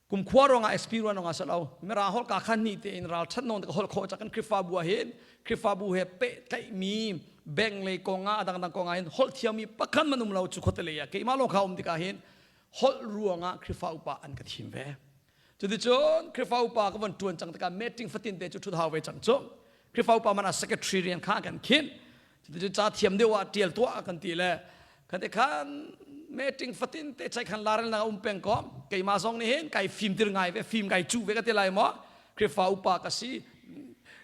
Speaker 1: Kum khua ruangah experience ruangah si lo mirang holh ka khan ni tein ral ṭhat nawn ka holh khawh cang kan Khrihfabu ah hin Khrihfabu he pehtlaihmi bank lei kong ah a dangdang kong ah hin holh thiammi pakhat man um lo cu khuate lei ah keimah lawng kha um tikah hin holh ruangah Khrihfa upa an ka thim ve. Cuticun Khrihfa upa ka von ṭuan cang tikah meeting fatin te cu ṭhut hau ve cang cu. Khrihfa upa man ah secretary rian kha kan khinh. Cuticun ca thiam deuh ah ṭial tuah kan ti le khan te khan meeting fatin te chai khan larelnak a um peng ko. Keimah zong nih hin kai fim tir ngai ve, fim kai cuh ve ka ti lai maw. Khrihfa upa ka si.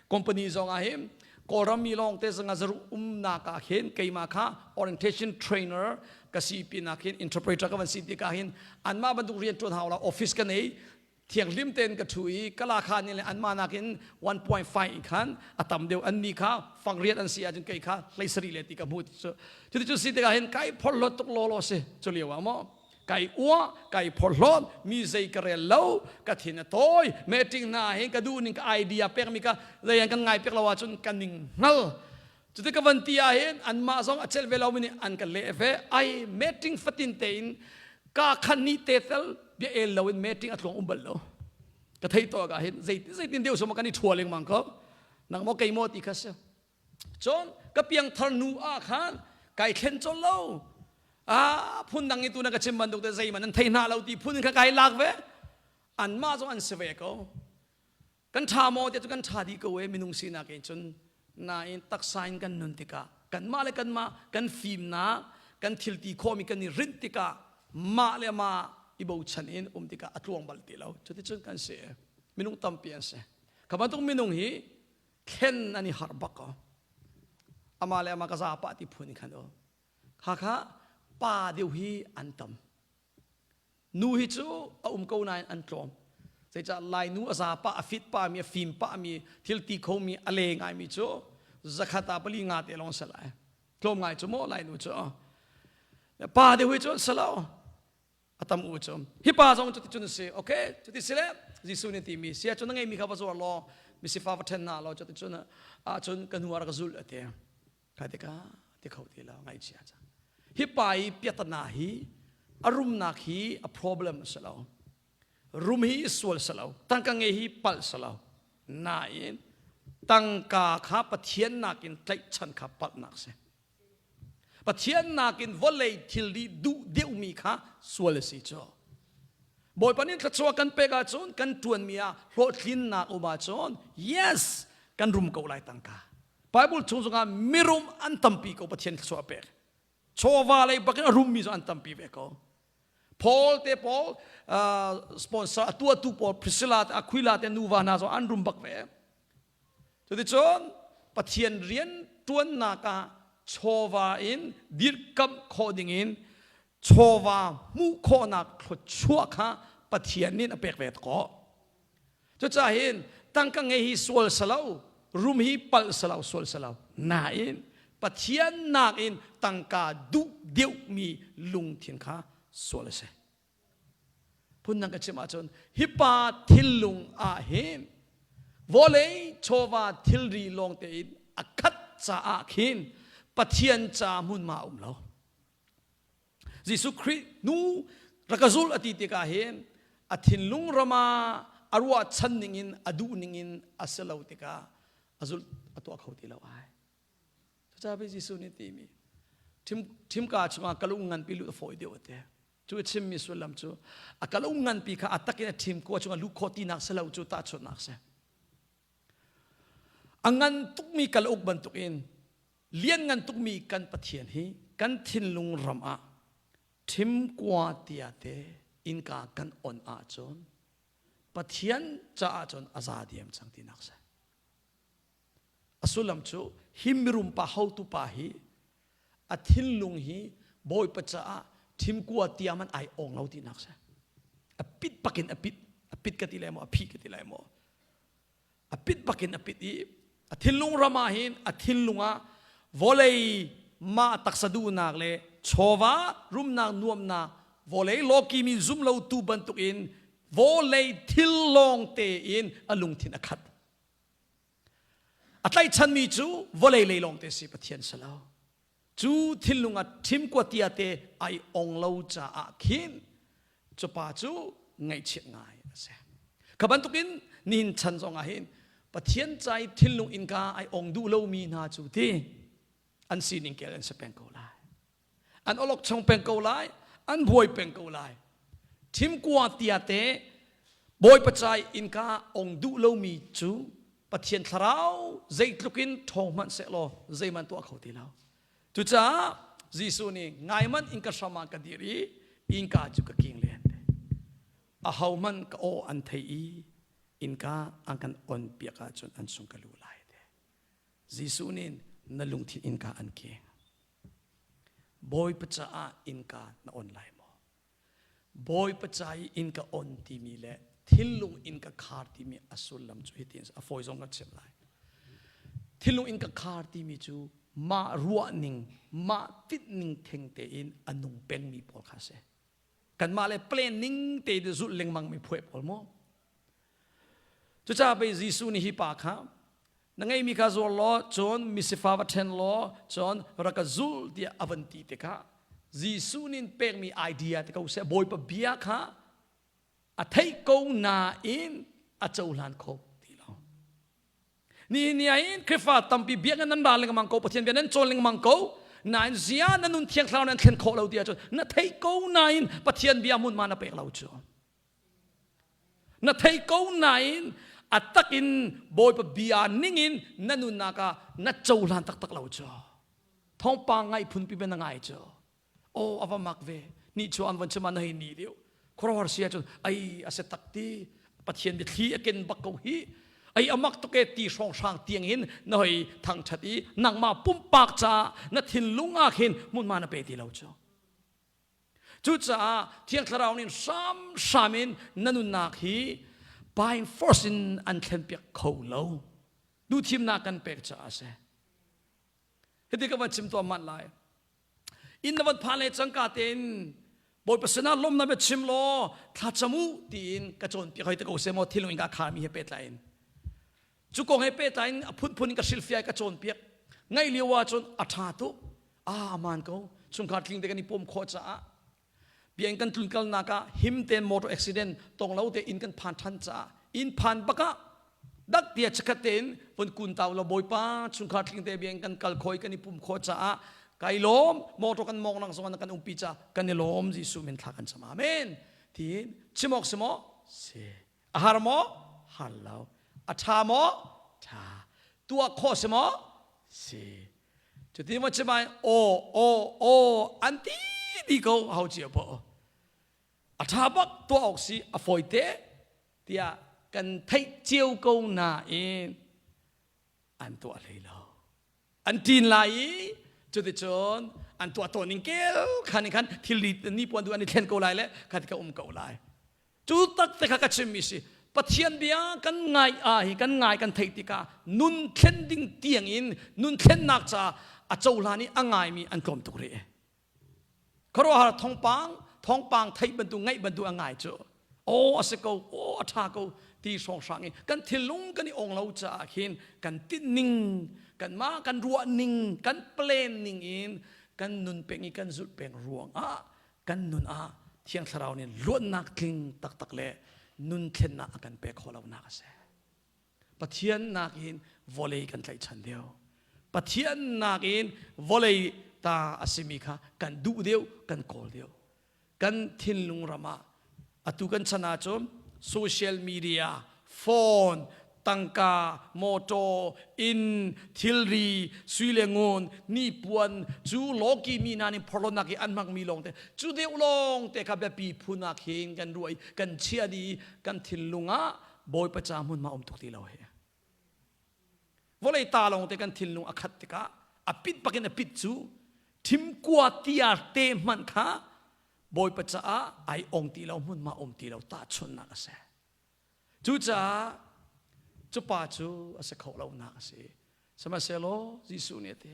Speaker 1: Company zong ah hin Kawlram mi lawng te zanga zaru umnak ah khin keimah kha orientation trainer ka si pinah khin interpreter ka van si tikah hin anmah bantuk rian ṭuan hau la office ka nei thianghlim tein ka ṭhu i kala kha nih le anmah nakin 1.5 in khan a tam deuh an ni kha fangriat an si ahcun kei kha hleisarih le ti ka hmu cu cuti si tikah hin kai phorhlawt tuk law law si cu lio ah maw kai uah kai phorhlawt mi zei ka rel lo ka thin a tawi meeting hna hin ka duh ning ka idea pek mi ka zei an kan ngai pek lo ahcun ka ning hngal Cuti ka van ti ahhin anmah zong a celh ve lomi nih an ka leh ve. Ai meeting fatin tein ka khan ni te tel bia el loin meeting a tluang um bal lo. Ka thei to ka hin zeitin zeitin deuh soma kan i thua lengmang ko. Nang maw kei maw ti kha si. Cun ka piangthar nu ah khan kai thlen chol lo. Ah phun dang i tu na ka chim bantuk te zeiman an thei hna lo ti phun in kha kai lak ve. Anmah zong an si ve ko. Kan ṭha maw tiah cu kan ṭha dih ko e minung sinak in cun nain taksa in kan nun tikah kanmah le kanmah kan fimnak kan thil ti khawhmi kan i rinh tikah mah le mah i bochan in um tikah a tluang bal ti lo cuticun kan si minung tampi an si kha bantuk minung hi thlen an i harh bak ko amah le amah ka za pah ti phun in khan o kha kha pa deuh hi an tam Nu hi cu a um ko nain an tlawm. Zeicah Lainu a za pah, a fit pah mi, a fim pah mi, thil ti kho mi, a le ngai mi cu zakhat ah pali nga te lawng si lai. Tlawm ngai cu maw Lainu cu. Pa deuh hi cu an si lo. A tam u cu. Hi pa zong cuti cun a si. Okay, cuti si le Jesuh nih ti mi sia cu na ngeimi kha va zuar law misifa va ṭhen hna law cuti cun ahcun ka hnu ah rak zulh a ti. Kai tikah ti kho ti lo ngaihchia cang. Hi pa i piatana hi a rumnak hi a problem a si lo. Rum hi sual si lo. Tangka ngei hi palh si lo. Nain tangka kha Pathian nakin tlaihchan kha palhnak si. Pathian nakin vawlei thilri duh deuhmi kha sual a si cu. Bawipa nih thluachuah kan pek ahcun kan ṭuanmi ah hlawhtlinnak um ahcun yes kan rum ko lai tangka. Bible chung zongah mirum an tampi ko Pathian thluachuah a pek. Chawva lei bakin a rummi zong an tampi ve ko. Paul te Paul uh, sponsor a tuahtu pawl Priscilla te Aquila te nuva hna zong an rum bak ve. Cuticun Pathian rian tuannak ah chawva in dirkamh khawh dingin chawva hmuh khawhnak thluachuah kha Pathian nih a pek ve khawh. Cucaah hin tangka ngei hi sual salo, rum hi palh salo, sual salo. Nain Pathian nakin tangka duh deuhmi lungthin kha sual a si. Phundang ka chim ahcun hi pa thinlung ah hin vawlei chawva thilri lawng tein a khat caah khin Pathian ca hmunhma a um lo. Jesuh Khrih nu rak ka zul a ti tikah hin a thinlung ram ah a ruahchan ningin a duh ningin a si lo tikah a zulh a tuah kho ti lo ai. Cucaah pei Jesuh nih timi thim thimka chungah kalung nganpi lut a fawi deuh a ti. Cu a chimmi sullam cu a kalung nganpi kha a takin a thim kua chungah luh khawh tinak si lo cu tahchunhnak si. A ngan tukmi kalauk bantukin lianngan tukmi kan Pathian hi kan thinlung ram ah thimkua tia te innka kan on ahcun Pathian caah cun a za diam cang tinak si. A sullam cu hi mirum pa hotu pa hi a thinlung hi Bawipa caah thimkua tia man ai ong lo tinak si. A pit bakin a pit, a pit ka ti lai maw, a phi ka ti lai maw. A pit bakin a pit i a thinlung ram ah hin a thinlung ah vawlei mah taksa duhnak le chawva rumnak nuamnak vawlei lawki mi zum lo tu bantukin. Vawlei thil lawng tein a lungthin a khat. A tlaihchanmi cu vawlei lei lawng te si Pathian si lo. Cu thinlung ah ṭhimkua tia te ai ong lo caah khin cu pa cu ngaihchiat ngai a si. Kha bantukin nihin chan zong ah hin Pathian ca i thinlung innka ai ong duh lomi hna cu ti an sining kel an si peng ko lai. An olok chung peng ko lai, an buai peng ko lai. Thimkua tia te Bawipa ca i innka ong duh lomi cu Pathian thlarau zeitluk in ṭhawng hmanh sehlaw zeihmanh tuah kho ti lo. Cucaah Jesuh nih ngaihmanh innka hram ah ka dir i innka cu ka king len. Ahohmanh ka aw an thei i innka an kan on piak ahcun an sung ka lu lai te. Jesuh nih na lungthin innka an king. Bawipa caah innka na on lai maw? Bawipa ca i inn ka on timi le thinlung inn ka khar timi a sullam cu hitin a fawi zong ka chim lai. Thinlung inn ka khar timi cu mah ruahning, mah tinhning theng tein a nung pengmi pawl kha a si. Kanmah le plan ning tein zulh lengmang mi phuai pawl maw? Cucaah pei Jesuh nih hi pa kha na ngeimi kha zuar law cun misifa va ṭhen law cun rak ka zul tiah a van ti tikah Jesuh nih pekmi idea te ko seh Bawipa bia kha a theih ko nain a cohlan kho ti lo. Nihin ni ah hin Khrihfa tampi biakinn nan ra lengmang ko Pathian bia nan cawn lengmang ko nain zia na nun thiang thlarau nan thlen khawh lo ti ahcun na theih ko nain Pathian bia hmunhma na pek lo cu. Na thei ko nain a takin Bawipa bia ningin na nunnak ah na cohlan taktak lo cu. Thawngpang ngai phunpi ben na ngai cu. Aw a va mak ve. Ni chu an von chim ah na hei ni deuh. Khuaruahhar si ahcun ai a si tak ti Pathian biathli a ken bak ko hi. Ai amak tuk e ti hrawnghrang tiang in na hoi thangthat i nangmah pumpak caah na thinlung ah khin hmunhma na pe ti lo cu. Cucaah Thiang Thlarau nih hramhram in na nunnak hi by force in an thlenpiak kho lo. Duhthimnak kan pek caah a si. Hiti ka van chim tuah manh lai. Inn na van phan le cangka tein Bawipa sinah lawmnak bia chim law thlacam u tiin ka cawnpiak hoi te ko seh maw thilung in ka kharmi he pehtlai in. Cu kong he pehtlai in a phunphun in ka hrilhfiah ka cawnpiak. Ngaih lio ahcun a ṭha tuk. Ah, aman ko. Chungkhar tling te kan i pawm khawh caah bia in kan tlunkalnak ah him tein motor accident tong lo te inn kan phan ṭhan caah inn phan bak ah dak tia chakhat tein vun kun tau lo bawipa chungkhar tling te bia in kan kal khoi kan i pum khawh caah kai lawm motor kan mong nang zong kan umpi ca kan i lawm Jesuh min thla kan cam amen tiin chim awk si maw si A har maw? Har lo. A ṭha maw? Ṭha. Tuah khawh si maw? Si. Cuti maw chim ai aw aw aw an ti di ko hau cio po. A ṭha bak tuah awk si a fawi te tiah kan theih cio ko nain an tuah hlei lo. An ṭin lai i cuticun an tuah tawn ning kel khan in khan thil ni puan du an i thlen ko lai le kha ti ka um ko lai. Cu tak te kha ka chimmi si. Pathian bia kan ngai ah hi kan ngai kan theih tikah nun thlen ding tiang in nun thlennak ca a cohlan i a ngaimi an tlawm tuk rih. Khuaruahhar thawngpang thawngpang theih bantuk ngaih bantuk a ngai cu aw a si ko aw a ṭha ko ti hrawnghrang i kan thinlung kan i ong lo caah khin kan tinhning kanmah kan ruah ning kan plan ning in kan nun peng i kan zulh peng ruangah kan nun ah Thiang Thlarau nih luatnak tling taktak le nun thlennak a kan pek khawh lonak a si. Pathian nakin vawlei kan tlaihchan deuh. Pathian nakin vawlei ta a simi kha kan duh deuh, kan kawl deuh. Kan thinlung ram ah atu kan chan ahcun social media, phone, tangka, motor, inn, thilri, sui le ngun, hnipuan cu lawki mi hna nih phorhlawtnak i an hmangmi lawngte cu deuh lawngte kha biapi phun ah khin kan ruah i kan chiah dih i kan thinlung ah Bawipa ca hmunhma um tuk ti lo hi. Vawlei ta lawngte kan thinlung a khat tikah a pit bakin a pit cu thimkua tiar te hmanh kha Bawipa caah ai ong ti lo hmunhma um ti lo tahchunhnak a si. Cucaah cu pa cu a si kho lonak a si. Sihmanhsehlaw Jesuh nih a ti,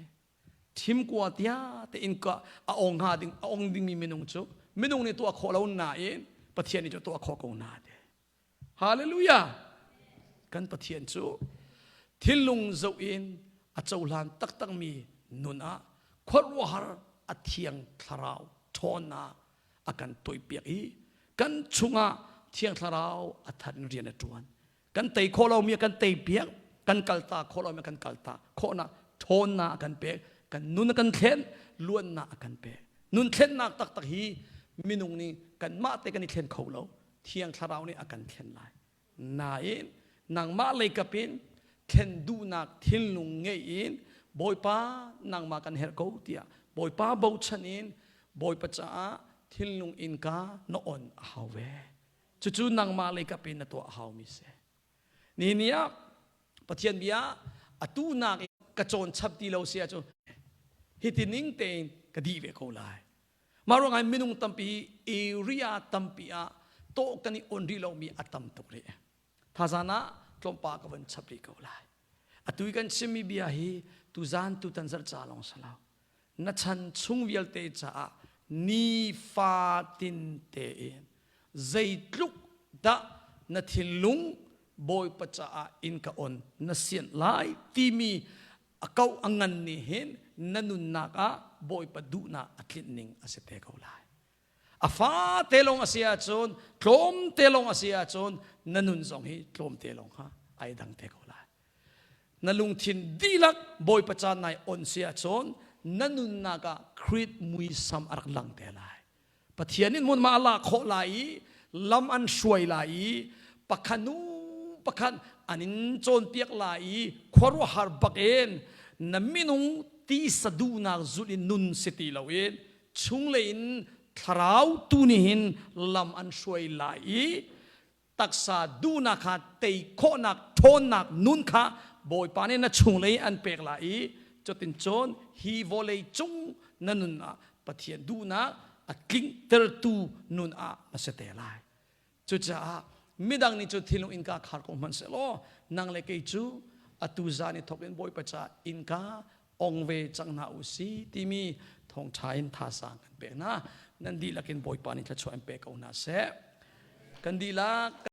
Speaker 1: thimkua tia tein ka a ong hnga ding a ong dingmi minung cu minung nih tuah khawh lo nain Pathian nih cu tuah khawh ko na ti. Hallelujah! Kan Pathian cu thinlung zoh in a cohlan taktakmi nun ah khuaruahhar a thiang thlarau ṭhawnnak a kan toipiak i kan chungah thiang thlarau a that in rian a ṭuan. Kan tei khawh lomi a kan tei piak, kan kalta khawh lomi a kan kalta khawhnak ṭhawnnak a kan pek, kan nun a kan thlen, luannak a kan pek. Nun thlennak taktak hi minung nih kanmah te kan i thlen kho lo. Thiang Thlarau nih a kan thlen lai. Nain nangmah leikap in thlen duhnak thinlung ngei in Bawipa nangmah kan herh ko tiah Bawipa bochan in Bawipa caah thinlung innka na on a hau ve. Cucu nangmah leikap in na tuah a haumi si. Nihin ni ah Pathian bia atu nak ka cawn chap ti lo si ahcun hiti ning tein ka dih ve ko lai. Mah ruangah minung tampi area tampi ah tawh kan i on rih lomi a tam tuk rih. Thazan ah tlawmpa ka von chap rih ko lai. Atu i kan chimmi bia hi tuzan tutan zarh ca lawng si lo. Na chan chung vialte caah nifatin tein zeitluk dah na thinlung Bawipa caah inn ka on na sianh lai timi a ko a ngan nih hin na nunnak ah Bawipa duhnak a tlinh ning a si te ko lai. A fa te lawng a si ahcun tlawm te lawng a si ahcun na nun zong hi tlawm te lawng kha ai dang te ko lai. Na lungthin dihlak Bawipa caan nai on si ahcun na nunnak ah Krit muisam a rak lang te lai. Pathian in hmunhma a lak khawh lai i lam an hruai lai i pakhat hnu pakhat an in cawnpiak lai i khuaruahhar bak in na minung tisa duhnak zulh in nun si ti loin chunglei in thlarau tu nih hin lam an hruai lai i taksa duhnak kha tei khawhnak ṭhawnnak nun kha Bawipa nih na chunglei an pek lai i cutin cun hi vawlei cung na nun ah Pathian duhnak a tlingtertu nun ah na si te lai. Cucaah midang nih cun thinlung innka khar ko hmanh sehlaw nang le kei cu atu zan i thawk in Bawipa caah innka ong ve cang hna u si timi thawngṭha in thazaang kan pek hna. Nan dihlak in Bawipa nih thluachuah in pe ko hna seh. Kan dihlak.